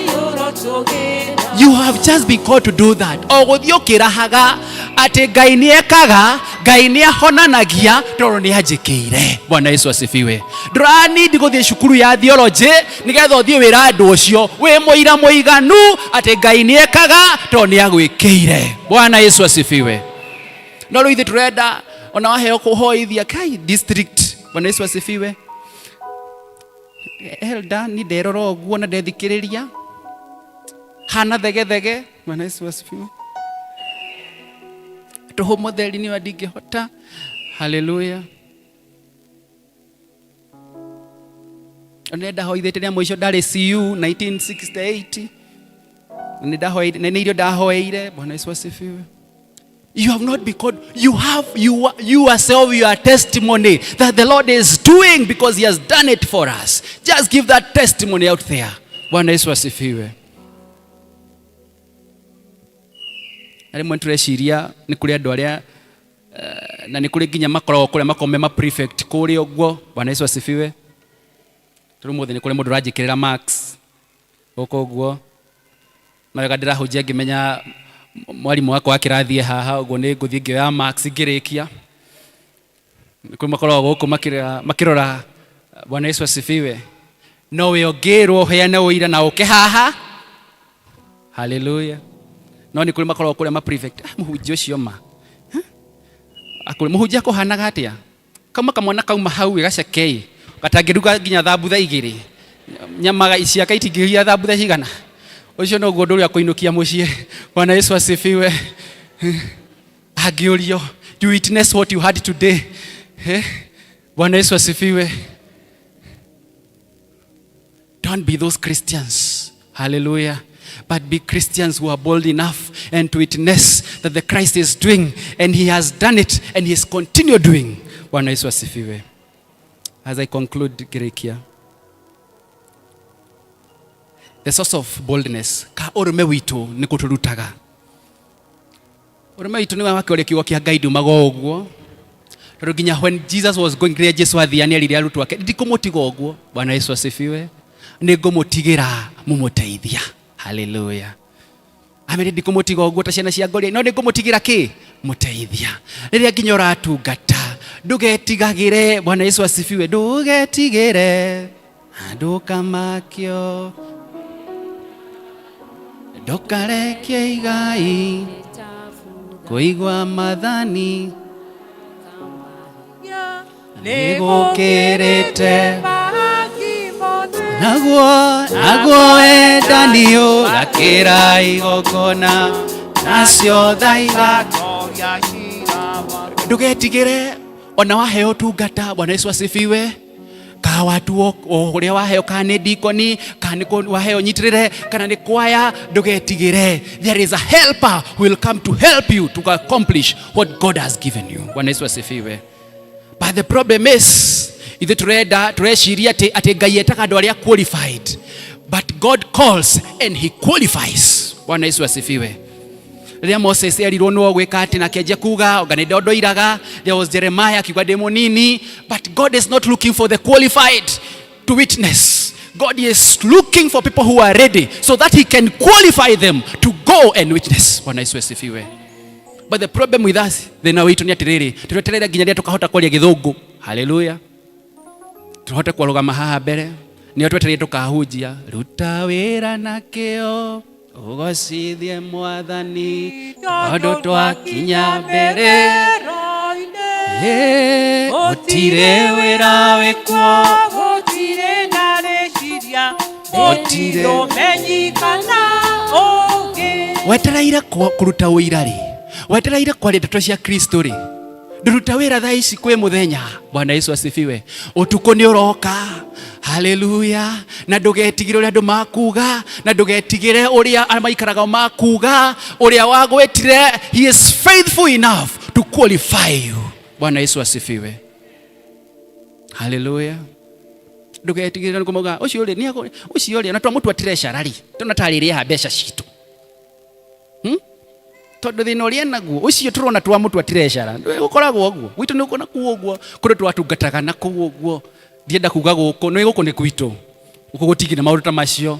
You have just been called to do that. O gũthiĩ ũkĩrahaga atĩ Ngai nĩ ekaga, Ngai nĩ ahonanagia, tondũ nĩ anjĩkĩire. Bwana Yesu asifiwe. Ndũranindi gũthiĩ cukuru ya theology nĩgetha ũthiĩ wĩra andũ ũcio wĩ mũira mũiganu atĩ Ngai nĩ ekaga tondũ nĩ agwĩkĩire. Bwana Yesu asifiwe. No rĩu ithuĩ tũrenda ona waheo kũhoithia kai district. Bwana Yesu asifiwe. Elda ni nderora ũguo na ndethikĩrĩria hana thegethege. Bwana Yesu asifiwe. Tũhũ mũtheri nĩ ndingĩhota. Haleluya. Nĩ ndahoithĩte rĩa mũico ndarĩ CU 1968, nĩ ndahoeire, nĩ irio ndahoeire. Bwana Yesu asifiwe. You have not been called. You have you, you yourself, your testimony that the Lord is doing because He has done it for us. Just give that testimony out there. Bwana Yesu asifiwe. Na rĩmwe tũreciria nĩ kũrĩ andũ arĩa na nĩ kũrĩ nginya makoragwo kũrĩa makoragwo me ma prefect kũrĩa ũguo. Bwana Yesu asifiwe. Tondũ ũmũthĩ nĩ kũrĩ mũndũ ũranjĩkĩrĩra marks gũkũ ũguo. Na wega ndĩrahunjia ngĩmenya Mwarimũ wakwa wa kĩrathi e haha ũguo nĩ ngũthiĩ ngĩoya marks ngĩrĩkia. Nĩ makoragwo gũkũ makĩrora. Bwana Yesu asifiwe. No we ũngĩrwo ũheane ũira na ũke haha. Haleluya. No nĩ kũrĩ makoragwo kũrĩa ma prefect. Ah, mũhunjia ũcio ma. Akũrĩ mũhunjia kũhanaga atĩa? Kauma kamwana kauma hau gacekei. Gatangĩruga nginya thambutha igĩrĩ. Nyama ciake itingĩhiya thambutha cigana. Ũcio noguo ũndũ ũrĩa kũinũkia mũciĩ. Bwana Yesu asifiwe. Angĩũrio, you witness what you had today. Eh? Bwana Yesu asifiwe. Don't be those Christians. Hallelujah. But be Christians who are bold enough and to witness that the Christ is doing and he has done it and he is continue doing. Bwana Yesu asifiwe. As I conclude, Grekia. The source of boldness ka ũrũme witũ nĩ kũtũrutaga. Ũrũme witũ nĩ wake ũrĩa kiugo kĩa Ngai ndumaga o ũguo. Tondũ nginya when Jesus was going rĩrĩa Jesu athiaga nĩ erire arutwo ake ndikũmũtiga ũguo. Bwana Yesu asifiwe. Nĩ ngũmũtigĩra mũmũteithia. Haleluya. Amere ndikũmũtiga ũguo ta ciana cia ngoria no nĩ ngũmũtigĩra kĩ mũteithia. Rĩrĩa nginya ũratungata ndũgetigagĩre. Bwana Yesu asifiwe. Ndũgetigĩre ndũkamakio ndũkarekie igai kũigua mathani nĩgũkĩrĩte naguo naguo wendani ũgakĩra igongona nacio thaiga ndũgetigĩre ona waheo tungata. Bwana Yesu asifiwe. Ka watuo ũrĩa waheo, kana nĩ dikoni, kana nĩ waheo nyitĩrĩre, kana nĩ kwaya, ndũgetigĩre. There is a helper who will come to help you to accomplish what God has given you. Bwana Yesu asifiwe. But the problem is ithuĩ turenda tureciria atĩ Ngai etaga andũ arĩa qualified, but God calls and he qualifies. Bwana Yesu asifiwe. Rĩrĩa Moses erirwo nĩwe gwĩka atĩ na akĩanjia kuga anga nĩ ndondoiraga, there was Jeremiah akiuga ndĩ mũnini, but God is not looking for the qualified to witness. God is looking for people who are ready so that he can qualify them to go and witness. Bwana Yesu asifiwe. But the problem with us, thĩna witũ nĩ atĩrĩrĩ, tũreterera nginya rĩrĩa tũkahota kwaria gĩthũngũ. Haleluya. Tũhote kwarũgama haha mbere nĩo twetereire tũkahunjia ruta wĩra na kĩo ũgocithie mwathani tondũ twakinya mbere gũtirĩ wĩra wĩkuo gũtirĩ na rĩciria Gũtirĩ. ũmenyi kana ũngĩ wetereire kũruta ũira rĩ, wetereire kwaria ndeto cia Kristo rĩ, ndũruta wĩra thaa ici kwĩ mũthenya. Bwana Yesu asifiwe. Ũtukũ nĩ ũroka. Haleluya. Na ndũgetigĩre ũrĩa andũ makuga, na ndũgetigĩre ũrĩa maikaraga makuga. Ũrĩa wagwĩtire, he is faithful enough to qualify you. Bwana Yesu asifiwe. Haleluya. Ndũgetigĩre nĩ kũmauga ũcio rĩ nĩ ũcio rĩ na twamũtua treasurer rĩ tũna tarĩrĩaga mbeca citũ. Tondũ thĩna ũrĩa naguo ũcio tũrona twamũtua treasurer gũkoragwo ũguo gwitũ nĩ ũkona kũu ũguo kũrĩ twatungataga na kũu ũguo ndienda kuga gũkũ nĩ gũkũ nĩ gwitũ gũkũ gũtingĩ na maũndũ ta macio.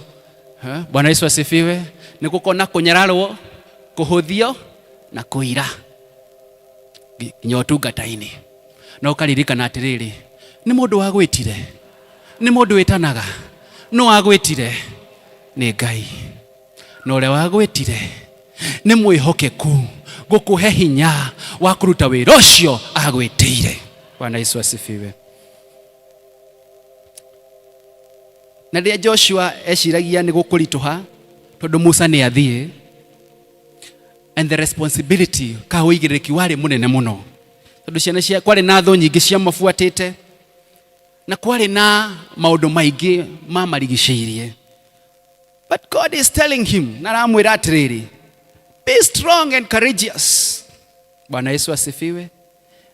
Bwana Yesu asifiwe. Nĩ gũkona kũnyararwo, kũhũthio na kũira nginya ũtungata-inĩ. Na ũkaririkana atĩrĩrĩ, nĩ mũndũ wagwĩtire, nĩ mũndũ wĩtanaga, no wagwĩtire nĩ Ngai, na ũrĩa wagwĩtire nĩ mwĩhokeku gũkũhe hinya wa kũruta wĩra ũcio agwĩtĩire. Bwana Yesu asifiwe. Na rĩrĩa Joshua eciragia nĩ gũkũritũha tondũ Musa nĩ athiĩ, and the responsibility ka ũigĩrĩrĩki warĩ mũnene mũno tondũ ciana cia kwarĩ na thũ nyingĩ ciamabuatĩte na kwarĩ na maũndũ maingĩ mamarigicĩirie, but God is telling him na aramwĩra atĩrĩrĩ, be strong and courageous. Bwana Yesu asifiwe.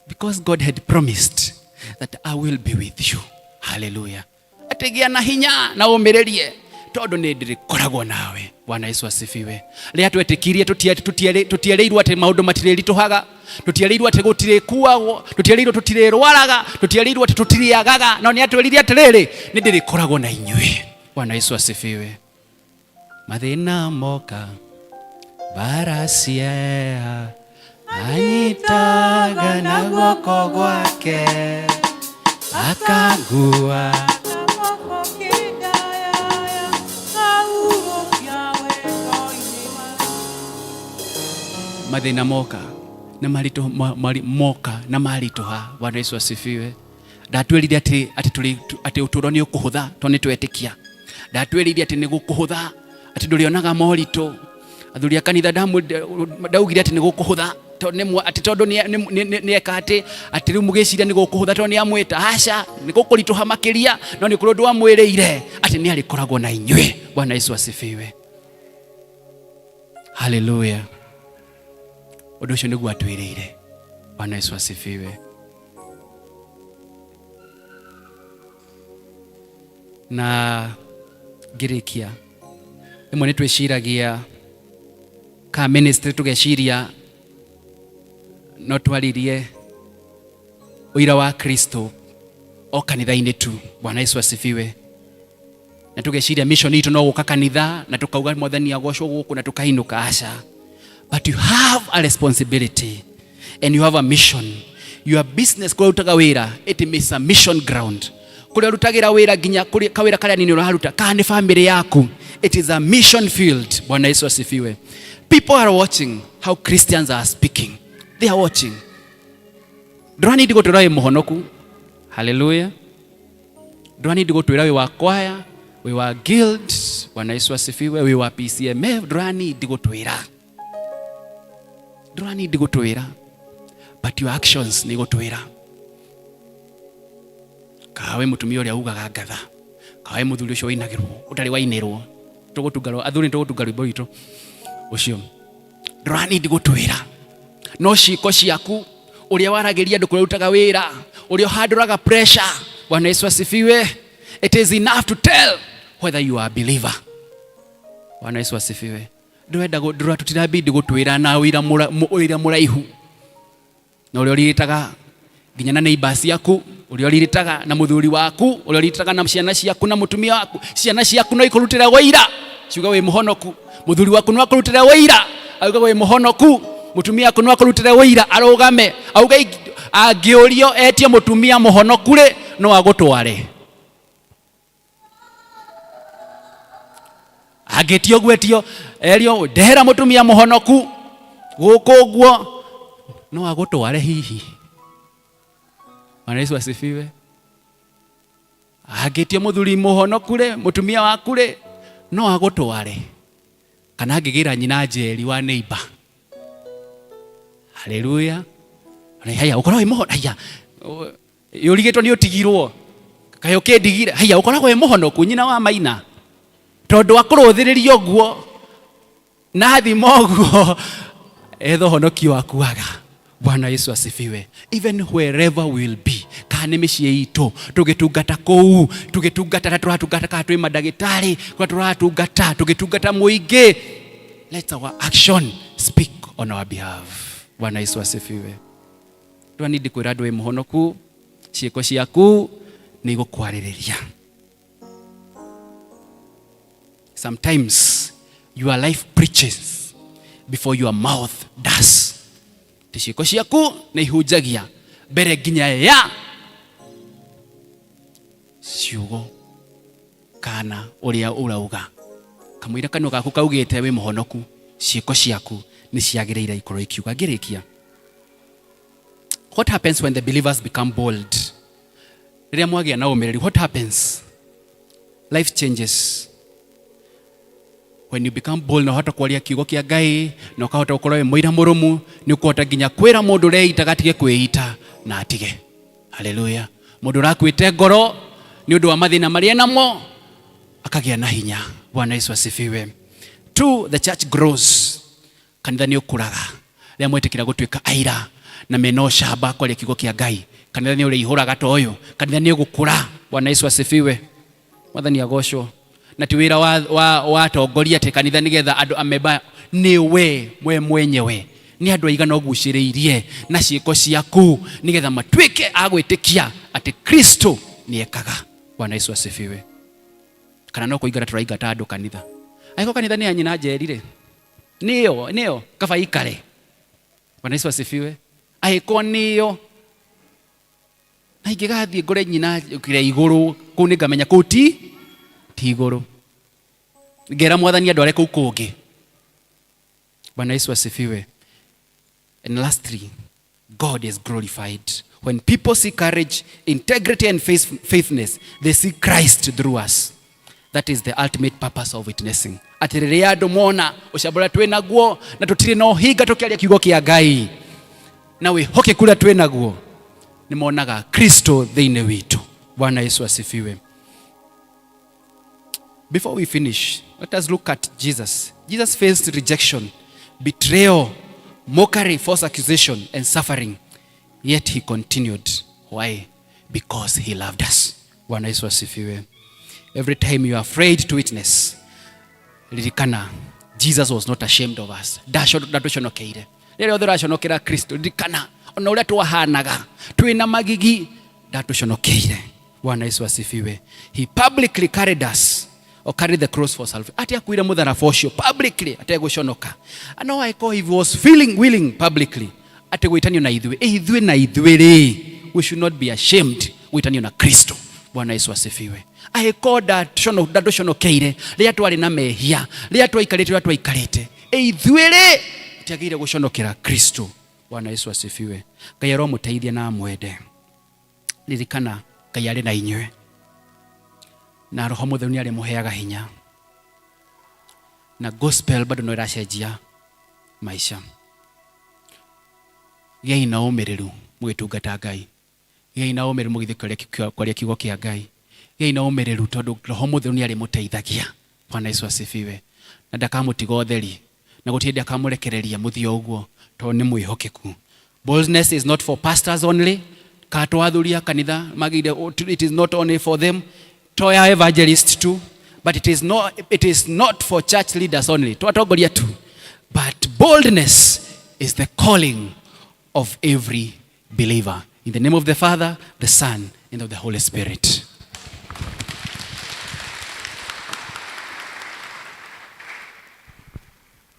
Because God had promised that I will be with you. Hallelujah. Atĩ gĩa na hinya na ũmĩrĩrie tondũ nĩ ndĩrĩkoragwo nawe. Bwana Yesu asifiwe. Rĩrĩa twetĩkirie tũtierĩirwo atĩ maũndũ matirĩritũhaga, tũtierĩirwo atĩ gũtirĩkuagwo, tũtierĩirwo tũtirĩrwaraga, tũtierĩirwo atĩ tũtirĩagaga, no nĩ atwĩrire atĩrĩrĩ, nĩ ndĩrĩkoragwo na inyuĩ. Bwana Yesu asifiwe. Mathĩna moka Mbara cieha anyitaga na guoko gwake akangua mathĩna moka na maritũ moka na maritũha. Bwana Yesu asifiwe. Ndatwĩrire atĩ atĩ tũrĩ atĩ ũtũũro nĩ ũkũhũtha tondũ nĩ twetĩkia. Ndatwĩrire atĩ nĩ gũkũhũtha, atĩ ndũrĩonaga moritũ. Athuri a kanitha ndaugire atĩ nĩ gũkũhũtha tondũ nĩ atĩ tondũ nĩ eka atĩ atĩ rĩu mũgĩciria nĩ gũkũhũtha tondũ nĩ amwĩta. Aca, nĩ gũkũritũha makĩria, no nĩ kũrĩ ũndũ amwĩrĩire atĩ nĩ arĩkoragwo na inyuĩ. Bwana Yesu asifiwe. Haleluya. Ũndũ ũcio nĩguo atwĩrĩire. Bwana Yesu asifiwe. Na ngĩrĩkia, rĩmwe nĩ twĩciragia ka ministry, tũgeciria no twaririe ũira wa Kristo o kanitha-inĩ tu. Bwana Yesu asifiwe. Na tũgeciria mission itũ no gũka kanitha na tũkauga Mwathani agocwo gũkũ na tũkainũka. Aca, but you have a responsibility and you have a mission. Your business, kũrĩa ũrutaga wĩra, it is a mission ground. Kũrĩa ũrutagĩra wĩra, nginya kũrĩa kawĩra karĩa nini ũraruta, kana nĩ family yaku, it is a mission field. Bwana Yesu asifiwe. People are watching how Christians are speaking. They are watching. Ndũranindi gũtwĩra wĩ mũhonoku. Haleluya. Ndũranindi gũtwĩra wĩ wa kwaya, wĩ wa guild. Bwana Yesu asifiwe. Wĩ wa PCMF. Ndũranindi gũtwĩra, ndũranindi gũtwĩra, but your actions nĩ gũtwĩra. Kawe mũtumia ũrĩa ugaga ngatha, kawe mũthuri ũcio wainagĩrwo ũtarĩ wainĩrwo, tũgũtunga athuri, tũgũtunga rwĩmbo rwitũ ũcio. Ndũranindi gũtwĩra, no ciĩko ciaku, ũrĩa waragĩria andũ kũrĩa ũrutaga wĩra, ũrĩa ũhandũraga pressure. Bwana Yesu asifiwe. It is enough to tell whether you are a believer. Bwana Yesu asifiwe. Ndũrenda ndũra tũtirabidi gũtwĩra na wĩra wĩra mũraihu na ũrĩa ũrirĩtaga nginya na neighbors ciaku, ũrĩa ũrirĩtaga na mũthuri waku, ũrĩa ũrirĩtaga na ciana ciaku na mũtumia waku. Ciana ciaku no ikũrutĩre wĩira ciuga wĩ mũhonoku. Mũthuri waku no akũrutĩre wĩira auga wĩ mũhonoku. Mũtumia waku no akũrutĩre wĩira, arũgame auge angĩũrio etie mũtumia mũhonoku rĩ, no agũtware. Angĩtio gwetio erio ndehera mũtumia mũhonoku gũkũ ũguo, no agũtware hihi. Bwana Yesu asifiwe. Angĩtio mũthuri mũhonoku rĩ, mũtumia waku rĩ, no agũtware. Kana angĩgĩra nyina njeri wa neighbor. Haleluya. Haya, ũkoragwo wĩ mũhonoku. Haya, yũrigĩtwo nĩ ũtigirwo, kaĩ ũkĩndigire. Haya, ũkoragwo wĩ mũhonoku, nyina wa maina, tondũ akũrũthĩrĩria ũguo na thima ũguo etha ũhonokio wakuaga. Bwana Yesu asifiwe. Even wherever we will be, kana nĩ mĩciĩ itũ tũgĩtungata kũu, tũgĩtungata na tũratungata, kana twĩ mandagĩtarĩ kũrĩa tũratungata, tũgĩtungata mũingĩ, let our action speak on our behalf. Bwana Yesu asifiwe. Ndwanindi kwĩra andũ wĩ mũhonoku, ciĩko ciaku nĩ igũkwarĩrĩria. Sometimes your life preaches before your mouth does. Ti ciĩko ciaku nĩ ihunjagia mbere nginya ya ciugo kana ũrĩa ũrauga. Kamũira kanua gaku kaugĩte wĩ mũhonoku, ciĩko ciaku nĩ ciagĩrĩire ikorwo ikiuga. Ngĩrĩkia, what happens when the believers become bold? Rĩrĩa mwagĩa na ũmĩrĩru, what happens? Life changes when you become bold, na ũhota kwaria kiugo kĩa Ngai na ũkahota gũkorwo wĩ mũira mũrũmu. Nĩ ũkũhota nginya kwĩra mũndũ ũreitaga atige kwĩita na atige. Haleluya. Mũndũ ũrakuĩte ngoro nĩ ũndũ wa mathĩna marĩa namo akagĩa na hinya. Bwana Yesu asifiwe. Two, the church grows. Kanitha nĩ ũkũraga rĩrĩa mwetĩkĩra gũtuĩka aira na mena ũcamba kwaria kiugo kĩa Ngai. Kanitha nĩ ũrĩihũraga ta ũyũ, kanitha nĩ ũgũkũra. Bwana Yesu asifiwe. Mwathani agocwo. Na ti wĩra wa atongoria atĩ kanitha nĩgetha andũ amemba, nĩ we mwenyewe. Nĩ andũ aigana ũgucĩrĩirie na ciĩko ciaku nĩgetha matuĩke a gwĩtĩkia atĩ Kristo nĩ ekaga? Bwana Yesu asifiwe. Kana no kũingata tũraingata andũ kanitha? Angĩkorwo kanitha nĩ ya nyina njerire. Nĩyo nĩyo kaba ikare. Bwana Yesu asifiwe. Angĩkorwo nĩyo na ingĩgathiĩ ngore nyina kĩrĩa igũrũ kũu nĩngamenya kũu ti ti igũrũ. Ngera mwathani andware kũu kũngĩ. Bwana Yesu asifiwe. And lastly, God is glorified. When people see courage, integrity, and faithfulness, they see Christ through us. That is the ultimate purpose of witnessing. Atĩ rĩrĩa andũ mona ũcamba ũrĩa twĩ naguo na tũtirĩ na ũhinga tũkĩaria kiugo kĩa Ngai na wĩhokeku ũrĩa twĩ naguo, nĩ monaga Kristo thĩinĩ witũ. Bwana Yesu asifiwe. Before we finish, let us look at Jesus. Jesus faced rejection, betrayal, mockery, false accusation, and suffering. Yet he continued. Why? Because he loved us. Bwana Yesu asifiwe. Every time you are afraid to witness, ririkana Jesus was not ashamed of us. Ndatũconokeire. Rĩrĩa rĩothe ũraconokera Kristo, ririkana ona ũrĩa twahanaga twĩna magigi ndatũconokeire. Bwana Yesu asifiwe. He publicly carried us or carried the cross for salvation. Ati akuire mũtharaba ũcio publicly ategũconoka. No angĩkorwo he was feeling willing publicly atĩ gwĩtanio na ithuĩ, ĩ ithuĩ na ithuĩ rĩ, we should not be ashamed gwĩtanio na Kristo. Bwana Yesu asifiwe. Angĩkorwo ndatũconokeire rĩrĩa twarĩ na mehia, rĩrĩa twaikarĩte ũrĩa twaikarĩte, ĩ ithuĩ rĩ tũtiagĩrĩire gũconokera Kristo. Bwana Yesu asifiwe. Ngai aromũteithia na amwende. Ririkana Ngai arĩ na inyuĩ na Roho Mũtheru nĩ arĩmũheaga hinya na gospel bado no ĩracenjia maica. Gĩai na ũmĩrĩru mũgĩtungata Ngai. Gĩai na ũmĩrĩru mũgĩthiĩ kwaria kiugo kĩa Ngai. Gĩai na ũmĩrĩru tondũ Roho Mũtheru nĩ arĩmũteithagia. Bwana Yesu asifiwe. Na ndakamũtiga ũtheri na gũtirĩ hĩndĩ akamũrekereria mũthiĩ o ũguo tondũ nĩ mwĩhokeku. Boldness is not for pastors only. Ka twathuri a kanitha magĩrĩire, it is not only for them. To ya evangelist too, but it is not for church leaders only. Twatongoria tu. But boldness is the calling of every believer. In the name of the Father, the Son, and of the Holy Spirit.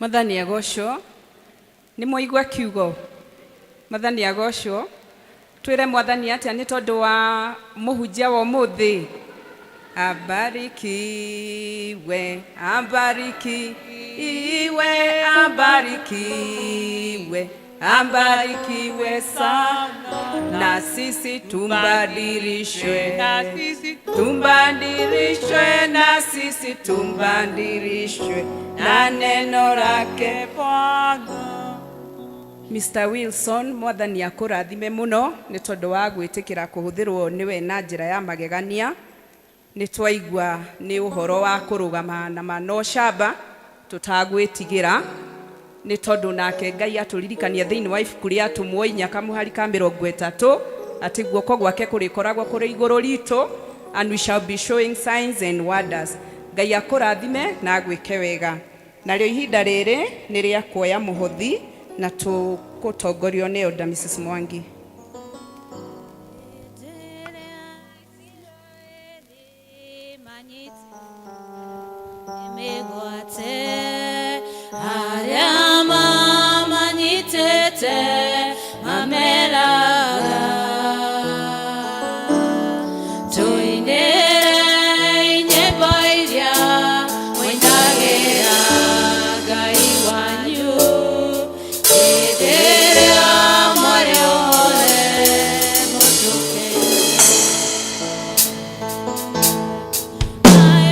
Mwathani agocwo. Nĩ mwaigua kiugo. Mwathani agocwo. Twĩre mwathani atĩa nĩ tondũ wa mũhunjia wa ũmũthĩ. Abarikiwe, abarikiwe, abarikiwe, abarikiwe sana. Na sisi tumbadilishwe, tumbadilishwe, na sisi tumbadilishwe na neno lake Bwana. Mr. Wilson, mwathani akũrathime mũno nĩ tondũ wa gwĩtĩkĩra kũhũthĩrwo nĩwe na njĩra ya magegania. Nĩ twaigua nĩ ũhoro wa kũrũgama na ma no shamba tũtagwĩtigĩra, nĩ tondũ nake Ngai atũririkania thĩinĩ wa ibuku rĩa Atũmwo inya kamũhari ka mĩrongo ĩtatũ atĩ guoko gwake kũrĩkoragwo kũrĩ igũrũ ritũ, and we shall be showing signs and wonders. Ngai akũrathime na agwĩke wega. Narĩo ihinda rĩrĩ nĩ rĩa kuoya mũhothi na tũgũtongorio nĩ Elder Mrs. Mwangi. Mĩgwate arĩa mamanyitĩte mameraga. Tũinĩre nyĩmbo iria mũinagĩra Ngai wanyu hĩndĩ ĩrĩa mwarĩ othe mũtũke. Ai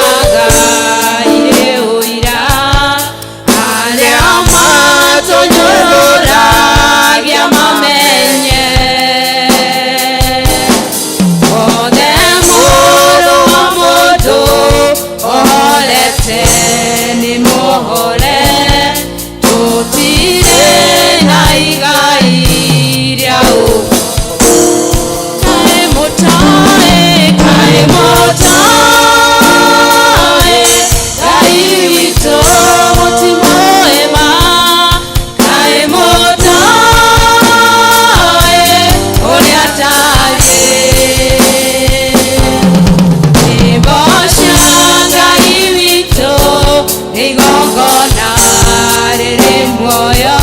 Twainaga irĩ ũira arĩa matũnyũrũragia mamenye othe mũrũ wa mũndũ ohorete nĩ mũhore tũtirĩ na igai rĩa Kaĩ mũtoĩ, kaĩ mũtoĩ, Ngai witũ mũtimũĩ ma. Kaĩ mũtoĩ, ũrĩa atariĩ. Nyĩmbo cia Ngai witũ nĩ igongona rĩrĩ muoyo,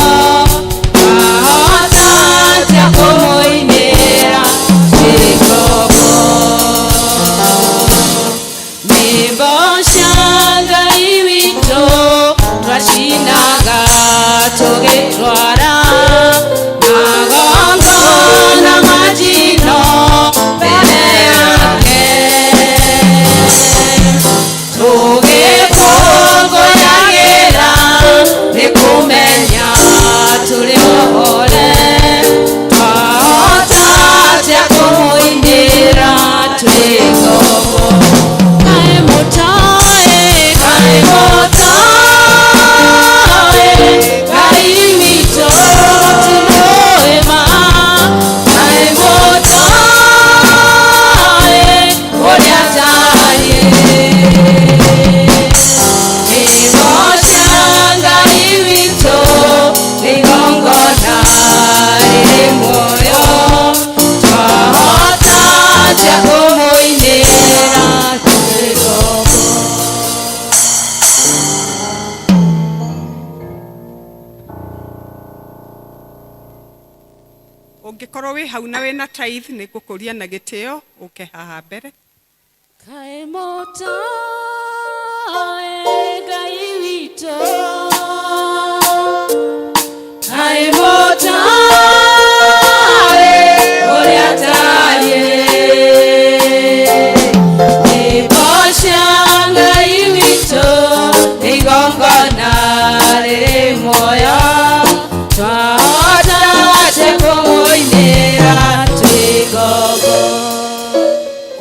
twahota atĩa kũmũinĩra twĩ ngombo? Nyĩmbo cia Ngai witũ twacinaga tũgĩtwara magongona ma njino mbere yake tũgĩkũngũyagĩra nĩ kũmenya tũrĩ ohore twahota atĩa kũmũinĩra twĩ ngombo? Kaĩ mũtoĩ, kaĩ mũtoĩ, Ngai witũ mũtimũĩ ma. Kaĩ mũtoĩ, ũrĩa atariĩ. Nyĩmbo cia Ngai witũ nĩ igongona rĩrĩ muoyo, twahota atĩa kũmũinĩra twĩ ngombo? Ũngĩkorwo wĩ hau na wĩna tithe nĩ ngũkũria na gĩtĩo ũke haha mbere. Kaĩ mũtoĩ Ngai witũ, kaĩ mũtoĩ ũrĩa atariĩ. Nyĩmbo cia Ngai witũ nĩ igongona rĩrĩ muoyo, twahota atĩa kũmũinĩra twĩ ngombo?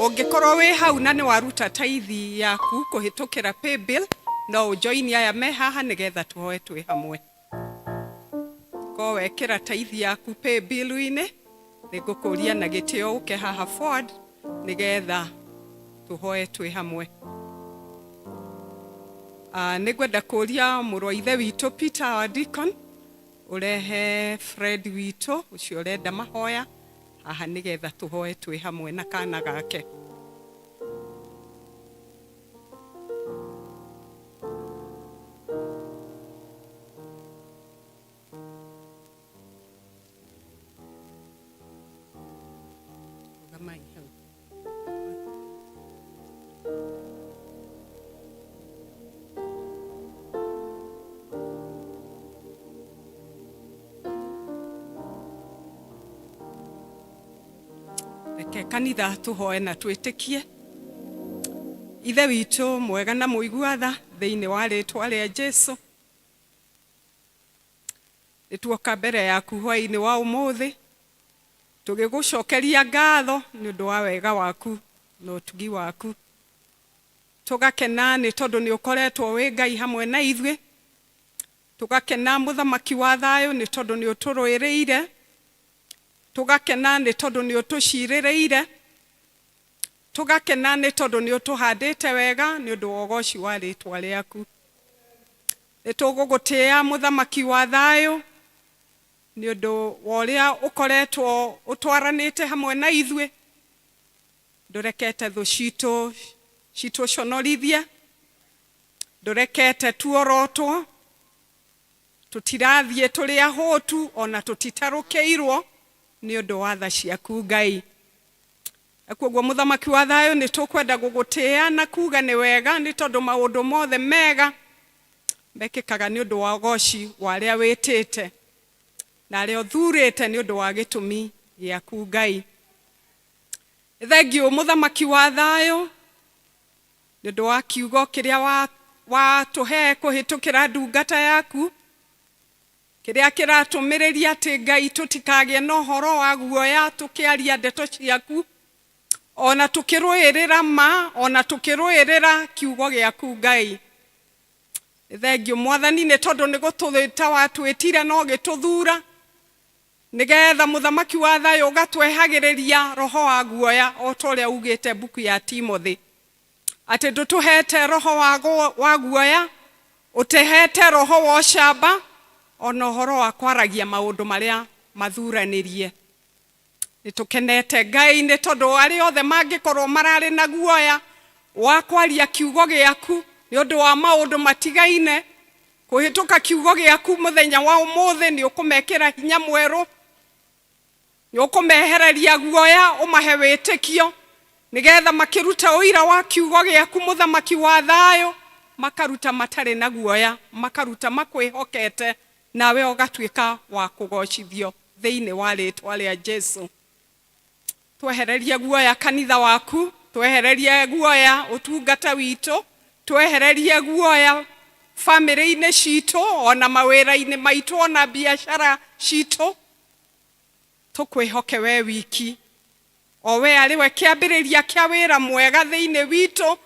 Ũngĩkorwo wĩ hau na nĩ waruta taithi yaku kũhĩtũkĩra paybill no ũjoini aya me haha nĩgetha tũhoe twĩ hamwe. Ko wekĩra taithi yaku paybill-inĩ nĩ ngũkũria na gĩtĩo ũke haha forward nĩgetha tũhoe twĩ hamwe. Nĩ ngwenda kũria mũrũ wa ithe witũ Peter wa Deacon ũrehe Fred witũ ũcio ũrenda mahoya haha nĩgetha tũhoe twĩ hamwe na kana gake. Rũgamai hau. Reke kanitha tũhoe na twĩtĩkie. Ithe witũ mwega na mũigua tha thĩinĩ wa rĩtwa rĩa Jesu nĩ tuoka mbere yaku hwaĩ-inĩ wa ũmũthĩ tũgĩgũcokeria ngatho nĩ ũndũ wa wega waku na ũtugi waku. Tũgakena nĩ tondũ nĩ ũkoretwo wĩ Ngai hamwe na ithuĩ. Tũgakena mũthamaki wa thayũ nĩ tondũ nĩ ũtũrũĩrĩire. Tũgakena nĩ tondũ nĩ ũtũcirĩrĩire. Tũgakena nĩ tondũ nĩ ũtũhandĩte wega nĩ ũndũ wa ũgoci wa rĩtwa rĩaku. Nĩ tũgũgũtĩĩa mũthamaki wa thayũ nĩ ũndũ wa ũrĩa ũkoretwo ũtwaranĩte hamwe na ithuĩ. Ndũrekete thũ citũ citũconorithie, ndũrekete tuorotwo, tũtirathiĩ tũrĩ ahũtu ona tũtitarũkĩirwo nĩ ũndũ wa tha ciaku Ngai. Na koguo mũthamaki wa thayũ nĩ tũkwenda gũgũtĩĩa na kuga nĩ wega nĩ tondũ maũndũ mothe mega mekĩkaga nĩ ũndũ wa ũgoci wa arĩa wĩtĩte na arĩa ũthurĩte nĩ ũndũ wa gĩtũmi gĩaku Ngai. Thengiũ mũthamaki wa thayũ Nĩ ũndũ wa kiugo kĩrĩa watũhe kũhĩtũkĩra ndungata yaku, kĩrĩa kĩratũmĩrĩria atĩ Ngai tũtikagĩe na ũhoro wa guoya tũkĩaria ndeto ciaku, ona tũkĩrũĩrĩra ma, ona tũkĩrũĩrĩra kiugo gĩaku Ngai. Nĩ thengiũ Mwathani nĩ tondũ nĩ gũtwĩta watwĩtire na ũgĩtũthura, nĩgetha mũthamaki wa thayũ ũgatwehagĩrĩria roho wa guoya o ta ũrĩa ugĩte mbuku ya Timothy, atĩ ndũtũhete roho wa guoya, ũtũhete roho wa ũcamba ona ũhoro wa kwaragia maũndũ marĩa mathuranĩrie. Nĩ tũkenete Ngai nĩ tondũ arĩa othe mangĩkorwo mararĩ na guoya wa kwaria kiugo gĩaku nĩ ũndũ wa maũndũ matigaine, kũhĩtũka kiugo gĩaku mũthenya wa ũmũthĩ nĩ ũkũmekĩra hinya mwerũ, nĩ ũkũmehereria guoya ũmahe wĩtĩkio, nĩgetha makĩruta ũira wa kiugo gĩaku mũthamaki wa thayũ, makaruta matarĩ na guoya, makaruta makwĩhokete, nawe ũgatuĩka wa kũgocithio thĩinĩ wa rĩtwa rĩa Jesu. Twehererie guoya kanitha waku, twehererie guoya ũtungata witũ, twehererie guoya bamĩrĩ-inĩ citũ, ona mawĩra-inĩ maitũ, ona biacara citũ. Tũkwĩhoke we wiki, o we arĩ we kĩambĩrĩria kĩa wĩra mwega thĩinĩ witũ,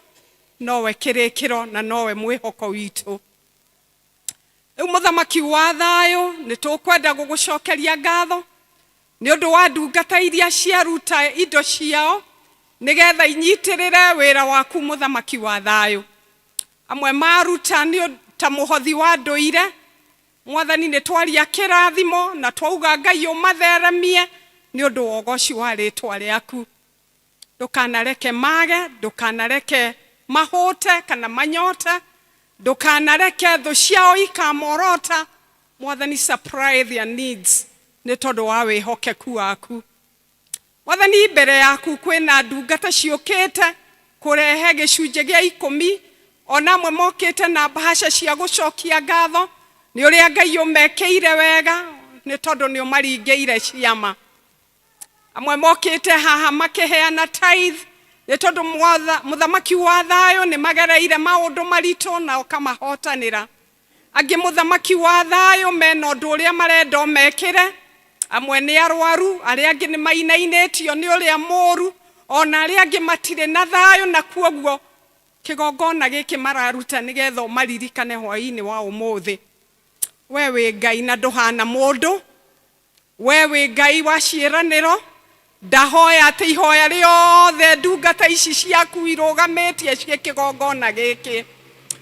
nowe kĩrĩkĩro na nowe mwĩhoko witũ. Rĩu mũthamaki wa thayũ, nĩ tũkwenda gũgũcokeria ngatho nĩ ũndũ wa ndungata iria ciaruta indo ciao nĩgetha inyitĩrĩre wĩra waku mũthamaki wa thayũ. Amwe maruta nĩ ta mũhothi wa ndũire, Mwathani nĩ twaria kĩrathimo na twauga Ngai ũmatheremie nĩ ũndũ wa ũgoci wa rĩtwa rĩaku. Ndũkanareke mage, ndũkanareke mahũte kana manyote, ndũkanareke thũ ciao ikamorota. Mwathani, supply their needs nĩ tondũ wa wĩhokeku waku. Mwathani, mbere yaku kwĩna ndungata ciũkĩte kũrehe gĩcunjĩ gĩa ikũmi, ona amwe mokĩte na mbahaca cia gũcokia ngatho nĩ ũrĩa Ngai ũmekĩire wega, nĩ tondũ nĩ ũmaringĩire ciama. Amwe mokĩte haha makĩheana tithe nĩ tondũ mũthamaki wa thayũ nĩ magereire maũndũ maritũ na ũkamahotanĩra. Angĩ mũthamaki wa thayũ mena ũndũ ũrĩa marenda ũmekĩre, amwe nĩ arwaru, arĩa angĩ nĩ mainainĩtio nĩ ũrĩa mũũru, ona arĩa angĩ matirĩ na thayũ, na kuoguo kĩgongona gĩkĩ mararuta nĩgetha ũmaririkane hwaĩ-inĩ wa ũmũthĩ. We wĩ Ngai na ndũhana mũndũ, we wĩ Ngai wa ciĩranĩro. Ndahoya atĩ ihoya rĩothe ndungata ici ciaku irũgamĩtie ciĩ kĩgongona gĩkĩ,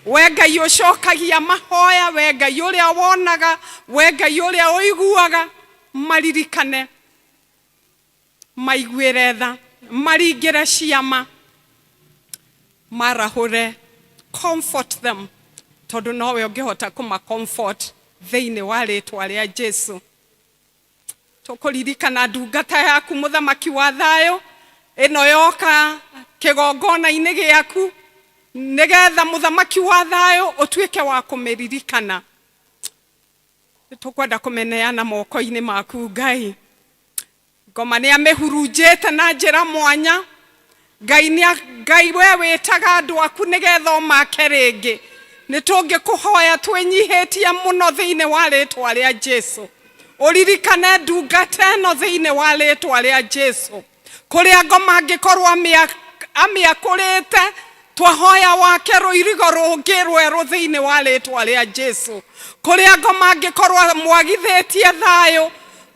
we Ngai ũcokagia mahoya, we Ngai ũrĩa wonaga, we Ngai ũrĩa ũiguaga, maririkane, maiguĩre tha, maringĩre ciama, marahũre, comfort them, tondũ nowe ũngĩhota kũma comfort thĩinĩ wa rĩtwa rĩa Jesu. Tũkũririkana ndungata yaku mũthamaki wa thayũ ĩno yoka kĩgongona-inĩ gĩaku, nĩgetha mũthamaki wa thayũ ũtuĩke wa kũmĩririkana. Tũkwenda kũmĩneana moko-inĩ maku Ngai. Ngoma nĩ amĩhurunjĩte na njĩra mwanya. Ngai Ngai we wĩtaga andũ aku nĩgetha ũmake rĩngĩ. Nĩ tũngĩkũhoya twĩnyihĩtie mũno thĩinĩ wa rĩtwa rĩa Jesu. Ũririkane ndungata ĩno thĩinĩ wa rĩtwa rĩa Jesu. Kũrĩa ngoma angĩkorwo amĩakũrĩte, twahoya wake rũirigo rũngĩ rwerũ thĩinĩ wa rĩtwa rĩa Jesu. Kũrĩa ngoma angĩkorwo mwagithĩtie thayũ,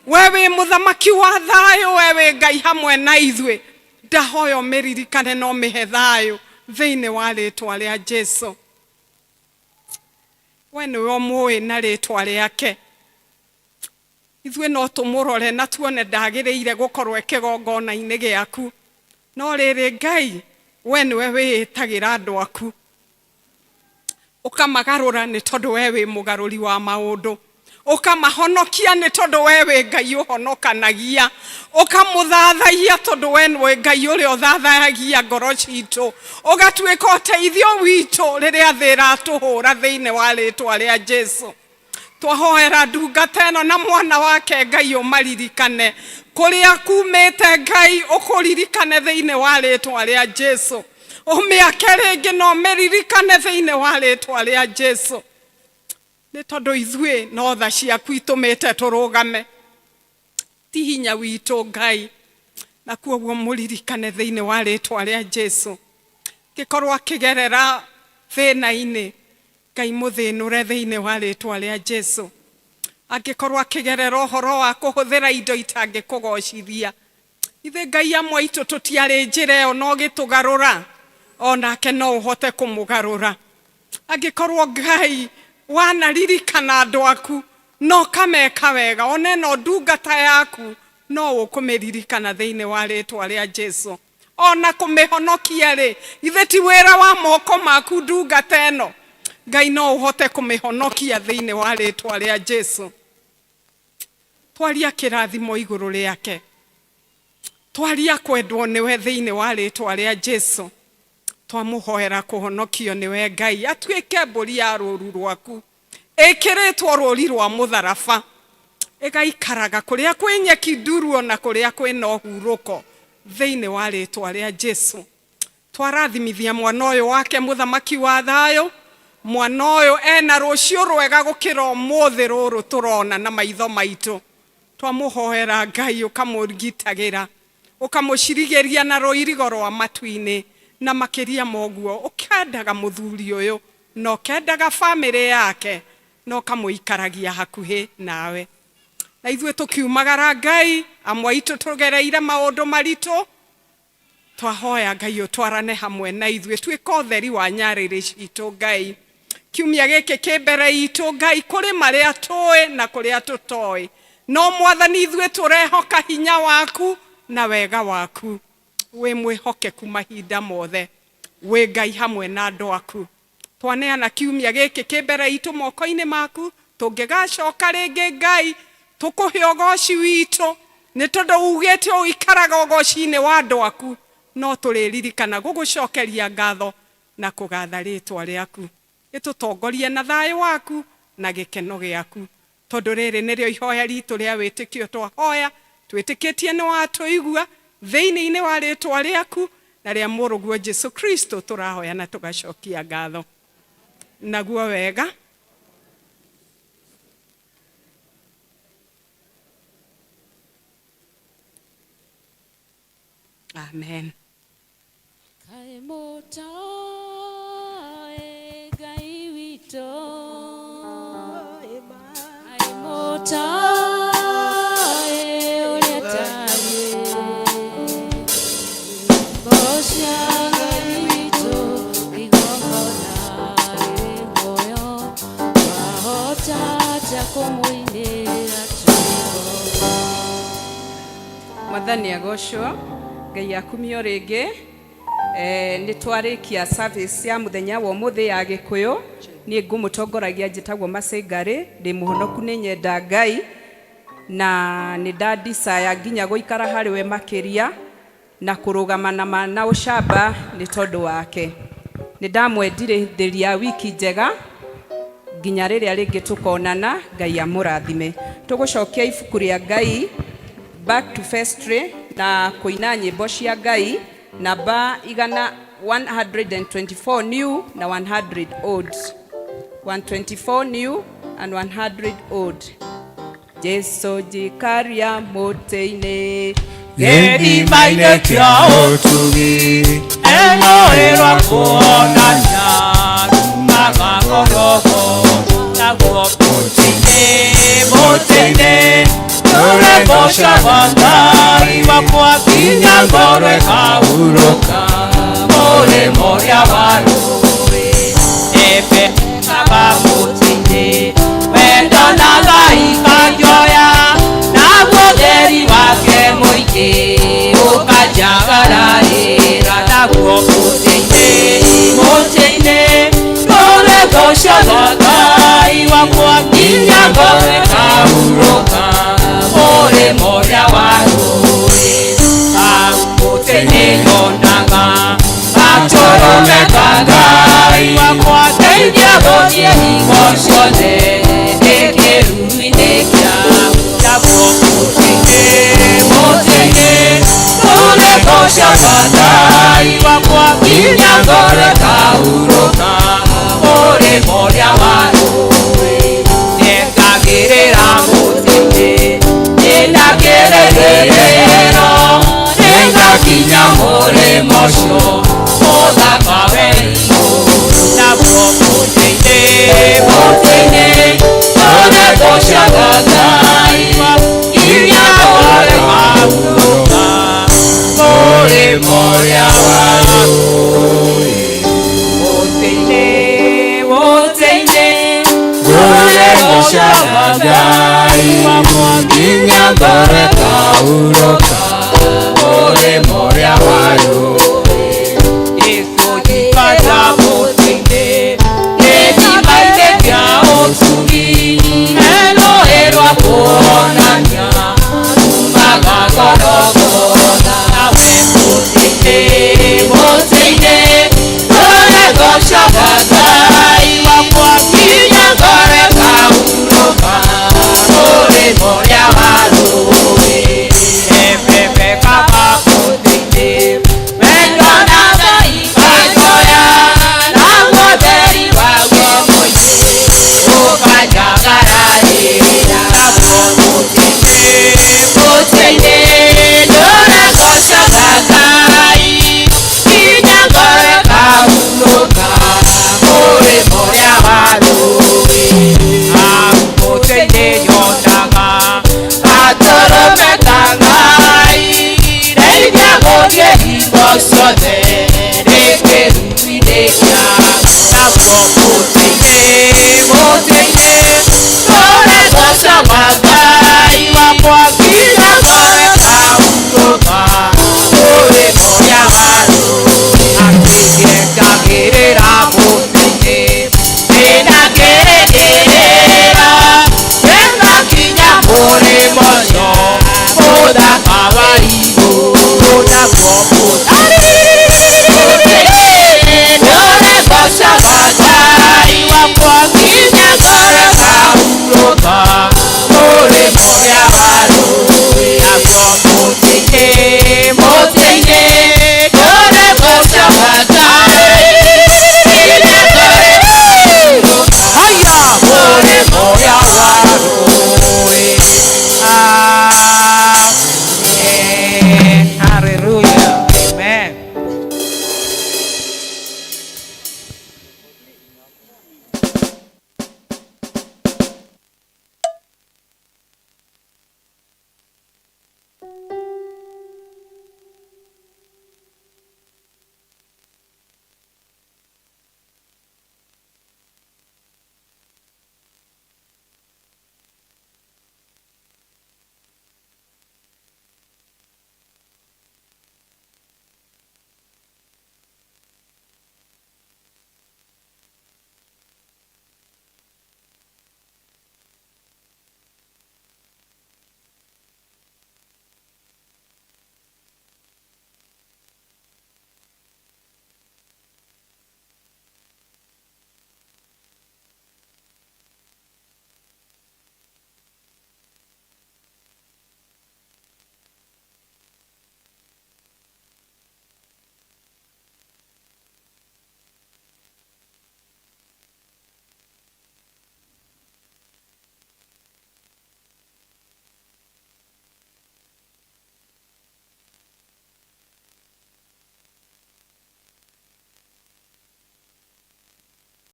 we wĩ mũthamaki wa thayũ, we wĩ Ngai hamwe na ithuĩ. Ndahoya ũmĩririkane na ũmĩhe thayũ thĩinĩ wa rĩtwa rĩa Jesu. We nĩwe ũmũĩ na rĩtwa rĩake. Ithuĩ no tũmũrore na tuone ndagĩrĩire gũkorwo e kĩgongona-inĩ gĩaku, no rĩrĩ Ngai, we nĩwe wĩĩtagĩra andũ aku, ũkamagarũra nĩ tondũ we wĩ mũgarũri wa maũndũ, ũkamahonokia nĩ tondũ we wĩ Ngai ũhonokanagia, ũkamũthathaia tondũ we nĩwe Ngai ũrĩa ũthathayagia ngoro citũ, ũgatuĩka ũteithio witũ rĩrĩa thĩ ĩratũhũra thĩinĩ wa rĩtwa rĩa Jesu. Twahoera ndungata ĩno na mwana wake Ngai ũmaririkane kũrĩa kumĩte, Ngai ũkũririkane thĩinĩ wa rĩtwa rĩa Jesu. Ũmĩake rĩngĩ na ũmĩririkane thĩinĩ wa rĩtwa rĩa Jesu. Nĩ tondũ ithuĩ no tha ciaku itũmĩte tũrũgame, ti hinya witũ Ngai, na kuoguo mũririkane thĩinĩ wa rĩtwa rĩa Jesu. Ngĩkorwo akĩgerera thĩna-inĩ, Ngai mũthĩnũre thĩinĩ wa rĩtwa rĩa Jesu. Angĩkorwo akĩgerera ũhoro wa kũhũthĩra indo itangĩkũgocithia, ithe Ngai amwe aitũ tũtiarĩ njĩra ĩyo no gĩtũgarũra, onake no ũhote kũmũgarũra. Angĩkorwo Ngai wanaririkana andũ aku no ũkameka wega, ona ĩno ndungata yaku no ũkũmĩririkana thĩinĩ wa rĩtwa rĩa Jesu. Ona kũmĩhonokia rĩ, ithe ti wĩra wa moko maku ndungata ĩno, Ngai no ũhote kũmĩhonokia thĩinĩ wa rĩtwa rĩa Jesu. Twaria kĩrathimo igũrũ rĩake, twaria kwendwo nĩwe thĩinĩ wa rĩtwa rĩa Jesu. Twamũhoera kũhonokio nĩwe Ngai, atuĩke mbũri ya rũũru rwaku ĩkĩrĩtwo rũũri rwa mũtharaba, ĩgaikaraga kũrĩa kwĩ nyeki nduru ona kũrĩa kwĩna ũhurũko thĩinĩ wa rĩtwa rĩa Jesu. Twarathimithia mwana ũyũ wake mũthamaki wa thayũ, mwana ũyũ ena rũciũ rwega gũkĩra ũmũthĩ rũrũ tũrona na maitho maitũ. Twamũhoera Ngai ũkamũgitagĩra, ũkamũcirigĩria na rũirigo rwa matu-inĩ, na makĩria ma ũguo ũkendaga mũthuri ũyũ na ũkendaga bamĩrĩ yake na ũkamũikaragia hakuhĩ nawe. Na ithuĩ tũkiumagara Ngai, amwe aitũ tũgereire maũndũ maritũ, twahoya Ngai ũtwarane hamwe na ithuĩ, tuĩke ũtheri wa nyarĩrĩ citũ Ngai. Kiumia gĩkĩ kĩ mbere itũ Ngai, kũrĩ marĩa tũĩ na kũrĩa tũtoĩ, no Mwathani ithuĩ tũrehoka hinya waku na wega waku. Wĩ mwĩhokeku mahinda mothe, wĩ Ngai hamwe na andũ aku. Twaneana kiumia gĩkĩ kĩ mbere itũ moko-inĩ maku, tũngĩgacoka rĩngĩ Ngai tũkũhe ũgoci witũ, nĩ tondũ ugĩte ũikaraga ũgoci-inĩ wa andũ aku, no tũrĩririkana gũgũcokeria ngatho na kũgatha rĩtwa rĩaku. Ĩtũtongorie na thayũ waku na gĩkeno gĩaku, tondũ rĩrĩ nĩrĩo ihoya ritũ rĩa wĩtĩkio twahoya, twĩtĩkĩtie nĩ watũigua thĩinĩ-inĩ wa rĩtwa rĩaku na rĩa mũrũguo Jesu Kristo tũrahoya na tũgacokia ngatho. Naguo wega. Amen. Kaĩ mũtoĩ Ngai witũ, kaĩ mũtoĩ ũrĩa atariĩ. Nyĩmbo cia Ngai witũ igongona rĩrĩ muoyo, wahota atĩa kũmũinĩra twĩ Mwathani agocwo, Ngai akumio rĩngĩ. Nĩ twarĩkia service ya mũthenya wa ũmũthĩ ya Gĩkũyũ. Niĩ ngũmũtongoragia njĩtagwo Masengari, ndĩ mũhonoku nĩ nyenda Ngai, na nĩ ndandicaya nginya gũikara harĩ we makĩria na kũrũgama na ma na ũcamba nĩ tondũ wake. Nĩ ndamwendithĩria wiki njega nginya rĩrĩa rĩngĩ tũkonana. Ngai amũrathime. Tũgũcokia ibuku rĩa Ngai back to vestry na kũina nyĩmbo cia Ngai namba igana 124 new na 100 old. 124 new and 100 old. Jesu njikaria mũtĩ-inĩ gĩthima-inĩ kĩa ũtugi, ĩrũĩ rwa kuonania rumaga ngoroko, naguo mũtĩ-inĩ, mũtĩ-inĩ tũregocaga Ngai wakwa nginya ngoro ĩkahurũka mũrĩmo ũrĩa wa rũĩ. Ĩmbekaga mũtĩ-inĩ wendo na Ngai kanjoya, naguo ũtheri wake mũingĩ ũkanjagararĩra, naguo mũtĩ-inĩ, mũtĩ-inĩ tũregocaga Ngai wakwa nginya ngoro ĩkahurũka mũrĩmo ũrĩa wa rũĩ. Hau mũtĩ-inĩ nyonaga gatũrũme ka Ngai wakwa, ndeithia gũthiĩ hingo ciothe ndĩ kĩruru-inĩ kĩaku, naguo mũtĩ-inĩ, mũtĩ-inĩ tũregocaga Ngai wakwa nginya Ngũgocaga Ngai nginya ngoro ĩkahurũka, mũrĩmo ũrĩa wa rũĩ.